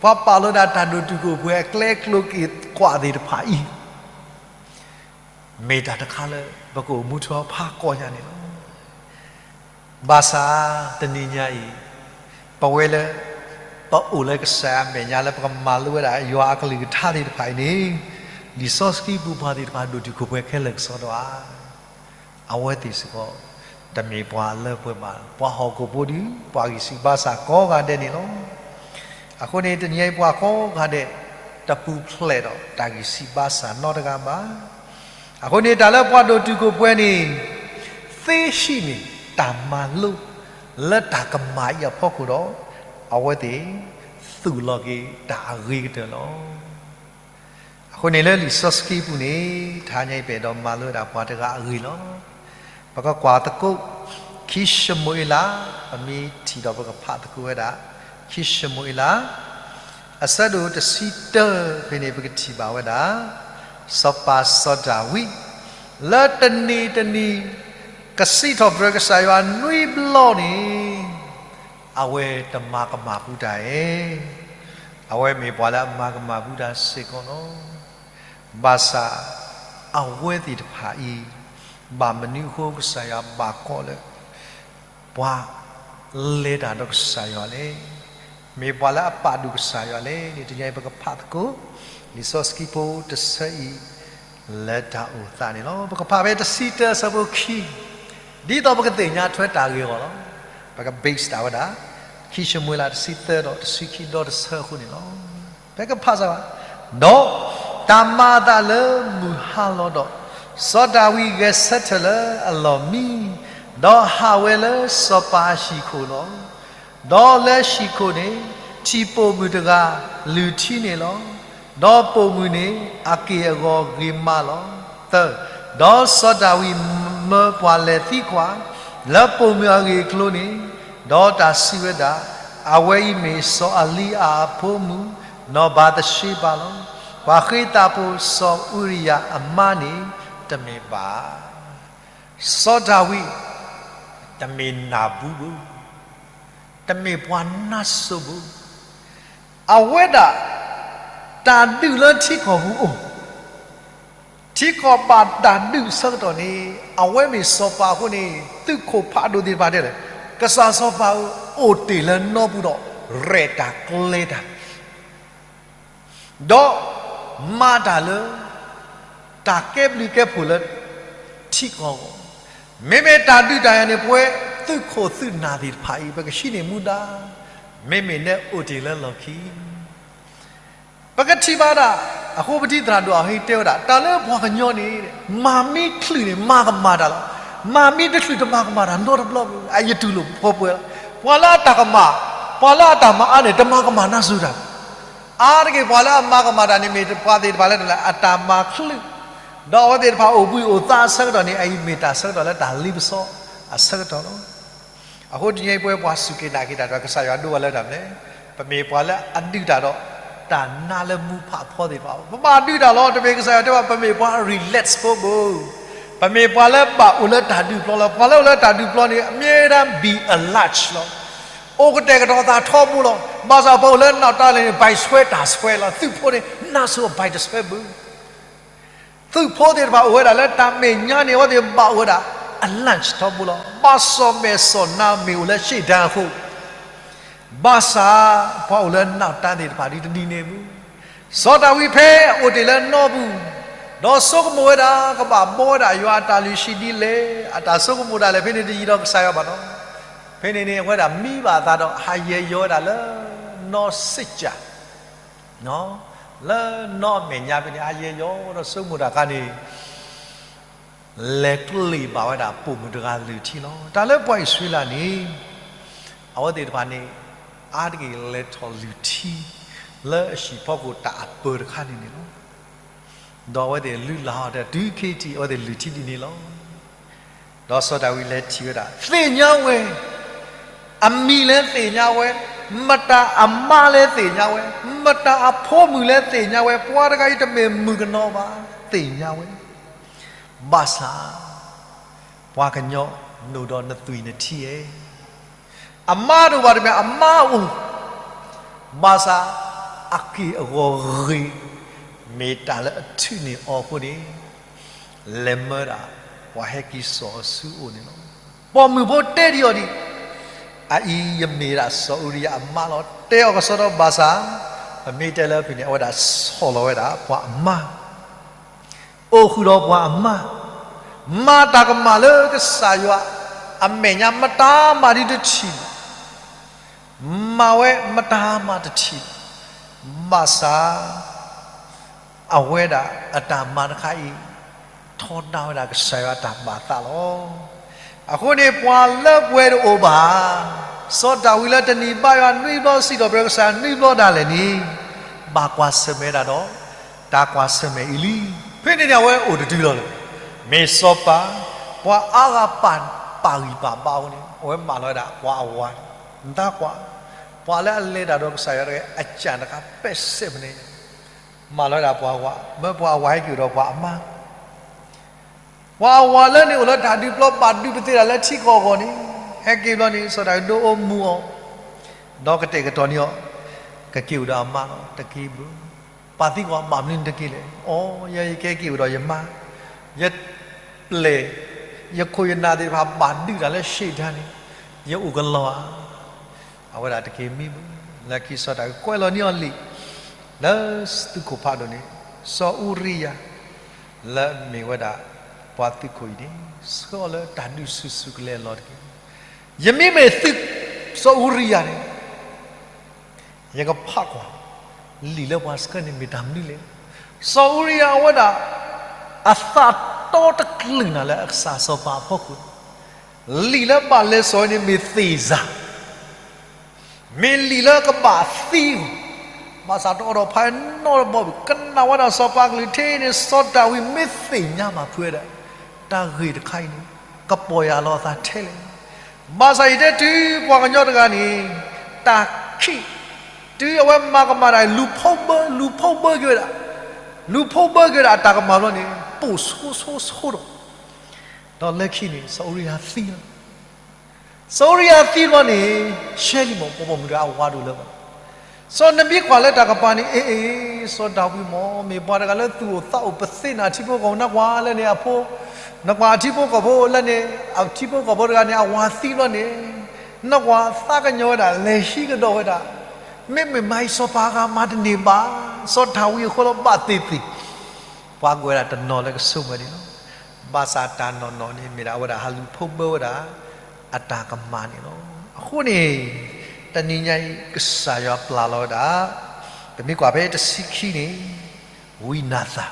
ပှၤပာ်လီၤဒၣ်တၢ်ဒိၣ်တုာ်ခိၣ်ပှဲၤအကျဲကျိၤက့ၤကွၢ်သ့ၣ်တဖၣ်အံၤ မ့ၢ်တၢ်တခါလၢ ပကအိၣ်မူထီဖးကီညါန့ၣ်လီၤ. ဘၣ်ဆၣ်တနံၤညါအံၤ ပဝဲလၢ ပအိၣ်လၢကစၢ်အမဲာ်ညါလၢပကမၤလိဝဲဒၣ်ယွၤအကလုၢ်ကထါသ့ၣ်တဖၣ်အံၤန့ၣ်, လံာ်စီဆှံပူၤပှၤသ့ၣ်တဖၣ် ဒိၣ်တုာ်ခိၣ်ပှဲၤခဲလၢာ်ကစီဒီဧါ. အဝဲသ့ၣ်စ့ၢ်ကီး တမ့ၢ်ပှၤလၢပှဲၤဘၣ်, ပှၤဟီၣ်ခိၣ်ဖိဒီး ပှၤဂံၢ်စၢ်ဘါစၢ်ကိးဂၤဒဲးန့ၣ်လီၤ. အဃိန့ၣ် တနံၤအံၤပှၤကိးဂၤဒဲး တပူၤဖျဲးဒီးတၢ်ဂံၢ်စၢ်ဘါစၢ်နီတဂၤဘၣ်. အဃိန့ၣ် တၢ်လၢပှၤဒိၣ်တုာ်ခိၣ်ပှဲၤန့ၣ် သ့ဟံးန့ၢ်တၢ်မၤလိ လၢတၢ်ကမၣ်အံၤအဖီခိၣ်ဒီး အဝဲသ့ၣ် သူၣ်လီၤက့ၤတၢ်အဂ့ၤကတၢၢ်လီၤ. အဃိန့ၣ်လၢလံာ်စီဆှံပူၤန့ၣ် တဟါညါအံၤပအဲၣ်ဒိးမၤလိဝဲဒၣ်ပှၤတဂၤအဂ့ၢ်လီၤ. ပကကွၢ်သကိး ခံၡမူၤအ့လး, ပမ့ၢ်ထံၣ်ဒီးပကဖးသကိးဝဲဒၣ် ခံၡမူၤအ့လး အဆၢဒိၣ်တဆံတၢ ဖဲန့ၣ် ပကထံၣ်ဘၣ်ဝဲဒၣ် စီၤပၤစီၤဒၤဝံး လၢတနံၤတနံၤ ကစံးထီၣ်ပတြၢၤကစၢ်ယွၤနွံဘျီန့ၣ်, အဝဲတမၤကမၣ်ဘူးတၢ်ဧါ. အဝဲမ့ၢ်ပှၤလၢအမၤကမၣ်ဘူးတၢ်စ့ၢ်ကီးလီၤ. ဘၣ်ဆၣ် အဝဲသ့ၣ်တဖၣ်အံၤ ဘၣ်မနုၤအဃိကစၢ်ယွၤဘၣ်ကွၢ်လၢ ပှၤလဲၤတၢ်ဒီးကစၢ်ယွၤလဲၣ်, မ့ၢ်ပှၤလၢအပာ်ဒိၣ်ကစၢ်ယွၤလဲၣ်န့ၣ် တနံၤအံၤပကဖးသကိး လံာ်စီဆှံဖိတဆၢအံၤ လၢတၢ်အိၣ်သးန့ၣ်လီၤ. ပကဖးဖဲတဆံတၢအဆၢဖိခံ, ဒ်သိးပကသ့ၣ်ညါထွဲတၢ်ဂ့ၢ်အဂီၢ်လီၤ. ပက base တၢ်ဝဲဒၣ် ခံၡမူၤအ့လးတဆံသၢဒီးတဆံခံဒီတဆၢအဃိန့ၣ်လီၤ. ဖဲကဖးစၢ်ဘၣ်, ဒီးတၢ်မၤအသးလၢမုၢ်ဟါလီၤဒီး, စီၤဒၤဝံးဂဲၤဆၢထၢၣ်လၢအလီၢ်မံ, ဒီးဟးဝဲလၢစီၤပၤအဟံၣ်ခိၣ်လီၤ. ဒီးလၢဟံၣ်ခိၣ်န့ၣ် ထံၣ်ပိာ်မုၣ်တဂၤလုၢ်ထံန့ၣ်လီၤ. ဒီးပိာ်မုၣ်န့ၣ်အက့ၢ်အဂီၤဂ့ၤမးလီၤ. သၢ, ဒီးစီၤဒၤဝံးမၢပှၤလဲၤသံကွၢ် လၢပိာ်မုၣ်အဂ့ၢ်အကျိၤန့ၣ်, ဒီးတၢ်စံးဝဲဒၣ်, အဝဲအံၤမ့ၢ်စီၤအလံအၤအဖိမုၣ်, နီၢ်ဘၤသရှ့ဘၤလီၤ. ပှၤဃ့သးဖိစီၤအူရံယၤအမါန့ၣ်တမ့ၢ်ဘၣ်. စီၤဒၤဝံး တမ့ၢ်နၢ်ဘူးဘၣ်, တမ့ၢ်ပှၤနါစိၤဘၣ်. အဝဲဒၣ် တၢ်ဒုးလၢထံကီၢ်ပူၤအိၣ်, ထံကီၢ်ဘၣ်တၢ်ဒုးအဆၢကတီၢ်န့ၣ် အဝဲမ့ၢ်စီၤပၤအဃိန့ၣ် သုးခိၣ်ဖးဒိၣ်သ့ၣ်တဖၣ်တဲလဲၣ်, ကစၢ်စီၤပၤဧၢ, အိၣ်တ့ၢ်လၢနီပူၤဒီး ရဲၣ်တၢ်ကျဲၤတၢ် ဒီးမၤတၢ်လၢ တၢ်ကဲဘျုးကဲဖှိၣ်လၢထံကီၢ်အဂီၢ်, မ့မ့ၢ်တၢ်ဒုးတၢ်ယၤန့ၣ် ပဝဲသုးခိၣ်သုးနၢ်သ့ၣ်တဖၣ်အံၤ ပကဟံးန့ၢ်မူဒါ, မ့မ့ၢ်နဲအိၣ်တ့ၢ်လၢလီၢ်ခံ ပကထံၣ်ဘၣ်ဒၣ်, အဃိပထံၣ်သရၣ်ဒိၣ်အဟ့ၣ်တဲဝဲဒၣ် တၢ်လၢပှၤကညီန့ၣ် မၤမ့ၢ်ချုးန့ၣ် မၤကမၣ်တၢ်လီၤ. မၤမ့ၢ်တချုးတမၤကမၣ်တၢ်နီတဘျီဘၣ်, အယတူၢ်လိာ်ပှဲၤပှဲၤလီၤ. ပှၤလၢအတၢ်ကမၣ်, ပှၤလၢအတၢ်မၤအါန့ၣ် တမၤကမၣ်နါစိၤတၢ် အါတက့ၢ် ပှၤလၢအမၤကမၣ်တၢ်န့ၣ် မ့ၢ်ပှၤသ့ၣ်တဖၣ်လၢတၢ်လၢအတၢ်မၤချုး, ဒီးအဝဲသ့ၣ်တဖၣ်အိၣ်ဘှံးအိၣ်သါအဆၢကတီၢ်န့ၣ် အအံၤမ့ၢ်တၢ်ဆၢကတီၢ်လၢတၢ်လ့ပစီအဆၢကတီၢ်လီၤ. အဃိတနံၤအံၤပဝဲပှၤစူၢ်က့ၤနာ်က့ၤတၢ်ဒီး ကစၢ်ယွၤဒိၣ်ဝဲလၢတၢ်မနုၤလဲၣ်, ပမ့ၢ်ပှၤလၢအဒုးတၢ်ဒီး တၢ်နါလၢမူဖးဖီသ့ၣ်တဖၣ်, ပဘၣ်ဒုးတၢ်လီၤ. တမ့ၢ်ကစၢ်ယွၤတဲဘၣ် ပမ့ၢ်ပှၤ relax ဖိဘၣ်, ပမ့ၢ်ပှၤလၢဘၣ်အိၣ်လၢတၢ်ဒုးပျီလီၤ. ပှၤလၢအိၣ်လၢတၢ်ဒုးပျီန့ၣ် အမြဲတမ်း be alert လီၤ. အိၣ်ကတဲာ်ကတီၤသးထီဘိလီၤ. ဘၣ်ဆၣ်ပှၤအိၣ်လၢနီၣ်တၢ်လဲၣ်န့ၣ် ဘၣ်ဆွဲတၢ်ဆွဲလီၤ. သုးဖိန့ၣ် နါစိၤအဘၣ်တဆွဲဘၣ်. သုးဖိသ့ၣ်တဖၣ်အိၣ်ဝဲဒၣ်လၢတၢ်မဲာ်ညါန့ၣ် အဝဲသ့ၣ်ဘၣ်အိၣ်ဝဲဒၣ် alert ထီဘိလီၤ. ဘၣ်စီၣ်မဲာ်စီၣ်နါမ့ၢ်အိၣ်လၢ ရှေ့တန်း အဃိ, ဘၣ်ဆၣ် ပှၤအိၣ်လၢနီၣ်တၢ်သ့ၣ်တဖၣ်ဒ်တဒ်န့ၣ်ဘၣ်. စီၤဒၤဝံးဖဲအအိၣ်တ့ၢ်လၢနီပူၤ, ဒီးဆိကမိၣ်ဝဲဒၣ် ကဘၣ်ဘှီဝဲဒၣ်ယွၤအတၢ်လုၢ်ဟံၣ်ဒ်လဲၣ်, အတၢ်ဆိကမိၣ်ဒၣ်လဲာ်ဖဲန့ၣ်တယံၤဒီးကစၢ်ယွၤဘၣ်နီၤ. ဖဲန့ၣ်န့ၣ် အဝဲဒၣ်မံဘၣ်အသးဒီး ဟးယဲၢ်ယီၤဝဲဒၣ်လၢနီၢ်စ့ၣ်ကၠၣ် လၢနီၢ်အမဲာ်ညါဖဲန့ၣ် ဟးယဲၢ်ယီၤဒီးဆိကမိၣ်တၢ်အခါန့ၣ် လဲၤကျ့ၣ်ဘၣ်ဝဲဒၣ်ပိာ်မုၣ်တဂၤလုၢ်ထံလီၤ. တၢ်လၢပှၤအံၣ်စရ့လးန့ၣ် အဝဲသ့ၣ်တဖၣ်န့ၣ် အါတက့ၢ်လဲၤထီၣ်လုၢ်ထံ လၢအဟံၣ်ဖီခိၣ်တၢ်အပၢၤတခါန့ၣ်န့ၣ်လီၤ. ဒီးအဝဲသ့ၣ်လုၢ်လၢ်အီၤဒီး တုၤခဲအံၤအဝဲသ့ၣ်လုၢ်ထံဒ်န့ၣ်လီၤ. ဒီးစီၤဒၤဝံးလဲၤထံၣ်ဝဲဒၣ် သ့ၣ်ညါဝဲ, အမံၤလၢသ့ၣ်ညါဝဲ, မတၤအမါလၢသ့ၣ်ညါဝဲ, မတၤအဖိမုၣ်လၢသ့ၣ်ညါဝဲ, ပှၤတဂၤအံၤတမ့ၢ်မုၣ်ကနီၤဘၣ်, သ့ၣ်ညါဝဲ. ဘၣ်ဆၣ် ပှၤကညီ နိၣ်ဒီးနသွံၣ်နထံဧါ. အမါတအိၣ်ဘၣ်တမ့ၢ် အမါအိၣ်, ဘၣ်ဆၣ် အက့ၢ်အဂီၤဂ့ၤ မ့ၢ်တၢ်လၢအထုးန့ၢ်အီၤအဃိန့ၣ် လဲၤမၢဒၣ် ပှၤဟဲက့ၤစိာ်အီၤဆူအအိၣ်န့ၣ်လီၤ. ပိာ်မုၣ်ဖိတဲဒံးအီၤဒံး, အအံၤယမ့ၢ်ဒၣ်စီၤအူရံယၤအမါလီၤ. တဲအီၤကစီဒီဘၣ်ဆၣ်, ပမ့ၢ်တဲလၢအပူၤန့ၣ် အဝဲဒၣ်ဆီၣ်လီၤဝဲဒၣ်ပှၤအမါ, အိၣ်ဃုာ်ဒီးပှၤအမါ, မၤတၢ်ကမၣ်လၢကစၢ်ယွၤအမဲာ်ညါ မတၤမၤဒ်တထံၣ်ဘၣ်, မၤဝဲမတၤမၤတထံၣ်ဘၣ်, ဘၣ်ဆၣ် အဝဲဒၣ်အတၢ်မၤတခါအံၤ ထီဒါဝဲဒၣ်ကစၢ်ယွၤအတၢ်ဘၣ်သးလီၤ. အဃိန့ၣ် ပှၤလၢပှဲၤတအိၣ်ဘၣ်. စီၤဒၤဝံးလၢတနံၤဘါယွၤနွံဘျီ စံးထီၣ်ပတြၢၤကစၢ်ယွၤနွံဘျီဒၣ်လဲာ်န့ၣ် ဘၣ်ကွၢ်ဆၢၣ်မဲာ်ဒၣ်ဒီး တၢ်ကွၢ်ဆၢၣ်မဲာ်အံၤလံ. ဖဲန့ၣ်န့ၣ် အဝဲအိၣ်တတုၤလီၤလၢၤ. မ့ၢ်စီၤပၤ, ပှၤအါဂၤပာ်ဂံၢ်ပာ်ဘါအဃိန့ၣ် အဝဲမၢလီၤဝဲဒၣ်ပှၤအဝၤ, နတၢ်ကွၢ်, ပှၤလၢအလဲၤတၢ်ဒီးကစၢ်ယွၤတဂၤ အကၢ်တခါပဲာ်စဲးမနုၤ, မၢလီၤဝဲဒၣ်ပှၤအဝၤ, မၢပှၤအဝၤဟဲက့ၤဒီးပှၤအမါ ပှၤအဝၤလၢန့ၣ်အိၣ်လၢတၢ်ဒုးပျီ ဘၣ်ဒုးပသ့ၣ်တၢ်လၢထံကီၢ်အဂီၢ်န့ၣ်, ဟဲက့ၤဘျီန့ၣ် စီၤဒၤဝံးဒိၣ်အိၣ်မူအီၤ, ဒီးကတဲာ်ကတီၤန့ၢ်အီၤ, ကက့ၤအိၣ်ဒီးအမါလီၤ. တက့ၤဘၣ်, ပှၤသံကွၢ် ဘၣ်မနုၤနတက့ၤလဲၣ်. အိ, ယဲယကဲက့ၤအိၣ်ဒီးယမါ, ယပျဲၢ်, ယခိၣ်ယနၢ်သ့ၣ်တဖၣ်ဘၣ်ဒုးတၢ်လၢ Satan န့ၣ်, ယအိၣ်ကလီဧါ. အဝဲဒၣ်တက့ၤမံဘၣ်. လၢခံစီၤဒၤဝံးကွဲးလီၤန့ၢ်အီၤလံာ်, လၢသုးခိၣ်ဖးဒိၣ်န့ၣ်, စီၤအူရံယၤ, လၢမ့ၢ်ဝဲဒၣ် ပှၤသုးခိၣ်အံၤန့ၣ် ဆှၢအီၤလၢတၢ်ဒုးဆူၣ်ဆူၣ်ကလဲာ်အလီၢ်တက့ၢ်. ယမ့မ့ၢ်သုး, စီၤအူရံယၤန့ၣ် ယကဖးကွၢ် လံာ်လၢပှၤဆှၢန့ၣ်မ့ၢ်တၢ်မနုၤလဲၣ်. စီၤအူရံယၤအဝဲဒၣ် အသးတီတကလုာ်နၤလၢအကစၢ်စီၤပၤအဖီခိၣ်, လံာ်လၢဘၣ်လဲၤစိာ်အီၤန့ၣ်မ့ၢ်သ့ၣ်စၢ် မ့ၢ်လံာ်လၢကဘၣ်သံအီၤ, ဘၣ်ဆၣ်တအိးထီၣ်ဖးနီတဘီဘၣ်. ကနၣ်ဝဲဒၣ်စီၤပၤကလုၢ်ထဲန့ၣ် စီၤဒၤဝံးမ့ၢ်သ့ၣ်ညါဘၣ်ဖုးဝဲဒၣ် တၢ်ဂ့ၢ်တခါအံၤန့ၣ် ကပီၢ်ယၢ်လီၤအသးထဲလဲၣ်. ဘၣ်ဆၣ်ယတဲတုၤပှၤကညီတဂၤန့ၣ် တၢ်ခံး, တုၤအဝဲမၤကမၣ်တၢ် လူၤဖီၣ်ဘၢ, လူၤဖီၣ်ဘၢက့ၤဝဲဒၣ်, လူၤဖီၣ်ဘၢက့ၤဝဲဒၣ်အတၢ်ကမၣ်ဘျီန့ၣ် ပိာ်ဆိဆိဆိဒီး, ဒီးလၢခံန့ၣ် စီၤအူရံယၤသံလီၤ. စီၤအူရံယၤသံဘျီန့ၣ် ရှဲလံမး ပိာ်မုၣ်တဂၤအဝၤဒိၣ်လၢၤဘၣ်. စီၤနဘံးကွၢ်လၢတၢ်ကပၤန့ၣ် အ့ အ့ စီၤဒၤဝံးမး မ့ၢ်ပှၤတဂၤလၢသူၣ်အိၣ်သးအိၣ် ပသ့န့ၣ်အထံဖိကီၢ်ဖိ နကွၢ်လၢန့ၣ်အဖိ, နကွၢ်အထံဖိကီၢ်ဖိလၢန့ၣ် အထံဖိကီၢ်ဖိတဂၤန့ၣ် အဝၤသံဘျီန့ၣ်, နကွၢ်သးကညီၤဝဲဒၣ် လဲၤဟံးကဒီးဝဲဒၣ်, မ့မ့ၢ်မၤအံၤစီၤပၤအဂၤမၤတန့ၢ်ဘၣ်. စီၤဒၤဝံးအဃိလီၤ ဘၣ်သ့ၣ်သ့ၣ် ပှၤကွဲးဝဲဒၣ်တနီၤလၢကဆိကမိၣ်ဒံးလီၤ. ဘၣ်ဆၣ်တၢ်နီၢ်နီၢ်န့ၣ် မ့ၢ်ဒၣ်အဝဲဒၣ်ဟးလူၤဖီၣ်ဘၢဝဲဒၣ် အတၢ်ကမၣ်န့ၣ်လီၤ. အဃိန့ၣ် တနံၤညါအံၤ ကစၢ်ယွၤပျၢ်လီၤဝဲဒၣ်, ပမ့ၢ်ကွၢ်ဖဲတဆံခံန့ၣ်, ဝံနၤသၣ်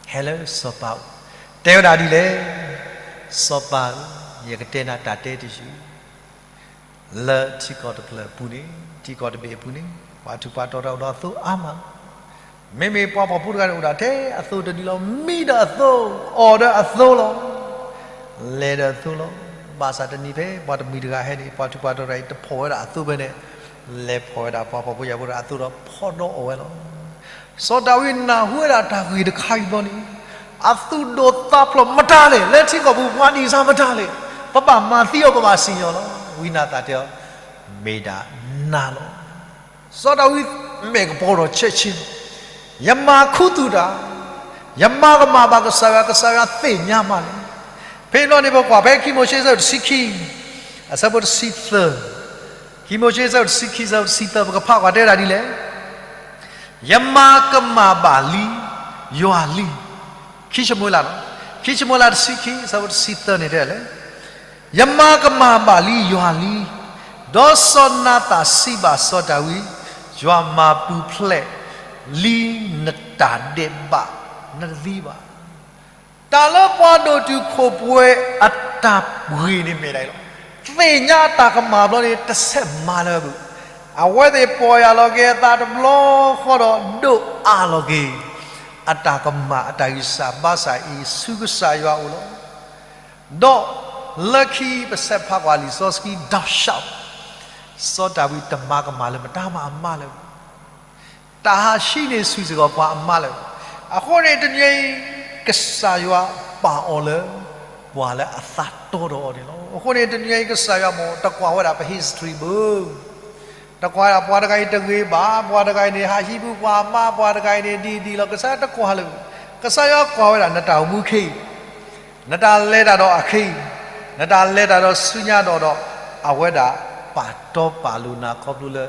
ဟဲလၢစီၤပၤအိၣ်, တဲဝဲဒၣ်ဒ်လဲၣ်, စီၤပၤဧၢ, ယကတဲနၤတၢ်တဲတယုၢ် လၢထံကီၢ်တဖျၢၣ်အပူၤန့ၣ်, ထံကီၢ်တဘ့ၣ်အပူၤန့ၣ် ပှၤထူးပှၤတီၤတၢ်အိၣ်ဒီးအသိအါမးလီၤ. မ့မ့ၢ်ပှၤဖှီၣ်ဖိတဂၤန့ၣ်အိၣ်ဒၣ်ထဲအသိတဒုလီၤ. မံဒီးအသိ, အီၣ်ဒီးအသိလီၤ. လဲၤဒီးအသိလီၤ. ဘၣ်ဆၣ်တနံၤဖဲ ပှၤတမှံၤတဂၤဟဲန့ၣ် ပှၤထူးပှၤတီၤတဂၤအံၤ တဖှီၣ်ဝဲဒၣ်အသိဖဲန့ၣ်, လဲၤဖှီၣ်ဝဲဒၣ်ပှၤဖှီၣ်ဖိယာ်ဖိတဂၤအသိဒီးဖီၣ်ဒီးအီၣ်ဝဲလီၤ. စီၤဒၤဝံးနၢ်ဟူဝဲဒၣ်တၢ်ဂ့ၢ်တခါအံၤဘျီန့ၣ်, အသူၣ်ဒိၣ်သးဖျိး မတၤလဲၣ်, လၢထံကီၢ်ပူၤပှၤဒ်စၢ်မတၤလဲၣ်, ပဘၣ်မၤသံအီၤ ပဘၣ်စံၣ်ညီၣ်လီၤ. ဝံနၤသၣ်တဲအီၤ, မ့ၢ်ဒၣ်နၤလီၤ. စီၤဒၤဝံးမဲာ်ကပီၤထီၣ်ဆဲးဆ့, ယမၤခူသူၣ်တၢ်, ယမၤကမၣ်ဘၣ်ကစၢ်ယွၤ, ကစၢ်ယွၤသ့ၣ်ညါမးလီၤ. ဖဲန့ၣ်ဘျီန့ၣ် ပကွၢ်ဖဲခံမိၤၡ့အဆၢဒိၣ်တဆံခံ, အဆၢဖိတဆံသၢ, ခံမိၤၡ့အဆၢဒိၣ်တဆံခံ အဆၢဖိတဆံသၢ ပကဖးကွၢ်တဲဝဲဒၣ်ဒ်လဲၣ်. ယမၤကမၣ်ဘၣ်လံယွၤလံ. ခံၡမူၤအ့လးလီၤ. ခံၡမူၤအ့လးတဆံခံ အဆၢဖိတဆံသၢန့ၣ်တဲလဲၣ်, ယမၤကမၣ်ဘၣ်လံယွၤလံ. ဒီးစီၤနၤသၣ်စံးဘၣ်စီၤဒၤဝံး, ယွၤမၤပူၤဖျဲးလံနတၢ်ဒဲးဘး, နတသံဘၣ်. တၢ်လၢပှၤဒိၣ်တုာ်ခိၣ်ပှဲၤအတၢ်ဂ့ၢ်န့ၣ်မ့ၢ်ဒၣ်အံၤလီၤ. သ့ၣ်ညါအတၢ်ကမၣ်ဘျီန့ၣ် တဆဲးမၤလၢၤဘၣ်. အဝဲသ့ၣ်ပီၢ်ယၢ်လီၤက့ၤအသးတဘျီဃီဒီး ဒိးအးလီၤက့ၤ အတၢ်ကမၣ်အတၢ်ဂံၢ်စၢ်ဘါစၢ်အံၤ ဆူကစၢ်ယွၤအအိၣ်လီၤ. ဒီးလၢခံပဆဲးဖးကွၢ်လံာ်စီဆှံဒီးဆၣ်, စီၤဒၤဝံးတမၤကမၣ်လၢၤမတၤမးအမါလၢၤဘၣ်. တၢ်ဟးဟံးန့ၢ်ဆူၣ်စ့ၢ်ကီးပှၤအမါလၢၤဘၣ်. အဃိန့ၣ်တနံၤအံၤ ကစၢ်ယွၤပာ်အီၤလၢ ပှၤလၢအသးတီဒီးအီၤန့ၣ်လီၤ. အဃိန့ၣ်တနံၤအံၤ ကစၢ်ယွၤမ့ၢ်တကွၢ်ဝဲဒၣ်ပ history ဘၣ်. တကွၢ်ဝဲဒၣ်ပှၤတဂၤအံၤတဂ့ၤဘၣ်, ပှၤတဂၤအံၤန့ၣ် ဟးဟံးဘူးပှၤအမါ, ပှၤတဂၤအံၤန့ၣ်ဒ်ဒ်လီၤ, ကစၢ်ယွၤတကွၢ်လၢၤ. ကစၢ်ယွၤကွၢ်ဝဲဒၣ်နတၢ်အိၣ်မူခဲအံၤ, နတၢ်လဲၤတၢ်ဒီးအခဲအံၤ, နတၢ်လဲၤတၢ်ဒီးဆူညါဒီးဒီး အဝဲဒၣ်ပာ်တီပာ်လိၤနၤခီဖျိလၢ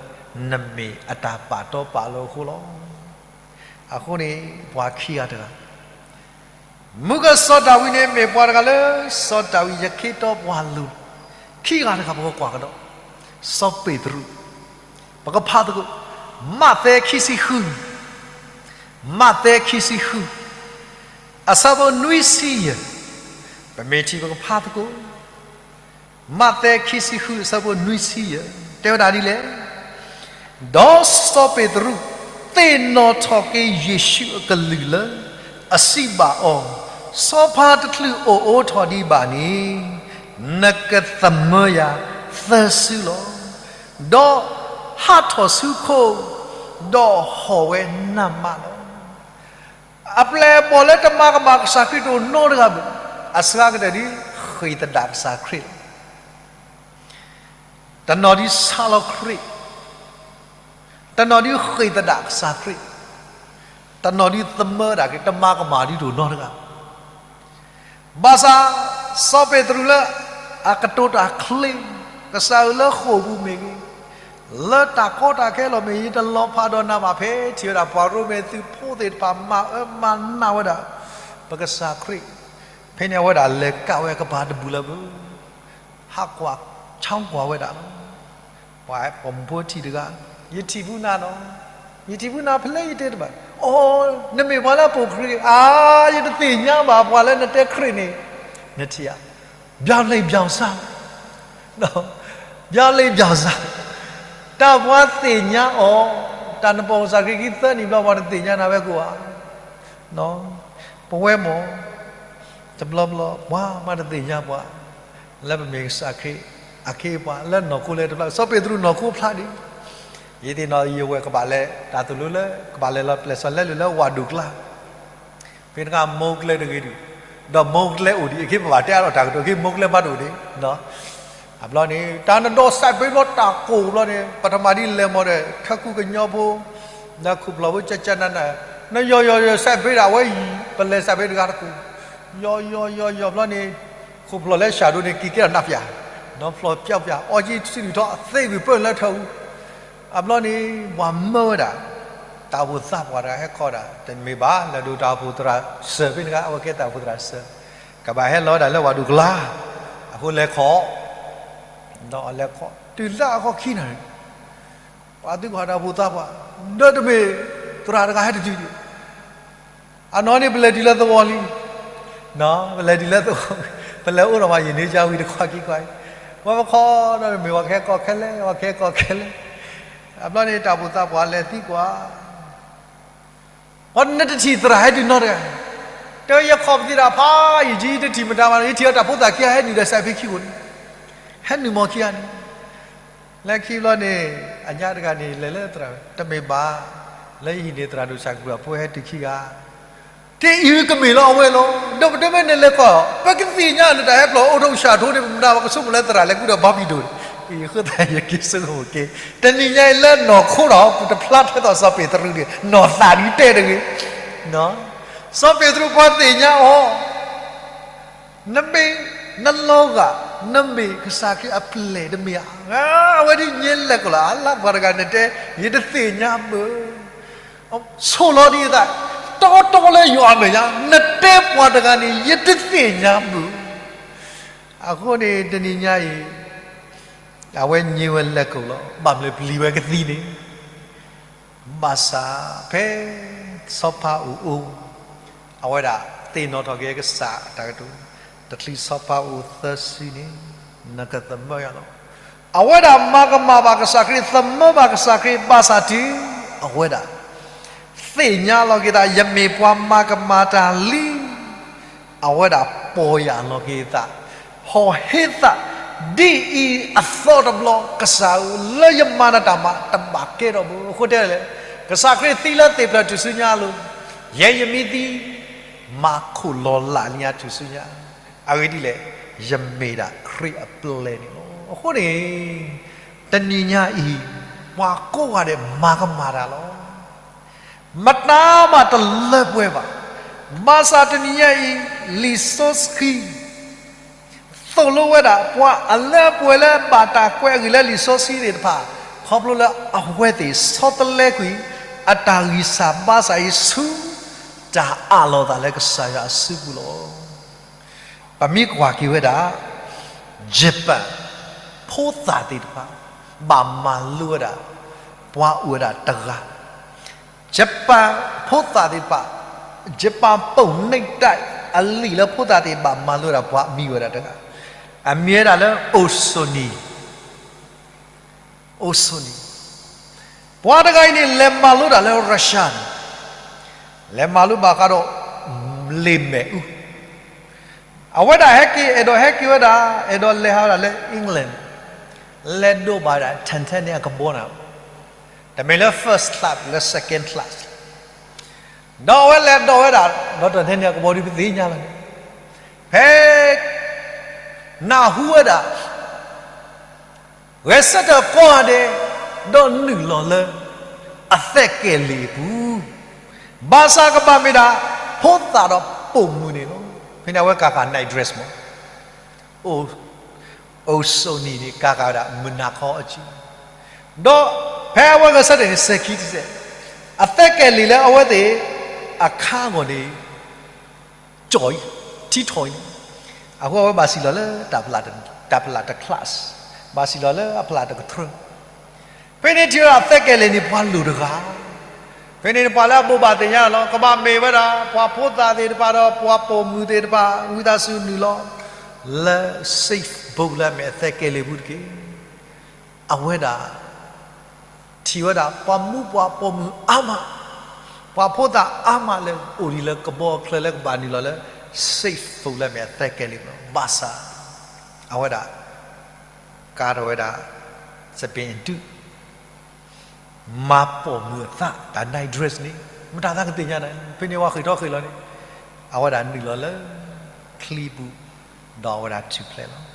နမ့ၢ်အတၢ်ပာ်တီပာ်လိၤအဃိလီၤ. အဃိန့ၣ် ပှၤခံဂၤတဂၤ မုၢ်ကစီၤဒၤဝံးန့ၣ် မ့ၢ်ပှၤတဂၤလၢ စီၤဒၤဝံးယခ့တီပှၤလိၤ, ခံဂၤတဂၤ ပကကွၢ်ကဒီး, စီၤပ့းတရူး, ပကဖးသကိး, မးသဲခံဆံဃု, မးသဲခံဆံဃု, အဆၢဖိနွံဆံယဲၢ်, ပမ့ၢ်ထံၣ်ပကဖးသကိး မးသဲခံဆံဃု အဆၢဖိနွံဆံယဲၢ် တဲဝဲဒၣ်ဒ်လဲၣ်. ဒီးစီၤပ့းတရူးသ့ၣ်နီၣ်ထီၣ်က့ၤယ့ၣ်ၡူးအကလုၢ်လၢ အစံးဘၣ်အီၤ, ဆီဖါတချုးအိၣ်အိးထီၣ်ဒံးဘၣ်န့ၣ်, နကသမၢယၤသၢစုလီၤ. ဒီးဟးထီၣ်ဆူခိ, ဒီးဟီၣ်ဝဲနးမးလီၤ. အပျဲၢ်အဘီၣ်လၢတမၤကမၣ်ကစၢ်ခရံာ်တအိၣ်နီတဂၤဘၣ်. အစှၤကတၢၢ်ဒ်ဃ့ၢ်သဒၣ်ကစၢ်ခရံာ်လီၤ. တနီၤဒ်ဆါလီၤခရံာ်, တနီၤဒ်ဃ့ၢ်သဒၣ်ကစၢ်ခရံာ်, တနီၤဒ်သမၢဒၣ်က့ၤ တမၤကမၣ်ဒ်တအိၣ်နီတဂၤ ဘၣ်ဆၣ် စီၤပ့းတရူးလၢအကတိၤတၢ်ချ့, ကစၢ်အၢလၢဃိာ်ပူၤမ့ၢ်ဂ့ၤ, လၢတၢ်ကီတၢ်ခဲလီၤမ့ၢ်ဂ့ၤ, ယတလီၤဖးဒီးနၤဘၣ် ဖဲထံၣ်ဝဲဒၣ်ပှၤရိမ့ၤသုးဖိသ့ၣ်တဖၣ် မၤအၢမၤနးဝဲဒၣ် ပကစၢ်ခရံာ်, ဖဲန့ၣ်အဝဲဒၣ်လဲၤကးဝဲကပၤတဘူၣ်လၢၤဘၣ် ဟးကွၢ်ဆါကွၢ်ဝဲဒၣ်လီၤ. ပှၤပိာ်မုၣ်ဖိထံၣ်တဂၤ, ယထံၣ်ဖုနၤနီၤ, ယထံၣ်ဖုနၤဖဲလဲၣ်ယတဲတဘၣ်, အိ, နမ့ၢ်ပှၤလၢအပိာ်ခရံာ်, အါ, ယတသ့ၣ်ညါဘၣ်ပှၤလၢနတဲခရံာ်န့ၣ်, နထံၣ်ဧါ, ဘျါလ့ၣ်ဘျါစၢ်, ဘျါလ့ၣ်ဘျါစၢ်, တၢ်ပှၤသ့ၣ်ညါအီၤ, တၢ်နပိာ်ကစၢ်ခရံာ်ခံသၢနံၣ်ဘျီ ပှၤတသ့ၣ်ညါနၤဝဲကိးဧါ ပဝဲမ့ၢ် တဘျီဘျီ ပှၤမၤတသ့ၣ်ညါပှၤ လၢပမ့ၢ်ကစၢ်ခရံာ်အခ့အပှၤ လၢနီၢ်ခိလဲၤတဖျါ, စီၤပ့းတရူးနီၢ်ခိဖျါဒံး, ယသ့ၣ်နီၣ်ယဝဲၢ်ကဘၣ်လဲၤ တၢ်သိၣ်လိလၢ ကဘၣ်လဲၤလီၤပျဲၢ်စီၤလဲလိာ်လၢဝၣ်ဒိၣ်ကျါ ဖဲတခါမိၢ်ကျဲတဂ့ၤဒုး, ဒီးမိၢ်ကျဲအိၣ်ဒံး အခ့ပဘၣ်တဲအါထီၣ်တၢ်ကတိၤ အခ့မိၢ်ကျဲဘၣ်တအိၣ်ဒံး, အဘျီန့ၣ် တၢ်နဒီးစးဘ့ဘျီတၢ်ကိၢ်ဘျီန့ၣ် ပထမၤဒ်လဲၣ်မ့ၢ်ဒီး ထၢခူကညီဖိ ဒီးခိၣ်ဖျီၣ်ဖိကကနန, နယီၤယီၤယီၤစးဘ့ဒၣ်ဝဲအံၤ ပလဲၤစးဘ့တဂၤတကိး, ယီၤယီၤယီၤယီၤဘျီန့ၣ် ခိၣ်ဖျီၣ်လၢစးဒိၣ်န့ၣ် က့ၤကဲထီၣ်နၢ်ပၠၣ်, ဒီးဖျီၣ်ပၠီပၠၣ် အီကံထံနုာ်ထီၣ် အသ့ကွံာ်ပၢၢ်လၢထၢအူ အဘျီန့ၣ် ပှၤမၢဝဲဒၣ် တၢ်အိၣ်ဖှိၣ်သးပှၢ်တဂၤဟဲခီဒၣ် တမ့ၢ်ဘၣ် လဲၤဒိးတၢ်အိၣ်ဖှိၣ်သရၣ်စၢၤဖဲန့ၣ်တဂၤ အဝဲကဲတၢ်အိၣ်ဖှိၣ်သရၣ်စၢၤ, ကဘၣ်ဟဲလီၤဝဲဒၣ်လၢဝၣ်ဒိၣ်ကျါ, အဃိလဲၤခီ, ဒီးလဲၤခီ တုၤလၢအခီခံနၤန့ၣ် ပှၤသုးကီၣ်တၢ်အိၣ်ဖှိၣ်သးပှၢ် ဒီးတမ့ၢ်သရၣ်တဂၤဟဲတတုၤဒံး အနီၢ်န့ၣ် ပလဲၤတုၤလၢသဝီလံ, ပလဲၤတုၤလၢသဝီ, ပလဲၤအိၣ်ဒီးမၤယံာ်န့ၢ်ယါဝံၤတခွါခံခွါအံၤ, ပှၤပခီဒီးမ့ၢ်ပှၤကဟဲကီၢ်ခဲလၢာ် ပှၤကဟဲကီၢ်ခဲလၢာ်, အဘျီန့ၣ် တၢ်အိၣ်ဖှိၣ်သးပှၢ်လဲၤသံကွၢ်, ပှၤနတထံၣ်သရၣ်ဟဲတုၤနီတဂၤ, တဲဝဲယခီၣ်ပသံတၢ်ဖးယံာ်ကံ ယတထံၣ်မတၤမး ယထံၣ်အီၤတၢ်ဖိသၣ်ခံဂၤဟဲနုာ်ဒီးစးဖံခံဂၤန့ၣ်, ဟဲနုာ်မီၤခံဂၤန့ၣ် လၢခံဘျီန့ၣ် အညါတဂၤန့ၣ် လဲၤလၢသရၣ်, တမ့ၢ်ဘၣ်, လၢယဟံၣ်န့ၣ် သရၣ်ဒိၣ်ဆၣ်ကပူၤအဖိဟဲတုၤခံဂၤ, တအံၤကမ့ၢ်လၢအဝဲလီၤ. ဒီးပတဲမ့ၢ်န့ၣ်လဲၤကွၢ်, ပကသ့ၣ်ညါလၢတၢ်ဟဲဖျိးအိၣ်ထီၣ်ဆၣ်ထိန့ၣ် ပမတၤပကဆိကမိၣ်လၢသရၣ်လဲၤကူဒီးဘါဘံၣ်ဒိၣ်န့ၣ်, အဃိသတးယက့ၤဆိကမိၣ်က့ၤ, တနံၤညါအံၤလၢနီၢ်ခိဒီး ပတဖျါထဲသိးစီၤပ့းတရူးန့ၣ် နီၢ်သးဒ်တဲတဂ့ၤ, စီၤပ့းတရူးပှၤသ့ၣ်ညါအီၤ နမ့ၢ်နလီၤဂာ်, နမ့ၢ်ကစၢ်ခရံာ်အပျဲၢ်တမ့ၢ်ဧါ. အဝဲဒ်ညါလဲၤကလီၤ, အလၢပှၤတဂၤနတဲ, ယတသ့ၣ်ညါဘၣ်. ဆိၣ်လီၤဒ်အသး, တီတီလၢယွၤအမဲာ်ညါ, နတဲပှၤတဂၤန့ၣ် ယတသ့ၣ်ညါဘၣ်. အဃိန့ၣ် တနံၤညါအံၤ အဝဲညါဝဲလဲၤကလီၤ, ဘၣ်မနုၤပျံၤဝဲကသံန့ၣ် ဘၣ်ဆၣ် ဖဲစီၤဖးအူးအိၣ်, အဝဲဒၣ်သ့ၣ်နီၣ်ထီၣ်က့ၤကစၢ်အတၢ်ကတိၤ, တချုးစီၤဖးအူးအိၣ်သၢဆံန့ၣ် နကသမၢယၤလီၤ. အဝဲဒၣ်မၤကမၣ်ဘၣ်ကစၢ်ခရံာ်, သမၢဘၣ်ကစၢ်ခရံာ်, ဘၣ်ဆၣ်တုၤအဝဲဒၣ် သ့ၣ်ညါလီၤက့ၤသး ယမ့ၢ်ပှၤမၤကမၣ်တၢ်လံ အဝဲဒၣ်ပီၢ်ယၢ်လီၤက့ၤသး, ဟီၣ်ဟ့သး, ဒ်အံၤအသီတဘျီ, ကစၢ်ဧၢ, လၢယမၤနတၢ်မၤ တဘၣ်ကဲထီၣ်ဘၣ်. အဃိတဲလဲၣ်, ကစၢ်ခရံာ်သံလၢသ့ၣ်ဖျၢၣ်ထူၣ်စုညါအလိၤ, ယဲယမ့ၢ်သံ, မၤခိၣ်လီၤလးလၢညါထူၣ်စုညါ, အဂ့ၢ်ဒ်လဲၣ်, ယမ့ၢ်ဒၣ်ခရံာ်အပျဲၢ်န့ၣ်လီၤ. အဃိန့ၣ် တနံၤညါအံၤ ပှၤကိးဂၤဒဲးမၤကမၣ်တၢ်လီၤ. မတၤမးတလၢပှဲၤဘၣ်. ဘၣ်ဆၣ်တနံၤညါအံၤ လံာ်စီဆှံ သိၣ်လိဝဲဒၣ် ပှၤအလၢအပှဲၤလၢဘၣ်တၢ်ကွဲးအဂ့ၢ်လၢလံာ်စီဆှံသ့ၣ်တဖၣ် ခီဖျိလၢအဝဲသ့ၣ်ဆီတလဲကွံာ် အတၢ်ဂံၢ်စၢ်ဘါစၢ်အံၤဆူ တၢ်အးလီၤသးလၢကစၢ်ယွၤအစုပူၤလီၤ. ပမ့ၢ်ကွၢ်က့ၤဝဲဒၣ် Japan ဖိသၣ်သ့ၣ်တဖၣ် ဘၣ်မၤလိဝဲဒၣ် ပှၤအိၣ်ဝဲဒၣ်တဂၤ Japan ဖိသၣ်သ့ၣ်တဖၣ် Japan ပိာ်နံၣ်တၢ်အလံာ်လၢဖိသၣ်သ့ၣ်တဖၣ်ဘၣ်မၤလိဝဲဒၣ် ပှၤမံၤဝဲဒၣ်တဂၤ အမံၤဝဲဒၣ်လၢ Oksana, Oksana. ပှၤတဂၤအံၤန့ၣ် လဲၤမၤလိတၢ်လၢ Russia န့ၣ်, လဲၤမၤလိဘၣ်ဃးဒီး လ့ၣ်မ့ၣ်အူ အဝဲဒၣ်ဟဲက့ၤ အဲၣ်ဒိးဟဲက့ၤဝဲဒၣ် အဲၣ်ဒိးလဲၤဟးဝဲဒၣ်လၢ England, လဲၤဒိးဘၣ်ဝဲဒၣ် Titanic အကဘီန့ၣ်, တမ့ၢ်လၢ first class လၢ second class, ဒီးအဝဲလဲၤဒိးဝဲဒၣ် ဒီး Titanic အကဘီဒ်ပသ့ၣ်ညါလီၤန့ၣ်, ဖဲ နၢ်ဟူဝဲဒၣ် ဂဲၤဆၢထၢၣ်ကိးဂၤဒဲး ဒီးနုာ်လီၤလၢ အသက်ကယ်လှေအပူၤ, ဘၣ်ဆၣ်ကဘၣ်မ့ၢ်ဒၣ် ဖိသၣ်ဒီးပိာ်မုၣ်န့ၣ်လီၤ. ဖဲန့ၣ်အဝဲကၤဃာ် night dress မး, အိၣ် အိၣ်စိနံၤန့ၣ် ကၤဃာ်ဝဲဒၣ်မုၢ်နၤခီအစု, ဒီးဖဲအဝဲဂဲၤဆၢထၢၣ်န့ၣ် စဲၤခံတစဲး, အသက်ကယ်လှေလၢအဝဲသ့ၣ် အခါအဂီၢ်န့ၣ် ကၠီအံၤ, ထံထီၣ်အံၤန့ၣ်, အဃိအဝဲဘၣ်စံၣ်လီၤလၢ တၢ်ဖျးတ class, ဘၣ်စံၣ်လီၤလၢအဖျးတကထြၢ, ဖဲန့ၣ်ထံၣ်ဝဲဒၣ်အသက်ကယ်လှေန့ၣ် ပှၤလိၣ်တဂၤ, ဖဲန့ၣ်ပှၤလၢအဘိးဘၣ်သ့ၣ်ညါလီၤ ကဘၣ်မ့ၢ်ဝဲဒၣ် ပှၤဖိသၣ်သ့ၣ်တဖၣ်ဒီး ပှၤပိာ်မုၣ်သ့ၣ်တဖၣ် ဝံသးစူၤနုာ်လီၤ လၢ safe boat လၢအမ့ၢ်အသက်ကယ်လှေပူၤတက့ၢ်. အဝဲဒၣ် ထံၣ်ဝဲဒၣ် ပှၤမူပှၤပိာ်မုၣ်အါမး, ပှၤဖိသၣ်အါမးလၢအိၣ်ဒံးလၢကဘီအချၢလၢကဘၣ်နုာ်လီၤလၢ safe boat လၢအမ့ၢ်အသက်ကယ်လှေပူၤလီၤ. ဘၣ်ဆၣ် အဝဲဒၣ် ကၤထီၣ်ဝဲဒၣ် စပ့ၤဒုး မၤပိာ်မုၣ်အသး တၢ် night dress န့ၣ် မတၤသးကသ့ၣ်ညါန့ၣ် ဖဲန့ၣ်ပှၤဃ့ၢ်ထီၣ်ဃ့ၢ်လီၤန့ၣ် အဝဲဒၣ်နုာ်လီၤလၢ ချံပူၤ ဒီးအဝဲဒၣ်ထူၣ်ဖျဲးလီၤ.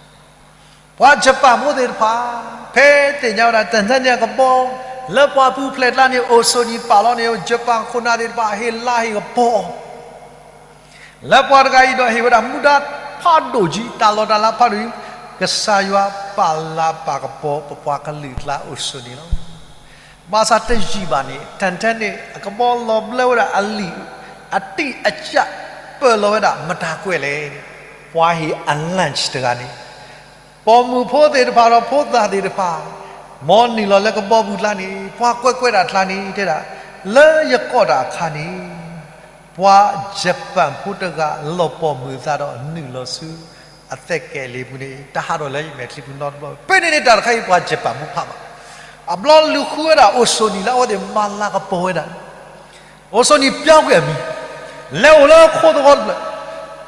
ပှၤယပၣ်ဖိသ့ၣ်တဖၣ် ဖဲသ့ၣ်ညါဝဲဒၣ် တၢ်န့ၣ်အကဘီ လၢပှၤပူၤဖျဲးကျါန့ၣ် အိၣ်စိနံၤပာ်လီၤန့ၣ် ယပၣ်ခိၣ်နၢ်သ့ၣ်တဖၣ် ဟ့ၣ်လါဟ့ၣ်ကပီၤ လၢပှၤတဂၤအံၤဒီးဟ့ၣ်ဝဲဒၣ်မူဒါဖးဒိၣ်ကံ တၢ်လီၢ်တၢ်လၤဖးဒိၣ်ကံ, ကစၢ်ယွၤပာ်လၤပာ်ကပီၤပပှၤကလုာ်အကျါအိၣ်စိနံၤလီၤ. ဘၣ်ဆၣ်တယံာ်ဘၣ်န့ၣ် Titanic အကဘီလီၤဘျၢဝဲဒၣ်အလံာ် အတံၢ်အစၢ် ပၢၢ်လီၤဝဲဒၣ်မတၤကွဲးလဲၣ်န့ၣ် ပှၤဟ့ၣ်အ lunch တဂၤန့ၣ် ပိာ်မုၣ်ဖိသ့ၣ်တဖၣ်ဒီးဖိသၣ်သ့ၣ်တဖၣ် မ်နုာ်လီၤလၢကဘီပူၤကျါန့ၣ် ပှၤကွဲးကွဲးဒၣ်ကျါန့ၣ် တဲဒၣ် လၢယကိးတၢ်အခါန့ၣ် ပှၤယပၣ်ဖိတဂၤလီၤပိာ်မုၣ်အသးဒီးနုာ်လီၤဆူ အသက်ကယ်လှေပူၤန့ၣ် တဟးထီၣ်လၢယမဲာ်ချံပူၤနီတဘျီ. ဖဲန့ၣ်န့ၣ်တၢ်တခါအံၤပှၤယပၣ်ဖိဖးဘၣ်. အဘျီလူၤဃုဝဲဒၣ်အိၣ်စိနံၤလၢအဝဲသ့ၣ်မၤလၤကပီၤဝဲဒၣ် အိၣ်စိနံၤပျီကွံာ်အမံၤ လဲၤအိၣ်လၢခိသဝီတဖျၢၣ်,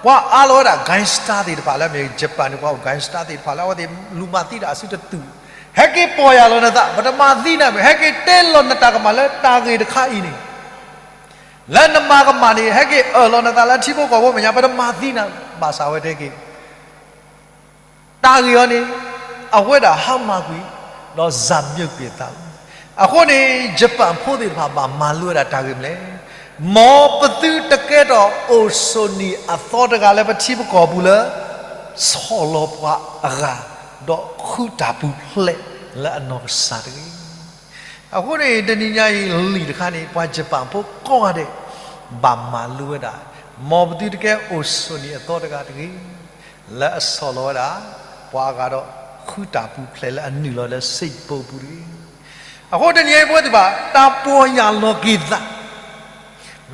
ပှၤအးလီၤဝဲဒၣ် gangster သ့ၣ်တဖၣ်လၢအမ့ၢ်ယပၣ်န့ၣ် ပှၤအိၣ် gangster သ့ၣ်တဖၣ်လၢအဝဲသ့ၣ်လူၤမၤသံတၢ်အစုတတုာ်, ဟဲက့ၤပီၢ်ယၢ်လီၤနသး ပတမၤသံနၤဘၣ်, ဟဲက့ၤတဲလီၤနတၢ်ကမၣ်လၢတၢ်ဂ့ၢ်တခါအံၤန့ၣ် လၢနမၤကမၣ်န့ၣ် ဟဲက့ၤအၢၣ်လီၤနသးလၢထံဖိကီၢ်ဖိမဲာ်ညါ ပတမၤသံနၤဘၣ်. ဘၣ်ဆၣ်အဝဲတဲက့ၤ တၢ်ဂ့ၢ်အံၤန့ၣ် အဝဲဒၣ်ဟါမၢ်ကွံာ် ဒီးစၢ်မၠိးကွံာ်အသးလီၤ. အဃိန့ၣ် ယပၣ်ဖိသ့ၣ်တဖၣ်ဘၣ်မၤလိဝဲဒၣ်တၢ်ဂ့ၢ်မနုၤလဲၣ်. မ်ပသုတကဲထီၣ်အိၣ်စိနံၤအသီတဂၤလၢပထံပကီၢ်ပူၤလၢ ဆီၣ်လီၤပှၤအဂၤ ဒီးဃုတၢ်ပူၤဖျဲးလၢအနီၢ်ကစၢ်တဂ့ၤ. အဃိန့ၣ် တနံၤညါအံၤလံာ်တခါန့ၣ် ပှၤယပၣ်ဖိကိးဂၤဒဲး ဘၣ်မၤလိဝဲဒၣ် မ်ပသုတကဲအိၣ်စိနံၤအသီတဂၤတဂ့ၤ လၢအဆီၣ်လီၤဝဲဒၣ် ပှၤအဂၤဒီးဃုတၢ်ပူၤဖျဲးလၢအနုာ်လီၤလၢ safe boat ပူၤတဂ့ၤ. အဃိတနံၤအံၤပဝဲသ့ၣ်တဖၣ် တၢ်ပီၢ်ယၢ်လီၤက့ၤသး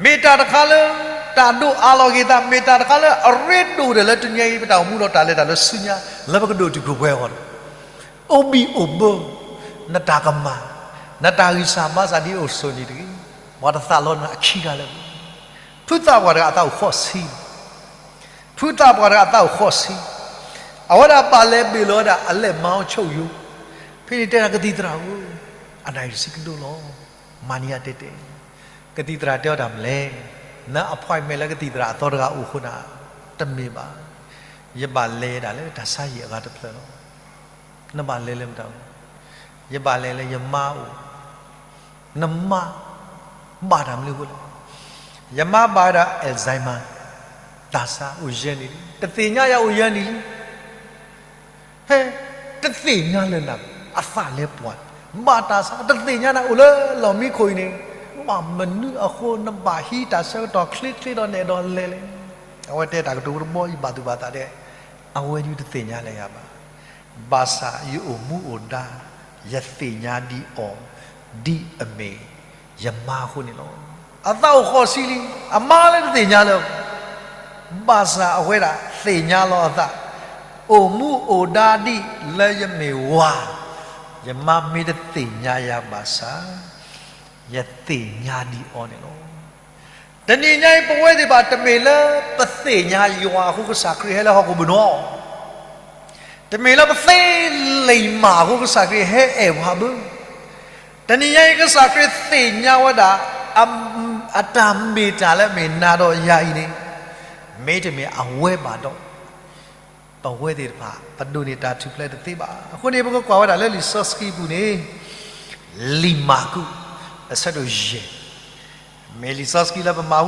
မ့ၢ်တၢ်တခါလၢ တၢ်ဒိၣ်အါလီၤက့ၤသး မ့ၢ်တၢ်တခါလၢအရ့ဒိၣ်ဒီးလၢတနံၤအံၤ ပတၢ်အိၣ်မူဒီးတၢ်လဲၤတၢ်လၢဆူညါ လၢပကဒိၣ်တုာ်ခိၣ်ပှဲၤအဂီၢ်န့ၣ် အိၣ်ဘံၣ်အိၣ်ဘၢ နတၢ်ကမၣ် နတၢ်ဂံၢ်စၢ်ဘါစၢ်ဒ်အိၣ်စိနံၤတဂ့ၤ. ပှၤတသးလီနၤအခံဂၤလၢာ် ဖုသးပှၢ်တဂၤအသးအိၣ်ဃိးဆံ ဖုသးပှၢ်တဂၤအသးအိၣ်ဃိးဆံ အဝဲဒၣ်ဘၣ်လဲၤဘ့ၣ်လီၤဝဲဒၣ်အလဲၢ်မါအိၣ်ဆိၣ်ယိာ် ဖဲန့ၣ်တဲဒၣ်ကသံၣ်သရၣ်ဧၢ အနၢ်ရံၣ်ဆံကဒိၣ်လီၤ မၤန့ၢ်ယၤတဲတဲ ကသံၣ်သရၣ်တဲအီၤတၢ်မနုၤလဲၣ် န appointment လၢကသံၣ်သရၣ်အသီတဂၤအိၣ်အဃိန့ၣ် တမ့ၢ်ဘၣ် ယဘၣ်လဲၤဒၣ်လၢတၢ်ဆါဟံၣ်အဂၤတဖျၢၣ်လီၤ. နဘၣ်လဲၤလၢမတၤ ယဘၣ်လဲၤလၢယမါအိၣ် နမါ ဘၣ်တၢ်မနုၤအဃိလဲၣ်. ယမါဘၣ်ဝဲဒၣ် Alzheimer သးစၢ်အိၣ်ယဲၢ်နံၣ်လံ တသ့ၣ်ညါယၤအိၣ်ယဲၢ်နံၣ်လံ ဟဲ တသ့ၣ်ညါလၢနၤ အသးလဲၤပှၢ် ဘၣ်တၢ်ဆါ တသ့ၣ်ညါနၤအိၣ်လၢလီၢ်မံခိၣ်အံၤန့ၣ် ဘၣ်မနုၤအဃိ နဘၣ်ဟံးတၢ်ဆၢကတီၢ်ချ့ချ့ဒီးနအဲၣ်ဒိးလဲၤလဲၣ်. အဝဲတဲတၢ်ကတိၤတဘီအံၤဘၣ်သူၣ်ဘၣ်သးဒဲး အဝဲဒၣ်တသ့ၣ်ညါလၢၤယၤဘၣ်. ဘၣ်ဆၣ်ယအိၣ်မူအိၣ်ဒါ ယသ့ၣ်ညါဒံးအီၤ ဒ်အမ့ၢ်ယမါအဃိန့ၣ်လီၤ. အသးအိၣ်ဃိးဆံလံ အမါလၢတသ့ၣ်ညါလၢၤ ဘၣ်ဆၣ်အဝဲဒၣ်သ့ၣ်ညါလီၤအသး အိၣ်မူအိၣ်ဒါဒ်လၢယမ့ၢ်ဝၤ ယမါမ့ၢ်တသ့ၣ်ညါယၤဘၣ်ဆၣ် ယသ့ၣ်ညါဒံးအီၤန့ၣ်လီၤ. တနံၤညါအံၤ ပဝဲသ့ၣ်တဖၣ် တမ့ၢ်လၢပသ့ၣ်ညါယွၤအဃိ ကစၢ်ခရံာ်ဟဲလၢဟီၣ်ခိၣ်ပူၤနီၤ တမ့ၢ်လၢပသ့လံာ်မးအဃိ ကစၢ်ခရံာ်ဟဲအဲၣ်ပှၤဘၣ်. တနံၤညါအံၤ ကစၢ်ခရံာ်သ့ၣ်ညါဝဲဒၣ် အတၢ်မ့ၢ်တၢ်လၢအမ့ၢ်နၤဒီးယၤအံၤန့ၣ် မ့တမ့ၢ်အဝဲဘၣ်ဒီး အဝဲသ့ၣ်တဖၣ် ပဒိးန့ၢ်တၢ်ထူၣ်ဖျဲးတသ့ဘၣ်. အဃိန့ၣ် ပကကွၢ်ဝဲဒၣ်လၢလံာ်စီဆှံပူၤန့ၣ် လံာ်မၢ်ကူး အဆၢဒိၣ်ယဲၢ်, မ့ၢ်လံာ်စီဆှံလၢပမၤ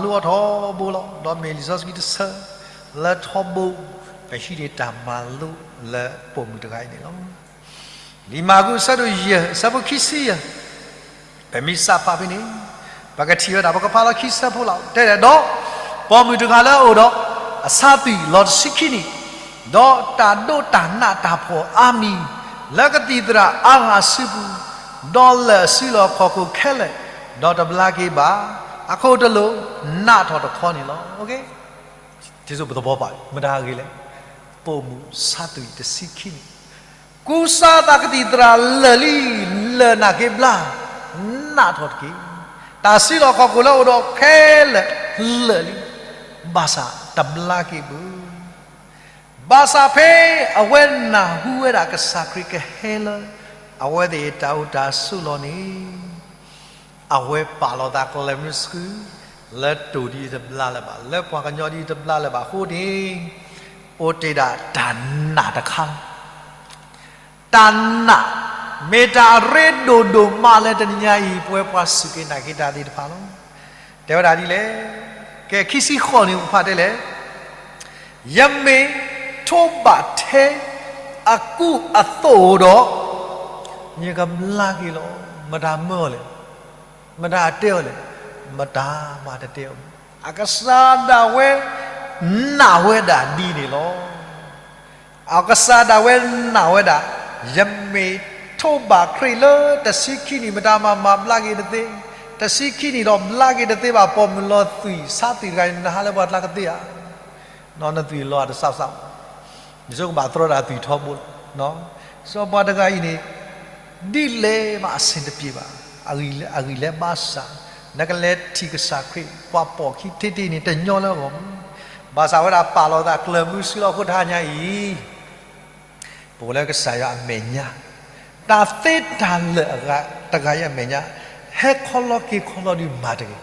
လိအီၤထီဘိလီၤ. ဒီးမ့ၢ်လံာ်စီဆှံတဆၢလၢထီဘိ ပဟံးန့ၢ်တၢ်မၤလိလၢပိာ်မုၣ်တဂၤအံၤန့ၣ်လီၤ. လံာ်မၢ်ကူးအဆၢဒိၣ်ယဲၢ် အဆၢဖိခံဆံယဲၢ် ပမ့ၢ်စးဖးဖဲန့ၣ် ပကထံၣ်ဝဲဒၣ် ပကဖးလီၤခံဆၢဖိလီၤ. တဲဒီး ပိာ်မုၣ်တဂၤလၢအအိၣ်ဒီးအဆါသွံၣ်လီၤတဆံခံနံၣ်, ဒီးတၢ်ဒိးတၢ်နးတၢ်ဖှီၣ်အါမံၤ လၢကသံၣ်သရၣ်အါဂၤစုပူၤ, ဒီးလၢာ်အစုလီၢ်ခီၣ်ခိၣ်ခဲလၢာ်, ဒီးတဘျါက့ၤဘၣ်, အခိၣ်တလိာ်နးထီၣ်တခီန့ၣ်လီၤ. မတၤအဂ့ၢ်လဲၣ်. ပိာ်မုၣ်ဆါသွံၣ်တဆံခံနံၣ် ကူစါသးကသံၣ်သရၣ်လၢာ်လံ, လၢာ်နာ်က့ၤဘျါ, နးထီၣ်တက့ၢ်. တၢ်စုလီၢ်ခီၣ်ခိၣ်လၢအအိၣ်ဒီးခဲလၢာ်လၢာ်လံ, ဘၣ်ဆၣ်တဘျါက့ၤဘၣ်. ဘၣ်ဆၣ်ဖဲအဝဲနၢ်ဟူဝဲဒၣ်ကစၢ်ခရံာ်ကဟဲလၢ အဝဲသ့ၣ်တၢ်အိၣ်တၢ်ဆိးလီၤန့ၣ် အဝဲပာ်လီၤသးကျၢၤမုဆူ လၢတိၢ်ဒ်အံၤတဘျါလၢၤဘၣ်, လၢပှၤကညီဒ်အံၤတဘျါလၢၤဘၣ်အဃိန့ၣ်, အိၣ်တ့ၢ်ဒၣ်တၢ်နာ်တခါလီၤ. တၢ်နာ် မ့ၢ်တၢ်အရ့ဒိၣ်ဒိၣ်မးလၢတနံၤညါအံၤ ပဝဲပှၤစူၢ်က့ၤနာ်က့ၤတၢ်သ့ၣ်တဖၣ်လီၤ. တဲဝဲဒၣ်ဒ်လဲၣ်. ကဲ ခံဆံဃိးန့ၣ် ပဖးတဲလဲၣ်. ယမ့ၢ်ထိးဘၣ်ထဲအကူအသိးဒီး ယကဘျါက့ၤလီၤ. မတၤမၢအီၤလဲၣ်. မတၤတဲအီၤလဲၣ်. မတၤမၤတတဲအီၤဘၣ်. အကစၢ်ဒၣ်ဝဲနာ်ဝဲဒၣ်ဒ်န့ၣ်လီၤ. အကစၢ်ဒၣ်ဝဲနာ်ဝဲဒၣ်, ယမ့ၢ်ထိးဘၣ်ခရံာ်လၢတဆံခံနံၣ် မတၤမၤမၤဘျါက့ၤတသ့, တဆံခံနံၣ်ဒီးဘျါက့ၤတသ့ဘၣ်. ပိာ်မုၣ်လီၤသွံၣ်ဆါသွံၣ်တဂၤအံၤ နဟးလၢပှၤကျါကသ့ဧါ. နသွံၣ်လီၤအတစးစး, ယဆိကမိၣ်ကဘၣ်တြီဒၣ်သွံၣ်ထီဘိလီၤ. စီၤပၤတဂၤအံၤန့ၣ် ဒ်လဲၣ်ဘၣ်အဆင်တပြေဘၣ်. အဂံၢ်လဲဘၣ်ဆၣ်, နကလဲၤထံၣ်ကစၢ်ခရံာ် ပှၤပိာ်ခံထံတ့ၢ်န့ၣ် တညီလၢအဂီၢ်မး. ဘၣ်ဆၣ်ဝဲဒၣ်ပာ်လီၤသးကျၢၤမုဆူလီၤ. အဃိတဟါညါအံၤ ပအိၣ်လၢကစၢ်ယွၤအမဲာ်ညါ, တၢ်သ့တၢ်လၢာ်အဂၤတဂၤအံၤအမဲာ်ညါ, ဟဲခီလီၤက့ၤခီလီၤဒုးမၤတဂ့ၤ.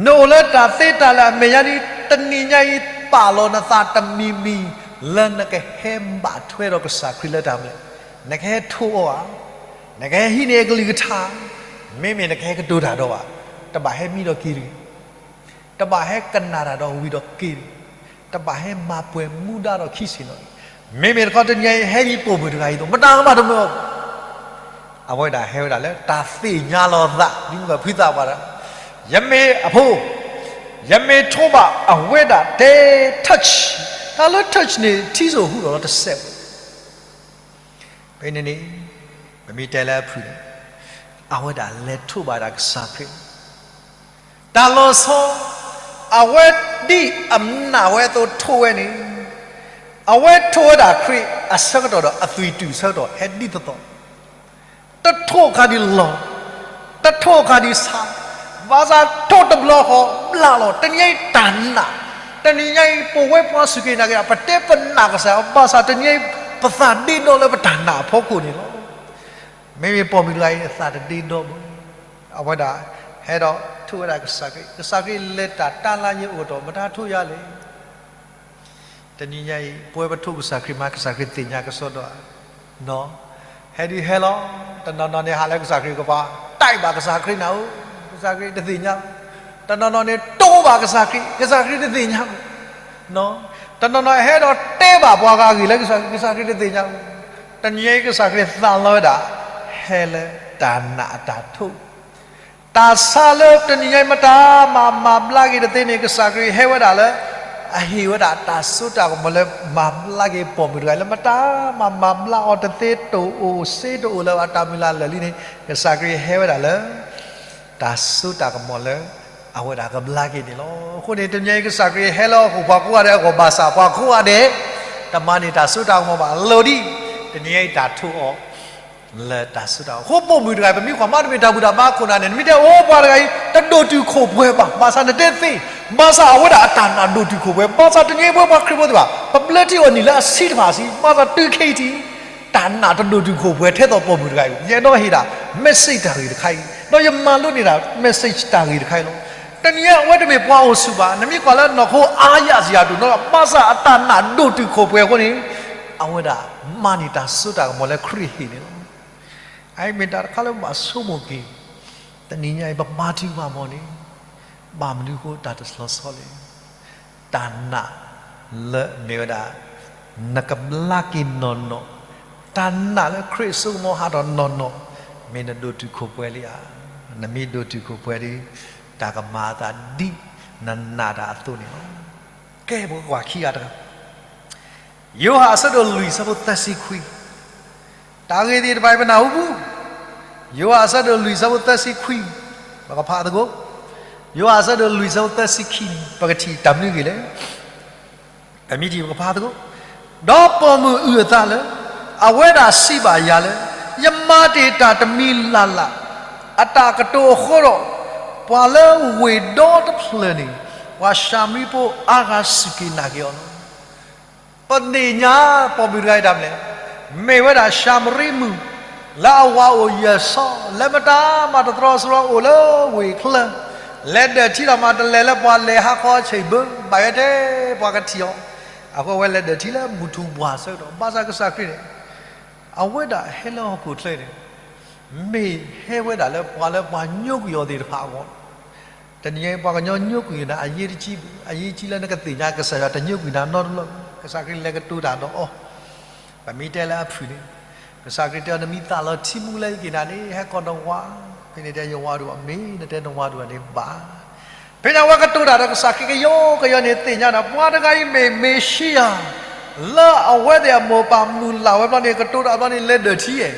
နအိၣ်လၢတၢ်သ့တၢ်လၢာ်အမဲာ်ညါဒ် တနံၤညါအံၤ ပာ်လီၤနသးတမံၤမံၤ လၢနကဟဲဘၣ်ထွဲဒီးကစၢ်ခရံာ်လၢတၢ်မနုၤလဲၣ်. နကဟဲထိးအီၤဧါ, နကဟဲဟံးန့ၢ်အကလုၢ်ကထါ, မ့မ့ၢ်နကဟဲကတိၤတၢ်ဒီးဘၣ်, တဘၣ်ဟဲမံဒီးက့ၤတဂ့ၤ. တဘၣ်ဟဲကနၣ်တၢ်ဒီးဝံၤဒီးက့ၤတဂ့ၤ. တဘၣ်ဟဲမၤပှဲၤမူဒါဒီးခံဆ့ၣ်နီၤတဂ့ၤ. မ့မ့ၢ်တခီတနံၤညါအံၤ ဟဲလံပိာ်မုၣ်တဂၤအံၤအသိး မတၤကဘၣ်တမၢအီၤဘၣ်. အဝဲဒၣ်ဟဲဝဲဒၣ်လၢတၢ်သ့ၣ်ညါလီၤသး ဒ်မုၢ်ဂၤဖုသးပှၢ်ဒီး, ယမ့ၢ်အဖိ, ယမ့ၢ်ထိးဘၣ်အဝဲဒၣ်တဲ touch, တၢ်လၢ touch န့ၣ် ထံစိာ်ဟူးဒီးလီၤတစဲးဖိ ဖဲန့ၣ်န့ၣ် ပမ့ၢ်တဲလၢအဖုၣ်န့ၣ် အဝဲဒၣ်လဲၤထိးဘၣ်ဒၣ်ကစၢ်ခရံာ် တၢ်လီၤဆီ, အဝဲဒ်အနာ်ဝဲအသိးထိးဝဲန့ၣ်, အဝဲထိးဝဲဒၣ်ခရံာ်အဆၢကတီၢ်ဒီးအသွံၣ်တုၤအဆၢကတီၢ်ဟဲဒ်သိးသိး, တထိးအခါဒ်လီၤ, တထိးအခါဒ်ဆါ, ဘၣ်ဆၣ်ထိးတဘျီဃီဘျါလီၤ. တနံၤညါအံၤတၢ်နာ်, တနံၤညါအံၤ ပဝဲပှၤစူၢ်က့ၤနာ်က့ၤ ပတဲပနာ်ကစၢ်ယွၤ ဘၣ်ဆၣ်တနံၤညါအံၤ ပသးဒ့ဒီလၢပတၢ်နာ်အဖီခိၣ်န့ၣ်လီၤ. မ့မ့ၢ်ပိာ်မုၣ်တဂၤအံၤ အသးတဒ့ဒီဘၣ်. အဝဲဒၣ်ဟဲဒီးထိးဝဲဒၣ်ကစၢ်ခရံာ်, ကစၢ်ခရံာ်လဲၤတၢ်တၢ်လၢယအိၣ်ဒီး မတၤထိးယၤလဲၣ်. တနံၤညါအံၤ ပဝဲပထိးကစၢ်ခရံာ်မး ကစၢ်ခရံာ်သ့ၣ်ညါကစီဒီဧါ. ဟဲဒုးဟဲလီၤ, တနီၤနီၤန့ၣ်ဟးလၢကစၢ်ခရံာ်ကပၤ တဲဘၣ်ကစၢ်ခရံာ်နၤဧၢ, ကစၢ်ခရံာ်တသ့ၣ်ညါ. တနီၤနီၤန့ၣ်တိဘၣ်ကစၢ်ခရံာ်, ကစၢ်ခရံာ်တသ့ၣ်ညါ. တနီၤနီၤဟဲဒီးတဲဘၣ်ပှၤဂၤအဂ့ၢ်လၢကစၢ်ခရံာ်, ကစၢ်ခရံာ်တသ့ၣ်ညါ. တနံၤညါအံၤကစၢ်ခရံာ်သးလီဝဲဒၣ် ဟဲလၢတၢ်နာ်အတၢ်ထိး တၢ်ဆါလၢတနံၤညါအံၤ မတၤမၤမၤဘျါက့ၤတသ့န့ၣ် ကစၢ်ခရံာ်ဟဲဝဲဒၣ်လၢ အဟ့ၣ်ဝဲဒၣ်တၢ်စိတၢ်ကမီၤလၢမၤဘျါက့ၤပိာ်မုၣ်တဂၤအံၤလၢ မတၤမၤမၤဘျါအီၤတသ့ တအိၣ်စ့တအိၣ်လၢၤဘၣ် တၢ်မုၢ်လၢ်လၢာ်လံန့ၣ် ကစၢ်ခရံာ်ဟဲဝဲဒၣ်လၢ တၢ်စိတၢ်ကမီၤလၢ အဝဲဒၣ်ကဘျါက့ၤန့ၣ်လီၤ. အဃိန့ၣ် တနံၤညါအံၤ ကစၢ်ခရံာ်ဟဲလၢဟီၣ်ခိၣ်ပှၤကိးဂၤဒဲးအဂီၢ် ဘၣ်ဆၣ်ပှၤကိးဂၤဒဲး တမၤန့ၢ်တၢ်စိတၢ်ကမီၤဘၣ်. အလိၤဒ် တနံၤညါအံၤတၢ်ထိးအီၤ လၢတၢ်စိတၢ်ကမီၤ. အဃိပိာ်မုၣ်တဂၤအံၤ ပမ့ၢ်ကွၢ်မး တမ့ၢ်တၢ်ဘူၣ်တၢ်ဘါခိၣ်နၢ်န့ၣ် နမ့ၢ်တဲအိၣ်ပှၤတဂၤအံၤ တဒိၣ်တုာ်ခိၣ်ပှဲၤဘၣ်, ဘၣ်ဆၣ်နတဲသ့, ဘၣ်ဆၣ်အဝဲဒၣ်အတၢ်နာ်ဒိၣ်တုာ်ခိၣ်ပှဲၤ, ဘၣ်ဆၣ်တနံၤအံၤပဝဲပှၤခရံာ်ဖိသ့ၣ်တဖၣ် ပဘျၢထံအီၤနံၣ်လၢအဆံတဖၣ်ဆံ, ဘၣ်ဆၣ်တုၤခဲအံၤထံး တၢ်နာ်တဒိၣ်တုာ်ခိၣ်ပှဲၤထဲသိးပိာ်မုၣ်တဂၤအံၤ. ယအဲၣ်ဒိးဟ့ၣ်ဒၣ် message တၢ်ဂ့ၢ်တခါအံၤ, ဒီးယမၤလိန့ၢ်ဒၣ် message တၢ်ဂ့ၢ်တခါအံၤလီၤ. တနံၤညါအဝဲတမ့ၢ်ပှၤအိၣ်ဆူၣ်ဘၣ်, နမ့ၢ်ကွၢ်လၢနီၢ်ခိအါယၢ်စ့ၢ်အဒိၣ်နီၢ်, ဘၣ်ဆၣ်အတၢ်နာ်ဒိၣ်တုာ်ခိၣ်ပှဲၤအဃိန့ၣ်, အဝဲဒၣ်မၤန့ၢ်တၢ်စိတၢ်ကမီၤလၢခရံာ်ဟံၣ်န့ၣ်လီၤ. အအံၤမ့ၢ်တၢ်တခါလၢပဘၣ်ဆိကမိၣ်က့ၤ, တနံၤညါအံၤပမၤထံပမၤမီၢ်န့ၣ်, ဘၣ်မနုၤအဃိတၢ်တလီၤဆီလဲၣ်. တၢ်နာ်လၢမ့ၢ်ဝဲဒၣ် နကဘျါက့ၤနီၢ်နီၢ်, တၢ်နာ်လၢခရံာ်စိကမီၤဟးထီၣ်နီၢ်နီၢ်, မ့ၢ်နဒိၣ်တုာ်ခိၣ်ပှဲၤလံဧါ. နမ့ၢ်ဒိၣ်တုာ်ခိၣ်ပှဲၤဒီး, တၢ်ကမၤအသးဒ်နနာ်တၢ်အသိးန့ၣ်လီၤ. ကဲ ပကကွၢ်ခံဂၤတဂၤ, ယိၤဟၣ်အဆၢဒိၣ်လွံၢ်ဆၢဖိသၢဆံခွံ, တၢ်ဂ့ၢ်သ့ၣ်တဖၣ်အံၤ ပနၢ်ဟူပူၤ, ယိၤဟၣ်အဆၢဒိၣ်လွံၢ်ဆၢဖိသၢဆံခွံ, ပကဖးသကိး, ယိၤဟၣ်အဆၢဒိၣ်လွံၢ်ဆၢဖိသၢဆံခံန့ၣ် ပကထံၣ်တၢ်မနုၤဂ့ၢ်လဲၣ်. ပမ့ၢ်ထံၣ်ပကဖးသကိး, ဒီးပိာ်မုၣ်အုၣ်အသးလၢ အဝဲဒၣ်စံးဘၣ်ယၤလၢ ယမၤတ့ၢ်တၢ်တမံၤလၢ်လၢ် အတၢ်ကတိၤအဃိဒီး ပှၤလၢဝ့ၢ်ဒီတဖျၢၣ်န့ၣ် ပှၤၡၤမရံဖိအါဂၤစူၢ်က့ၤနာ်က့ၤအီၤလီၤ. ပသ့ၣ်ညါပိာ်မုၣ်တဂၤအံၤတၢ်မနုၤလဲၣ်, မ့ၢ်ဝဲဒၣ်ၡၤမရံမုၣ် လၢအဝၤအိၣ်ယၢၤဆီ, လၢမတၤမၤတတြီဆရီအိၣ်လၢဝ့ၢ်ချၢ, လဲၤဒၢၣ်ထံဒီးမၤတလဲၤလၢပှၤလဲၤဟးဃီဆံးဘၢ, ဘၣ်ယဲတဲ ပှၤကထံၣ်အီၤ, အဃိအဝဲလဲၤဒၢၣ်ထံလၢမုၢ်ထူၣ်ဘှၢ်ဆၢကတီၢ်, ဘၣ်ဆၣ်ကစၢ်ခရံာ်န့ၣ် အဝဲဒၣ်ဟဲလၢဟီၣ်ခိၣ်ချၢန့ၣ် မ့ၢ်ဟဲဝဲဒၣ်လၢပှၤလၢပှၤညိကွံာ်အီၤသ့ၣ်တဖၣ်အဂီၢ်လီၤ. တနံၤအံၤပှၤကညီညိကွံာ်နၤ အရေးတကြီးဘၣ်, အရေးကြီးလၢနကသ့ၣ်ညါကစၢ်ယွၤတညိကွံာ်နၤနီတဘျီ, ကစၢ်ခရံာ်လဲၤကတိၤတၢ်ဒီးအီၤ, ပမ့ၢ်တဲလၢအဖုၣ်န့ၣ်, ကစၢ်ခရံာ်တဲအီၤ နမ့ၢ်သးလီၤထံမူလၢယက့ၤနၤန့ၣ် ဟဲကိးနဝၤ, ဖဲန့ၣ်တဲယဝၤဒိၣ်အမ့ၢ် နတဲနဝၤဒိၣ်အန့ၣ်ဘၣ် ဖဲန့ၣ်အဝဲကတိၤတၢ်ဒီးကစၢ်ခရံာ်ကယီကယီန့ၣ် သ့ၣ်ညါဒီး ပှၤတဂၤအံၤမ့ၢ်မ့ၤၡံယၤ လၢအဝဲသ့ၣ်အမိၢ်ပၢ်မုၢ်လၢ်ဝဲဘျီန့ၣ် ကတိၤတၢ်ဘျီန့ၣ် လဲၤဒၢၣ်ထံဧါ.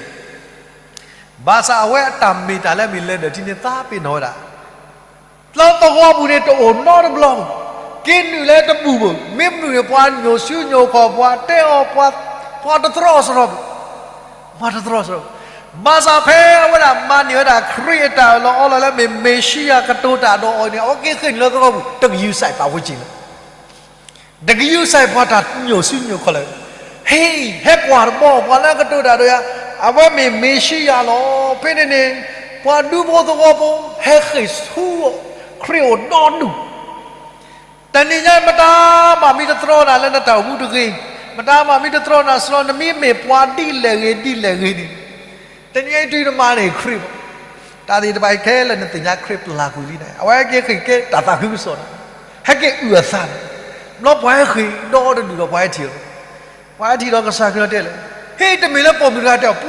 ဘၣ်ဆၣ်အဝဲအတၢ်မ့ၢ်တၢ်လၢအမ့ၢ်လဲၤဒၢၣ်ထံန့ၣ် သးပ့ၤနီၣ်ဝဲဒၣ် လၢသဝီပူၤန့ၣ်တအိၣ်နီတဘျီဘၣ်, က့ၤနုာ်လၢတဘူၣ်ဘၣ်, မ့ၢ်မနုၤန့ၣ် ပှၤညိၣ်စုညိၣ်ခီၣ် ပှၤတဲအီၤ, ပှၤတတြီဆရီဘၣ်, ပှၤတတြီဆရီဘၣ်. ဘၣ်ဆၣ်ဖဲအဝဲဒၣ်မၤန့ၢ်ဝဲဒၣ်ခရံာ်အတၢ်အၢၣ်လီၤအီလီၤလၢမ့ၢ်မ့ၤၡံယၤကတိၤတၢ်ဒီးအီၤန့ၣ် အဝဲက့ၤဃ့ၢ်နုာ်လၢသဝီပူၤ တကယူၤစဲးပာ်ဝဲက့ၤလၢ တကယူၤစဲးပှၤတၢ်ညိၣ်စုညိၣ်ခီၣ်လၢာ်, ဟ့ၣ် ဟဲကွၢ်တဘျီ ပှၤလၢအကတိၤတၢ်ဒီးယၤ, အဝဲမ့ၢ်မ့ၤၡံယၤလီၤ. ဖဲန့ၣ်န့ၣ် ပှၤဒူဖိသဝီဖိ ဟဲဃ့ၢ်ဆူအီၤ, ခရံာ်အိၣ်ဒီဒူၣ် တနံၤညါ မတၤမးမ့ၢ်တတြီနၤလၢနတၢ်အိၣ်မူတဂ့ၤ, မတၤမးမ့ၢ်တတြီနၤစရီ နမ့ၢ်မ့ၢ်ပှၤဒ်လဲၣ်ဂ့ၤဒ်လဲၣ်ဂ့ၤန့ၣ်, တနံၤညါအံၤတုၤနမၤန့ၢ်ခရံာ်ဘၣ်, တၢ်သ့ၣ်တဖၣ်အံၤခဲလၢာ်နသ့ၣ်ညါခရံာ်ပျၢ်ကွံာ်လံန့ၣ် အဝဲဟဲက့ၤဃ့ၢ်ကဲတၢ်သးခုကစီၣ်န့ၣ်, ဟဲက့ၤအုၣ်အသးန့ၣ်, ဘျီပှၤဟဲဃ့ၢ်ဒီတဒူၣ်ဒီးပှၤဟဲထံၣ်အီၤ, ပှၤဟဲထံၣ်ဒီးကစၢ်ခရံာ်တဲလဲၣ်, ဟ့ၣ် တမ့ၢ်လၢပိာ်မုၣ်တဂၤတဲအီၤ ပဝဲစ့ၢ်ကီးဒၣ်မလဲၣ်, ပနာ်ဒီး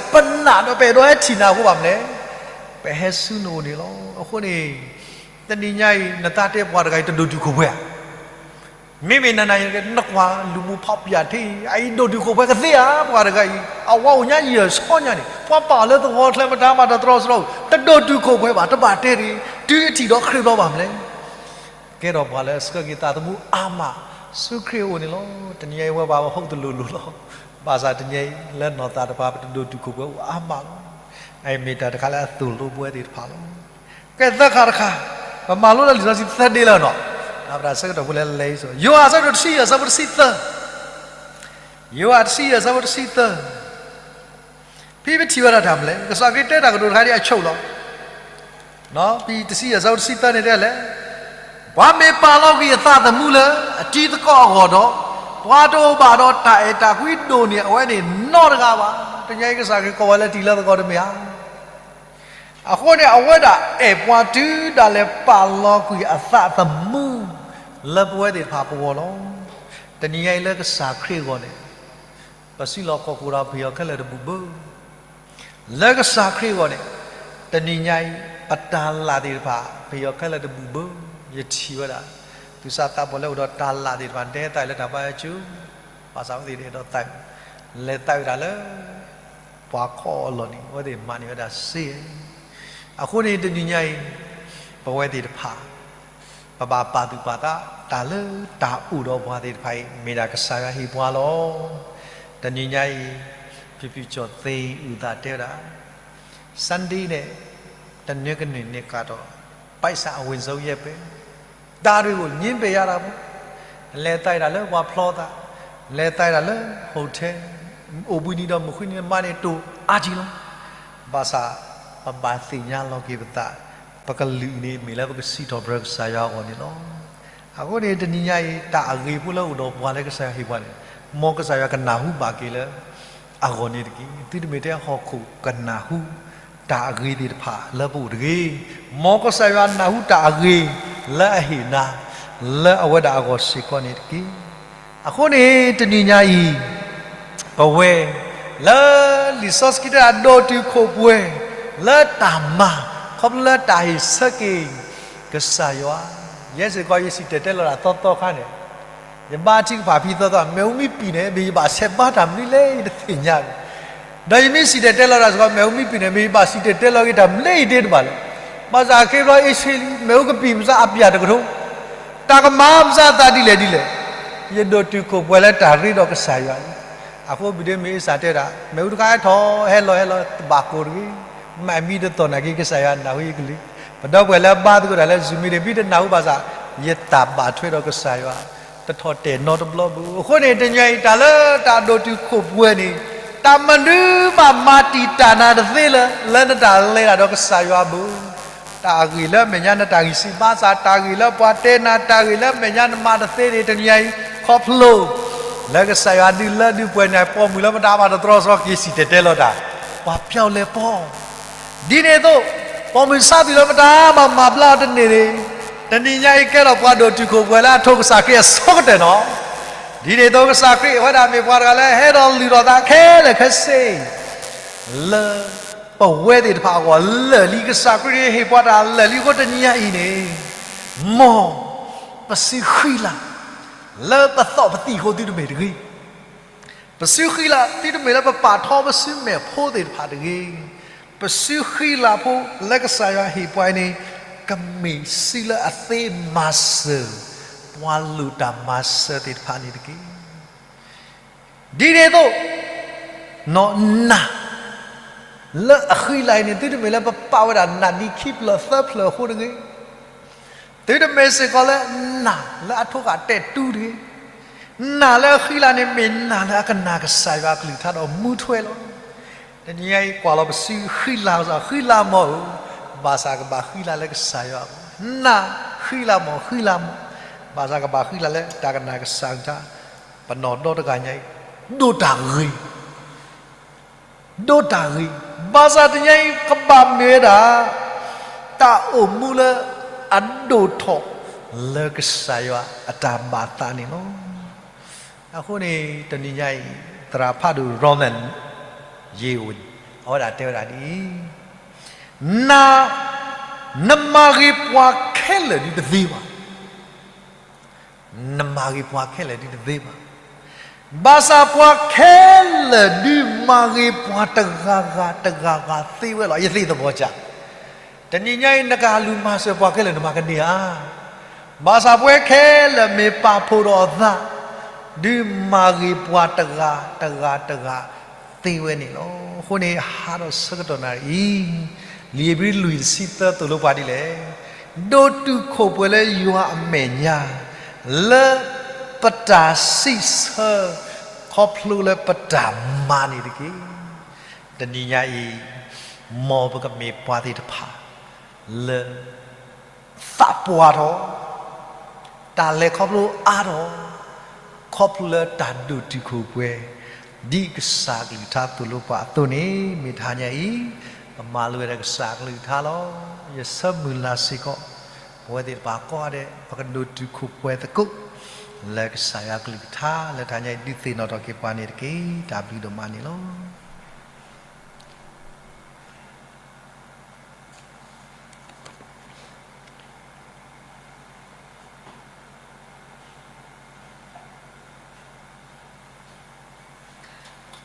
ပအဲၣ်ဒိးဟဲထံၣ်နၤအဃိဘၣ်မလဲၣ်, ပဟဲဆူနအိၣ်န့ၣ်လီၤ. အဃိန့ၣ် တနံၤညါအံၤ နသးတဲပှၤတဂၤအံၤ တဒိၣ်တုာ်ခိၣ်ပှဲၤဧါ. မ့မ့ၢ်နၤနၤယကဲ နကွၢ်လူၤမူဖးပၠၣ်ထံအံၤ အအံၤဒိၣ်တုာ်ခိၣ်ပှဲၤကသ့ဧါ. ပှၤတဂၤအံၤ အဝၤအိၣ်ညါယဲၢ်ဆီညါန့ၣ် ပှၤပာ်အီၤလၢသဝီချၢ မတၤမၤတတြီဆရီ, တဒိၣ်တုာ်ခိၣ်ပှဲၤဘၣ်, တဘၣ်တဲတဂ့ၤ, တုၤထံၣ်ဒီးခရံာ်ဘျီဘၣ်မလဲၣ်. ကဲထီၣ်ပှၤလၢအဆှၢက့ၤသးသမူအါမး ဆူခရံာ်အအိၣ်န့ၣ်လီၤ. တနံၤညါအံၤဝဲပှၤပဟီၣ်တလိၤလိၤလီၤ. ဘၣ်ဆၣ်တနံၤညါအံၤ လၢနီၢ်သးတဖၣ် ပတဒိၣ်တုာ်ခိၣ်ပှဲၤအိၣ်အါမးလီၤ. အအံၤမ့ၢ်တၢ်တခါလၢအသိၣ်လိပဝဲသ့ၣ်တဖၣ်လီၤ. ကဲသၢခါတခါ, ပမၤလိလၢလံာ်စီဆှံသၢဒ့လၢနီၤ, ဒီးပတၢ်ဆၢကတီၢ်ဖိလၢလဲၤအံၤစိၤ, ယိၤဟၣ်အဆၢဒိၣ်တဆံယဲၢ်အဆၢဖိတဆံသၢ, ယိၤဟၣ်တဆံယဲၢ်အဆၢဖိတဆံသၢ, ဖဲပထံၣ်ဝဲဒၣ်တၢ်မနုၤလဲၣ်, ကစၢ်ခရံာ်တဲတၢ်ကတိၤတခါဒ်အဆိလီၤ. ဖဲတဆံယဲၢ်အဆၢဖိတဆံသၢန့ၣ်တဲလဲၣ်, ပှၤမ့ၢ်ပာ်လီၤကွံာ်အသးသမူလၢအတံၤသကိးအဂီၢ်ဒီး, ပှၤတအိၣ်ဘၣ်ဒီးတၢ်အဲၣ်တၢ်ကွံဒိၣ်န့ၢ်အဝဲန့ၣ်နီတဂၤဘၣ်. တနံၤအံၤကစၢ်ခရံာ်ကိးဝဲလၢတံၤလၢသကိးတမ့ၢ်ဧါ. အဃိန့ၣ် အဝဲဒၣ်အဲၣ်ပှၤတုၤဒၣ်လဲာ်ပာ်လီၤကွံာ်အသးသမူ လၢပဝဲသ့ၣ်တဖၣ်ပဂီၢ်လီၤ. တနံၤညါအံၤလၢကစၢ်ခရံာ်အဂီၢ်န့ၣ် ပစုလီၢ်ခီၣ်ခိၣ်ဒီးပယီၤခဲလၢာ်တဘူၣ်ဘၣ်. လၢကစၢ်ခရံာ်အဂီၢ်န့ၣ် တနံၤညါအံၤ ပတၢ်လၢ်သ့ၣ်တဖၣ် ပယီၤခဲလၢာ်တဘူၣ်ဘၣ်. ယထံၣ်ဝဲဒၣ် သူၣ်စၢ်သးဘီၣ်လၢအိၣ်ဒီးတၢ်လၢ်သ့ၣ်တဖၣ် တဲသးလၢတၢ်ဘါယွၤကၠိ, ဘၣ်ဆၣ်အဝဲသ့ၣ်တအဲၣ်ဒိးသး, လဲၤသးဝဲဒၣ်လၢ ပှၤခီၣ်အလီၢ်န့ၣ် အဝဲသ့ၣ်မၤန့ၢ်ဝဲဒၣ်စ့. အဃိန့ၣ် တနံၤညါအံၤ ပဝဲသ့ၣ်တဖၣ် ပဘၣ်ပာ်သူၣ်ပာ်သး တၢ်လၢတၢ်အိၣ်ဒီးပှၤသ့ၣ်တဖၣ်အံၤ မ့ၢ်ဒၣ်ကစၢ်ယွၤဟ့ၣ်ပှၤလီၤ. တနံၤညါအံၤ ဖံဖုကၠီၣ်သ့အုၣ်သးတဲဝဲဒၣ် Sunday န့ၣ် တနွံကနွံန့ၣ်ကးဒီး ပိုက်ဆံအဝင်ဆုံးရက်ပဲ ဒါတွေကို ငြင်းပယ်ရတာပေါ့. လဲၤသးဝဲဒၣ်လၢပှၤဖျီသး, လဲၤသးဝဲဒၣ်လၢ hotel, အိၣ်ဘှံးနံၤဒီးမုၢ်ဃုနံၤမးန့ၣ် တိၢ်အါကံလီၤ. ဘၣ်ဆၣ် ပဘၣ်သ့ၣ်ညါလီၤက့ၤပသး ပကလုာ်န့ၣ်မ့ၢ်လၢပကစံးထီၣ်ပတြၢၤကစၢ်ယွၤအဂီၢ်န့ၣ်လီၤ. အဃိန့ၣ် တနံၤညါအံၤ တၢ်အဂ့ၤဖိလၢအိၣ်ဒီးပှၤလၢကစၢ်ယွၤဟ့ၣ်ပှၤန့ၣ်, မ်ကစၢ်ယွၤကနၢ်ဟူဘၣ်က့ၤလၢ အဂီၢ်န့ၣ်တက့ၢ်. သုတမ့ၢ်ထဲဟီၣ်ခိၣ်ကနၢ်ဟူ တၢ်အဂ့ၤသ့ၣ်တဖၣ်လၢပအိၣ်တဂ့ၤ. မ်ကစၢ်ယွၤနၢ်ဟူတၢ်အဂ့ၤလၢအဟ့ၣ်နၤ လၢအဝဲဒၣ်အဂီၢ်စ့ၢ်ကီးန့ၣ်တက့ၢ်. အဃိန့ၣ် တနံၤညါအံၤ ပဝဲ လၢလံာ်စီဆှံတဲဒၣ်ဒိၣ်တုာ်ခိၣ်ပှဲၤ လၢတၢ်မၤ ခီဖျိလၢတၢ်ဟ့ၣ်ဆၢက့ၤ ကစၢ်ယွၤ, ယဲစ့ၢ်ကီး ယစံၣ်တဲၤတဲလီၤတၢ်သီသီခါန့ၣ်, ယဘါထုကဖၣ်ဖံသီသီ မ့ၣ်အူမ့ၢ်ပံာ်န့ၣ် မ့ၢ်ယဘၣ်ဆဲးဘါတၢ်မနုၤလဲၣ် ယတသ့ၣ်ညါဘၣ်. ဒီးယမ့ၢ်စံၣ်တဲၤတဲလီၤတၢ်စ့ၢ်ကီး မ့ၣ်အူမ့ၢ်ပံာ်န့ၣ် မ့ၢ်ယဘၣ်စံၣ်တဲၤတဲလီၤက့ၤတၢ်မနုၤလဲၣ် ယတသ့ၣ်ညါဘၣ်လၢၤ. ဘၣ်ဆၣ်အခ့အပျီအ့ဆ့လံ မ့ၣ်အူကပံာ်ပစးအပျၢ်တကထိ တၢ်ကမၤပစးအသးဒ်လဲၣ်ဒ်လဲၣ်, ယဒိၣ်တုာ်ခိၣ်ပှဲၤလၢတၢ်ရ့ဒီးကစၢ်ယွၤလံ. အဃိဘုဒ့မ့ၢ်အ့စၢ်တဲဒၣ် မ့ၣ်အူတခါဟဲထီၣ် ဟဲလီၤဟဲလီၤ တဘၣ်ကိၢ်တဂ့ၤ, မ့ၢ်မံတသီၣ်နာ်က့ ကစၢ်ယွၤနၢ်ဟူယကလုၢ်. ပဒီပုၢ်ဝဲၢ်လၢအဘါသကိးတၢ်လၢ Zoom မ့ၢ်တဘၣ်တနၢ်ဟူဘၣ်ဆၣ် ယတၢ်ဘၣ်ထွဲဒီးကစၢ်ယွၤ တထီၣ်တဲာ်နီတဘျီဘၣ်. အဃိန့ၣ် တနံၤအံၤ တၢ်လၢတၢ်ဒိၣ်တုာ်ခိၣ်ပှဲၤန့ၣ် တၢ်မနုၤဘၣ်မၤတံာ်တာ်နၤတသ့လၢၤ လၢနတၢ်လဲၤတၢ်ဒီးကစၢ်ယွၤဘၣ်. တၢ်ဂ့ၢ်လၢအမဲာ်ညါနတၢ်ဂံၢ်စၢ်ဘါစၢ်, တၢ်ဂ့ၢ်လၢပှၤတဲနၤ, တၢ်ဂ့ၢ်လၢအမဲာ်ညါနမၤတသ့န့ၣ် တနံၤညါအံၤ ခီဖျိ လၢကစၢ်ယွၤဒုးလၢဒုးပှဲၤန့ၣ် ပိာ်မုၣ်လၢမတၤဘၣ်တတြီဆှီက့ၤစံၣ်တဲၤတဲလီၤတၢ်, ပှၤပျီလဲၤပီၢ် ဒ်န့ၣ်အသိး ပိာ်မုၣ်ဆါဘံၣ်လၢမတၤဘၣ်မၤဘျါအီၤတန့ၢ်န့ၣ်, တနံၤညါအံၤကဲထီၣ်ပှၤဒိၣ်တုာ်ခိၣ်ပှဲၤလၢအထိးကစၢ်ခရံာ်အဆိကတၢၢ်လီၤ. ဒ်န့ၣ်အသိး ကစၢ်ခရံာ်အဝဲဒၣ်မ့ၢ်ပှၤတဂၤလၢ ဟဲဒီးလုၢ်ထီၣ်သးခဲလၢာ်ခဲဆ့ လၢပဝဲသ့ၣ်တဖၣ်အဂီၢ်လၢာ်လံ, ကစၢ်ခရံာ်ဟ့ၣ်ပှၤတၢ်လၢာ်လံအဃိ တနံၤညါအံၤန့ၣ် မ်ပစုဃံလၤ လၢပသီၣ်ပသံၣ်အဃိသုတမ့ၢ်တဂ့ၤ. ပစုဃံလၤသုတမ့ၢ်လၢပပာ်ထီပစုမဲာ်ဖိသ့ၣ်တဖၣ်တဂ့ၤ. ပစုဃံလၤဖိလၢကစၢ်ယွၤဟ့ၣ်ပှၤအံၤန့ၣ် ကမ့ၢ်စုလၢအသ့မၤစၢၤ ပှၤလိၣ်တၢ်မၤစၢၤသ့ၣ်တဖၣ်န့ၣ်တက့ၢ်. ဒ်န့ၣ်အသိး နၢ် လၢအဃံလၤအံၤန့ၣ် သုတမ့ၢ်လၢပပာ်ဝဲဒၣ်နၢ်ဒံခံဖျၢၣ်သၢဖျၢၣ်အဃိတဂ့ၤ. သုတမ့ၢ်စ့ၢ်ကီးလၢနၢ်လၢအထိးဃာ်တဲာ်တူတဂ့ၤ. နၢ်လၢအဃံလၤန့ၣ် မ့ၢ်နၢ်လၢအကနၣ်ကစၢ်ယွၤအကလုၢ်ကထါဒီးမူထွဲလီၤ. တနံၤညါအံၤကွၢ်လီၤပစုဃံလၤ, ဃံလၤမၢ်ဧၢ, ဘၣ်ဆၣ်ကဘၣ်ဃံလၤလၢကစၢ်ယွၤအပူၤ, နၢ်ဃံလၤမၢ်, ဃံလၤမၢ်, ဘၣ်ဆၣ်ကဘၣ်ဃံလၤလၢတၢ်ကနၣ်ကစၢ်အကလုၢ်ကထါ, ပနီၢ်ဒီတဂၤညါအံၤ ဒိးတၢ်ဂ့ၤ ဒိးတၢ်ဂ့ၤ, ဘၣ်ဆၣ်တနံၤညါအံၤ ကဘၣ်မ့ၢ်ဝဲဒၣ် တၢ်အိၣ်မူလၢအဒိၣ်ထီၣ် လၢကစၢ်ယွၤအတၢ်ဘၣ်သးန့ၣ်လီၤ. အဃိန့ၣ် တနံၤညါအံၤ သရၣ်ဖးဒိၣ် Ronald J. Hale အဝဲဒၣ်တဲဝဲဒၣ်ဒ်အံၤ, န, နမၤဂ့ၤပှၤခဲလၢာ်ဒ်တသ့ဘၣ်. နမၤဂ့ၤပှၤခဲလၢာ်ဒ်တသ့ဘၣ်. ဘၣ်ဆၣ်ပှၤခဲလၢာ်ဒုးမၤဂ့ၤပှၤတဂၤဂၤတဂၤဂၤသ့ဝဲလီၤ. ယသ့ၣ်သဘီၣ်စၢ်, တနံၤညါအံၤ နကလူၤမၤစၢၤပှၤခဲလၢာ် နမၤကန့ၢ်ဧါ. ဘၣ်ဆၣ်ပှၤခဲလၢာ်မ့ၢ်ပာ်ဖှိၣ်ဒီးအသး ဒုးမၤဂ့ၤပှၤတဂၤတဂၤတဂၤသ့ဝဲန့ၣ်လီၤ. အဃိန့ၣ် ဟးထီၣ်ဆၢကတီၢ်နၣ်ရံၣ်အံၤ, လံာ်ဧ့ၤဘြံၤလွံၢ်တဆံသၢသိၣ်လိပှၤဒ်လဲၣ်, ဒိၣ်တုာ်ခိၣ်ပှဲၤလၢယွၤအမဲာ်ညါ လၢပတၢ်စံးဆၢ ခီဖျိလၢပတၢ်မၤန့ၣ်တက့ၢ်. တနံၤညါအံၤ မ်ပကမ့ၢ်ပှၤသ့ၣ်တဖၣ် လၢ သးပှၢ်ထီၣ်, တၢ်လဲၤခီဖျိအါထီၣ်, ခီဖျိလၢတၢ်ဒိၣ်တုာ်ခိၣ်ပှဲၤ ဒ်ကစၢ်အကလုၢ်ကထါသိၣ်လိပှၤအသိးန့ၣ် မ့ၢ်တဟါညါအံၤ ပမၤလိဝဲဒၣ်ကစၢ်အကလုၢ်ကထါလီၤ. ယဆၢမုၢ်လၢ်စ့ၢ်ကီး ပဝဲသ့ၣ်တဖၣ်ကိးဂၤဒဲး ပကဒိၣ်တုာ်ခိၣ်ပှဲၤသကိး လၢကစၢ်ယွၤအကလုၢ်ကထါ လၢတဟါညါအံၤ ဒုးသ့ၣ်နီၣ်ထီၣ်က့ၤပှၤန့ၣ်တက့ၢ်. တၢ်ဘျုးဒိၣ်မးန့ၣ်လီၤ.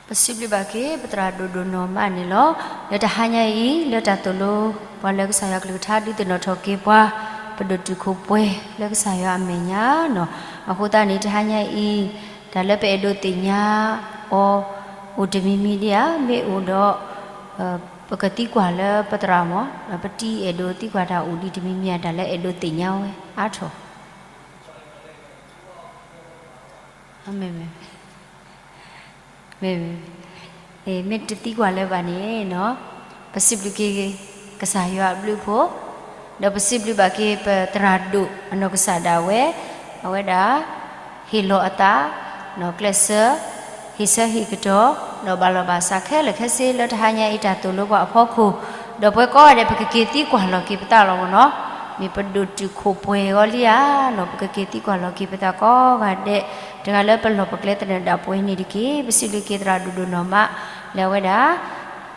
ပစံးဘျုးဘၣ်က့ၤ ပသရၣ်ဒိၣ်ဒိၣ်နီၢ်မးန့ၣ်လီၤ. လၢတဟါညါအံၤ လၢတၢ်သိၣ်လိ ပှၤလၢကစၢ်ယွၤကလုၢ်ကထါ ဒုးသ့ၣ်နီၣ်ထီၣ်က့ၤပှၤ ပဒိၣ်တုာ်ခိၣ်ပှဲၤလၢကစၢ်ယွၤအမဲာ်ညါနီၤ. အဃိသတးန့ၣ် တဟါညါအံၤ တၢ်လၢပအဲၣ်ဒိးသ့ၣ်ညါအီၤ အိၣ်တမံၤမံၤဒံးဧါ, မ့ၢ်အိၣ်ဒီး ပကသံကွၢ်လၢပသရၣ်မး, ပတံၤအဲၣ်ဒိးသံကွၢ်တၢ်အိၣ်ဒံးတမံၤမံၤဧါ, တၢ်လၢအဲၣ်ဒိးသ့ၣ်ညါဝဲအါထီၣ် မ့ၢ် မ့ၢ်တသံကွၢ်လၢၤဘၣ်န့ၣ်နီၤ, ပစံးဘျုးက့ၤ ကစၢ်ယွၤအဘျုးအဖှိၣ်, ဒီးပစံးဘျုးဘၣ်က့ၤပသရၣ်ဒိၣ်အနီၢ်ကစၢ်ဒၣ်ဝဲ, အဝဲဒၣ် ဟ့ၣ်လီၤအသး, နီၢ်ကျဲးစၢး, ဟ့ၣ်ဆၢဟ့ၣ်ကတီၢ်, ဒီးဘၣ်လီၤဘၣ်စးခဲလၢာ်ခဲဆ့လၢတဟါညါအံၤတၢ်သိၣ်လိပှၤအဖီခိၣ်, ဒီးပဝဲကိးဂၤဒဲး ပကက့ၤသံကွၢ်လီၤက့ၤပသးလီၤမ့ၢ်နီၤ, မ့ၢ်ပဒိၣ်တုာ်ခိၣ်ပှဲၤအီၤလံဧါနီၤ, ပကက့ၤသံကွၢ်လီၤက့ၤပသးကိးဂၤဒဲး, တဂၤလၢပလီၢ်ပကျဲသနၢၣ်ဒၣ်ပှဲၤန့ၣ်တက့ၢ်, ပစံးဘျုးက့ၤသရၣ်ဒိၣ်ဒိၣ်နီၢ်မး, လၢအဝဲဒၣ်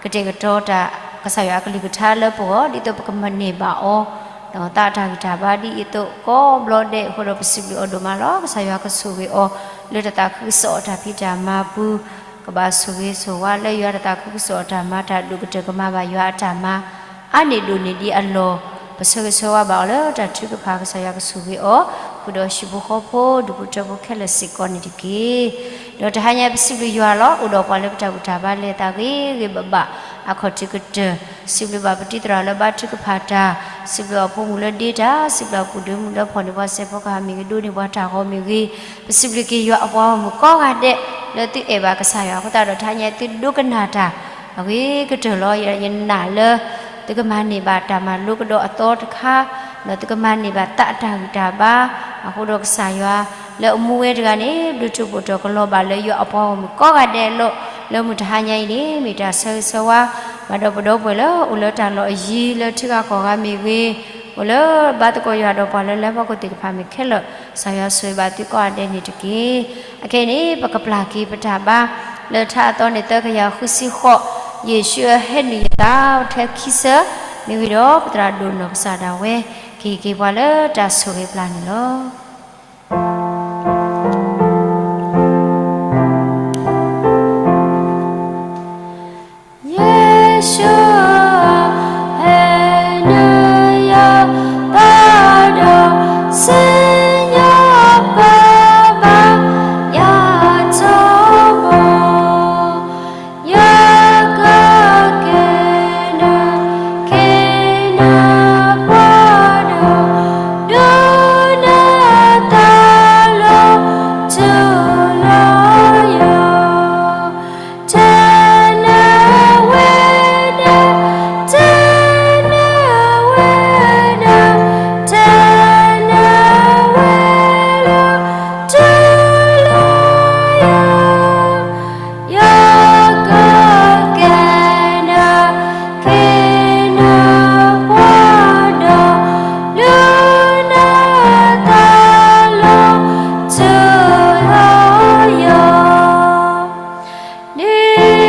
ကတဲာ်ကတီၤတၢ် ကစၢ်ယွၤအကလုၢ်ကထါလၢပဂီၢ် ဒ်သိးပကမၤန့ၢ်ဘၣ်အီၤ, ဒီးသးအတၢ်ဂံၢ်တၢ်ဘါဒ်အံၤအသိးကိးဘျီဒဲးအဃိဒီး ပစံးဘျုးအီၤဒိၣ်မးလီၤ. ကစၢ်ယွၤကဆိၣ်ဂ့ၤအီၤ လၢတၢ်သးခုကစီၣ်အတၢ်ဖံးတၢ်မၤပူၤ, ကဘၣ်ဆိၣ်ဂ့ၤဆိၣ်ဝါလၢယွၤတၢ်သးခုကစီၣ်အတၢ်မၤတၢ်ဒိၣ်ကတၢၢ် ကမၤဘၣ်ယွၤအတၢ်မၤ အါန့ၢ်ဒိၣ်န့ၢ်ဒံးအလီၢ်, ပဆၢဂ့ၤဆၢဝါဘၣ်အီၤလၢတၢ်ထုကဖၣ် ကစၢ်ယွၤကဆိၣ်ဂ့ၤအီၤ, ဃုာ်ဒီးဟံၣ်ဖိဃီဖိ ဒူၣ်ဖိထၢဖိခဲလၢာ်စ့ၢ်ကီးန့ၣ်တက့ၢ်. ဒီးတဟါညါပစံးဘျုးယွၤလီၤ, အိၣ်ဒီးပှၤလၢပတၢ်ဘူၣ်တၢ်ဘါလဲၤသးဂ့ၤဂ့ၤဘၣ်ဘၣ် အခီၣ်ထံးကတၢၢ်, စံးဘျုးဘၣ်ပတံၤသရၣ်လၢဘါထုကဖၣ်တၢ်, စံးဘျုးအဖိမုၣ်လၢဒ့တၢ်, စံးဘျုးအပူၤဒ့မုၣ်လၢဖီၣ်န့ၢ်ပှၤစဲးဖီကဟၣ်မ့ၢ်ဂ့ၤ ဒိးန့ၢ်ပှၤတၢ်ဂီၤမ့ၢ်ဂ့ၤ, ပစံးဘျုးက့ၤယွၤအပှၤဂီၢ်မုၢ်ကိးဂၤဒဲး လၢသုအဲၣ်ဘၣ်ကစၢ်ယွၤအဃိသတးဒီး တဟါညါသုဒိကနၣ်တၢ် အဂ့ၤကတၢၢ်လီၤ. ယနာ်လၢ သုကမၤန့ၢ်ဘၣ်တၢ်မၤလိကဒီးအသီတခါ, ဒီးသုကမၤန့ၢ်ဘၣ်သးအတၢ်ဂံၢ်တၢ်ဘါ, အဃိဒီးကစၢ်ယွၤ လၢအမူဝဲတဂၤန့ၣ် ဘျုးထူးဖှိၣ်တီၤကလီၤဘၣ်လၢယွၤအပှၤဂီၢ်မုၢ်ကိးဂၤဒဲးအလီၢ်, လၢမုၢ်တဟါညါအံၤန့ၣ် မ့ၢ်တၢ်ဆၢဂ့ၤဆၢဝါ ဘၣ်ဒီးပဒီပုၢ်ဝဲၢ်လၢအိၣ်လၢတၢ်လီၢ်အယံၤ လၢထံဂၤကီၢ်ဂၤမ့ၢ်ဂ့ၤ, အိၣ်လၢဘါသကိးယွၤဒီးပှၤလၢလၢပှၤကိးသ့ၣ်တဖၣ်မ့ၢ်ခဲလၢာ်, ကစၢ်ယွၤဆိၣ်ဂ့ၤဘၣ်သုကိးဂၤဒဲးန့ၣ်တက့ၢ်. အခဲအံၤန့ၣ် ပကပျၢ်က့ၤပတၢ်ဘါ လၢထါအသီန့ၣ်သၢကယၤဃုဆံဃိး, ယ့ၣ်ၡူးအဟဲနုာ်ယသး ထဲခံဆၢ, မ့ၢ်ဝံၤဒီးပသရၣ်ဒိၣ်နီၢ်ကစၢ်ဒၣ်ဝဲ ကဟ့ၣ်က့ၤပှၤလၢတၢ်ဆိၣ်ဂ့ၤပျၢ်န့ၣ်လီၤ. ယ့ၣ်ၡူး ဟဲနုာ်ယသးဒီး စံၣ်ညီၣ်ပၢၢ်ဘၣ်ယၤထီဘိ, ယကက့ၤနုာ် က့ၤနုာ်ပှၤဒီး ဒုးနသးလီၤထူလီၤယိာ်, တနၢၤဝဲဒၣ်, တနၢၤဝဲဒၣ်, တနၢၤဝဲလီၤထူလီၤယိာ်, ယကက့ၤနုာ် က့ၤနုာ်ပှၤဒီး ဒုးနသးလီၤထူလီၤယိာ်, ဒ်မုၣ်ကီၤလံၤ ကတၢၢ်လီၤန့ၣ် ထုးဖးယၤဒီးတၢ်ဆိၣ်ဂ့ၤ, ဒုး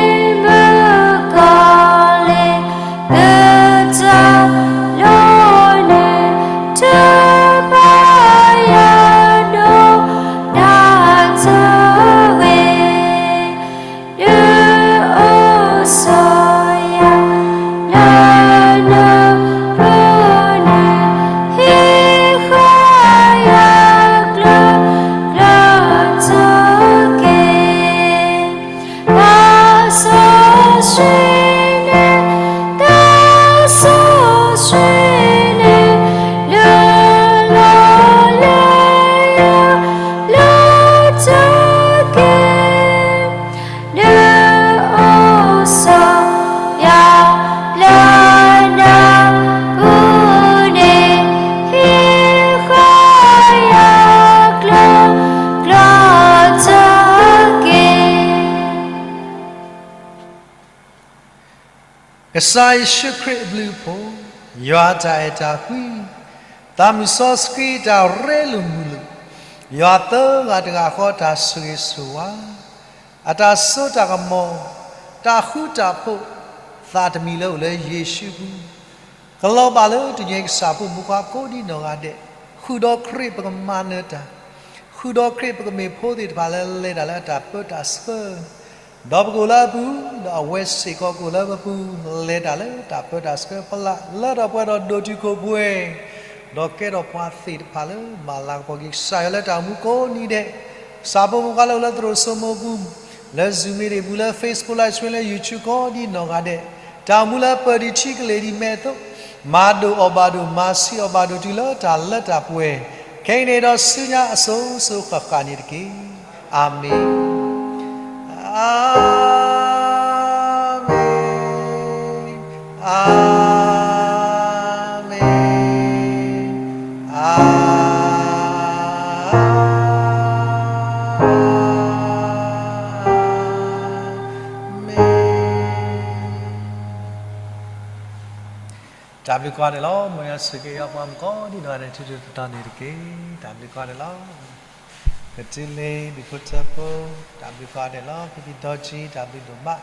အိၣ်ဆိးယၤ လၢနပူၤန့ၣ်, ဟံးဃာ်ယၤကျၢၤ ကျၢၤထီက့ၤ, သးစီဆှံန့ၣ်, သးစီဆှံန့ၣ်, လူလီၤလၢယၤ လၢထီက့ၤ, ဒုးအိၣ်ဆိးယၤ လၢနပူၤန့ၣ်, ဟံးဃာ်ယၤကျၢၤ ကျၢၤထီက့ၤ. ကစၢ်ယ့ၣ်ၡူးခရံာ်အဘျုးအဖှိၣ်, ယွၤအတၢ်အဲၣ်တၢ်ကွံ, သးမုၢ်စီဆှံတၢ်ရ့လိာ်မုာ်လိာ်, ယွၤသၢဂၤတဂၤဃီတၢ်ဆိၣ်ဂ့ၤဆိၣ်ဝါ, အတၢ်စိတၢ်ကမီၤ, တၢ်ဃူတၢ်ဖိး, သးတမံၤလၢအိၣ်လၢယ့ၣ်ၡူးပူၤ ကလီၤဘၣ်လၢတညီကစၢ်ဖိမုၣ်ဖိခွါကိးဒံးနီၢ်ဂၤဒဲး, ဃုာ်ဒီးခရံာ်ပကမၤနၢၤတၢ်, ဃုာ်ဒီးခရံာ်ပကမ့ၢ်ဖိသ့ၣ်တဖၣ်လၢလဲၤတၢ်လၢအတၢ်ပၢတၢ်ဆှၢ, ဒီးပကအိၣ်လၢအပူၤ, ဒီးအဝဲစ့ၢ်ကီးကအိၣ်လၢပပူၤ, လဲၤတၢ်လၢတၢ်ပၢတၢ်ဆှၢဖီလာ်, လၢထီၣ်ပှဲၤဒီးဒိၣ်တုာ်ခိၣ်ပှဲၤ, ဒီးကဲထီၣ်ပှၤသ့ၣ်တဖၣ်လၢမၤလၤကပီၤက့ၤကစၢ်ယွၤလၢတၢ်အိၣ်မူကိးနံၤဒဲး, ကစၢ်ဖိမုၣ်ဖိခွါလၢအိၣ်လၢသရိာ်စိမိၤပူၤ, လၢ Zoom meeting ပူၤ, လၢ Facebook Live Stream လၢ YouTube ကိးဒံးနီၢ်ဂၤဒဲး, တၢ်အိၣ်မူလၢပၢၢ်ဒံးထံကလ့ၢ်ဒံးမဲအသိး, မၤဒိၣ်အီၣ်ဘၣ်ဒိၣ်, မၤဆံးအီၣ်ဘၣ်ဒိၣ်တုၤလၢတၢ်လၢတၢ်ပှဲၤ, ခဲအံၤန့ၣ်ဒီးဆူညါအစိၤစိၤဃၣ်ဃၣ်န့ၣ်တက့ၢ်. အၤမ့ၣ်, အၤမ့ၣ်, အၤမ့ၣ်. တၢ်ဘျုးကိးဂၤဒဲးလီၤ. မ်ယွၤဆိၣ်ဂ့ၤအီၤပှၤမုၣ်ကိးဒံနီၢ်ဂၤဒဲး ထူထူတီတီန့ၣ်တက့ၢ်. တၢ်ဘျုးကိးဂၤဒဲးလီၤ. ကတုလ့ ဘံၣ်ခိၣ်ထၢဖိ, တၢ်ဘျုးကိးဂၤဒဲးလီၤ. ဖံဖံဒီကံ တၢ်ဘျုးဒိၣ်မး.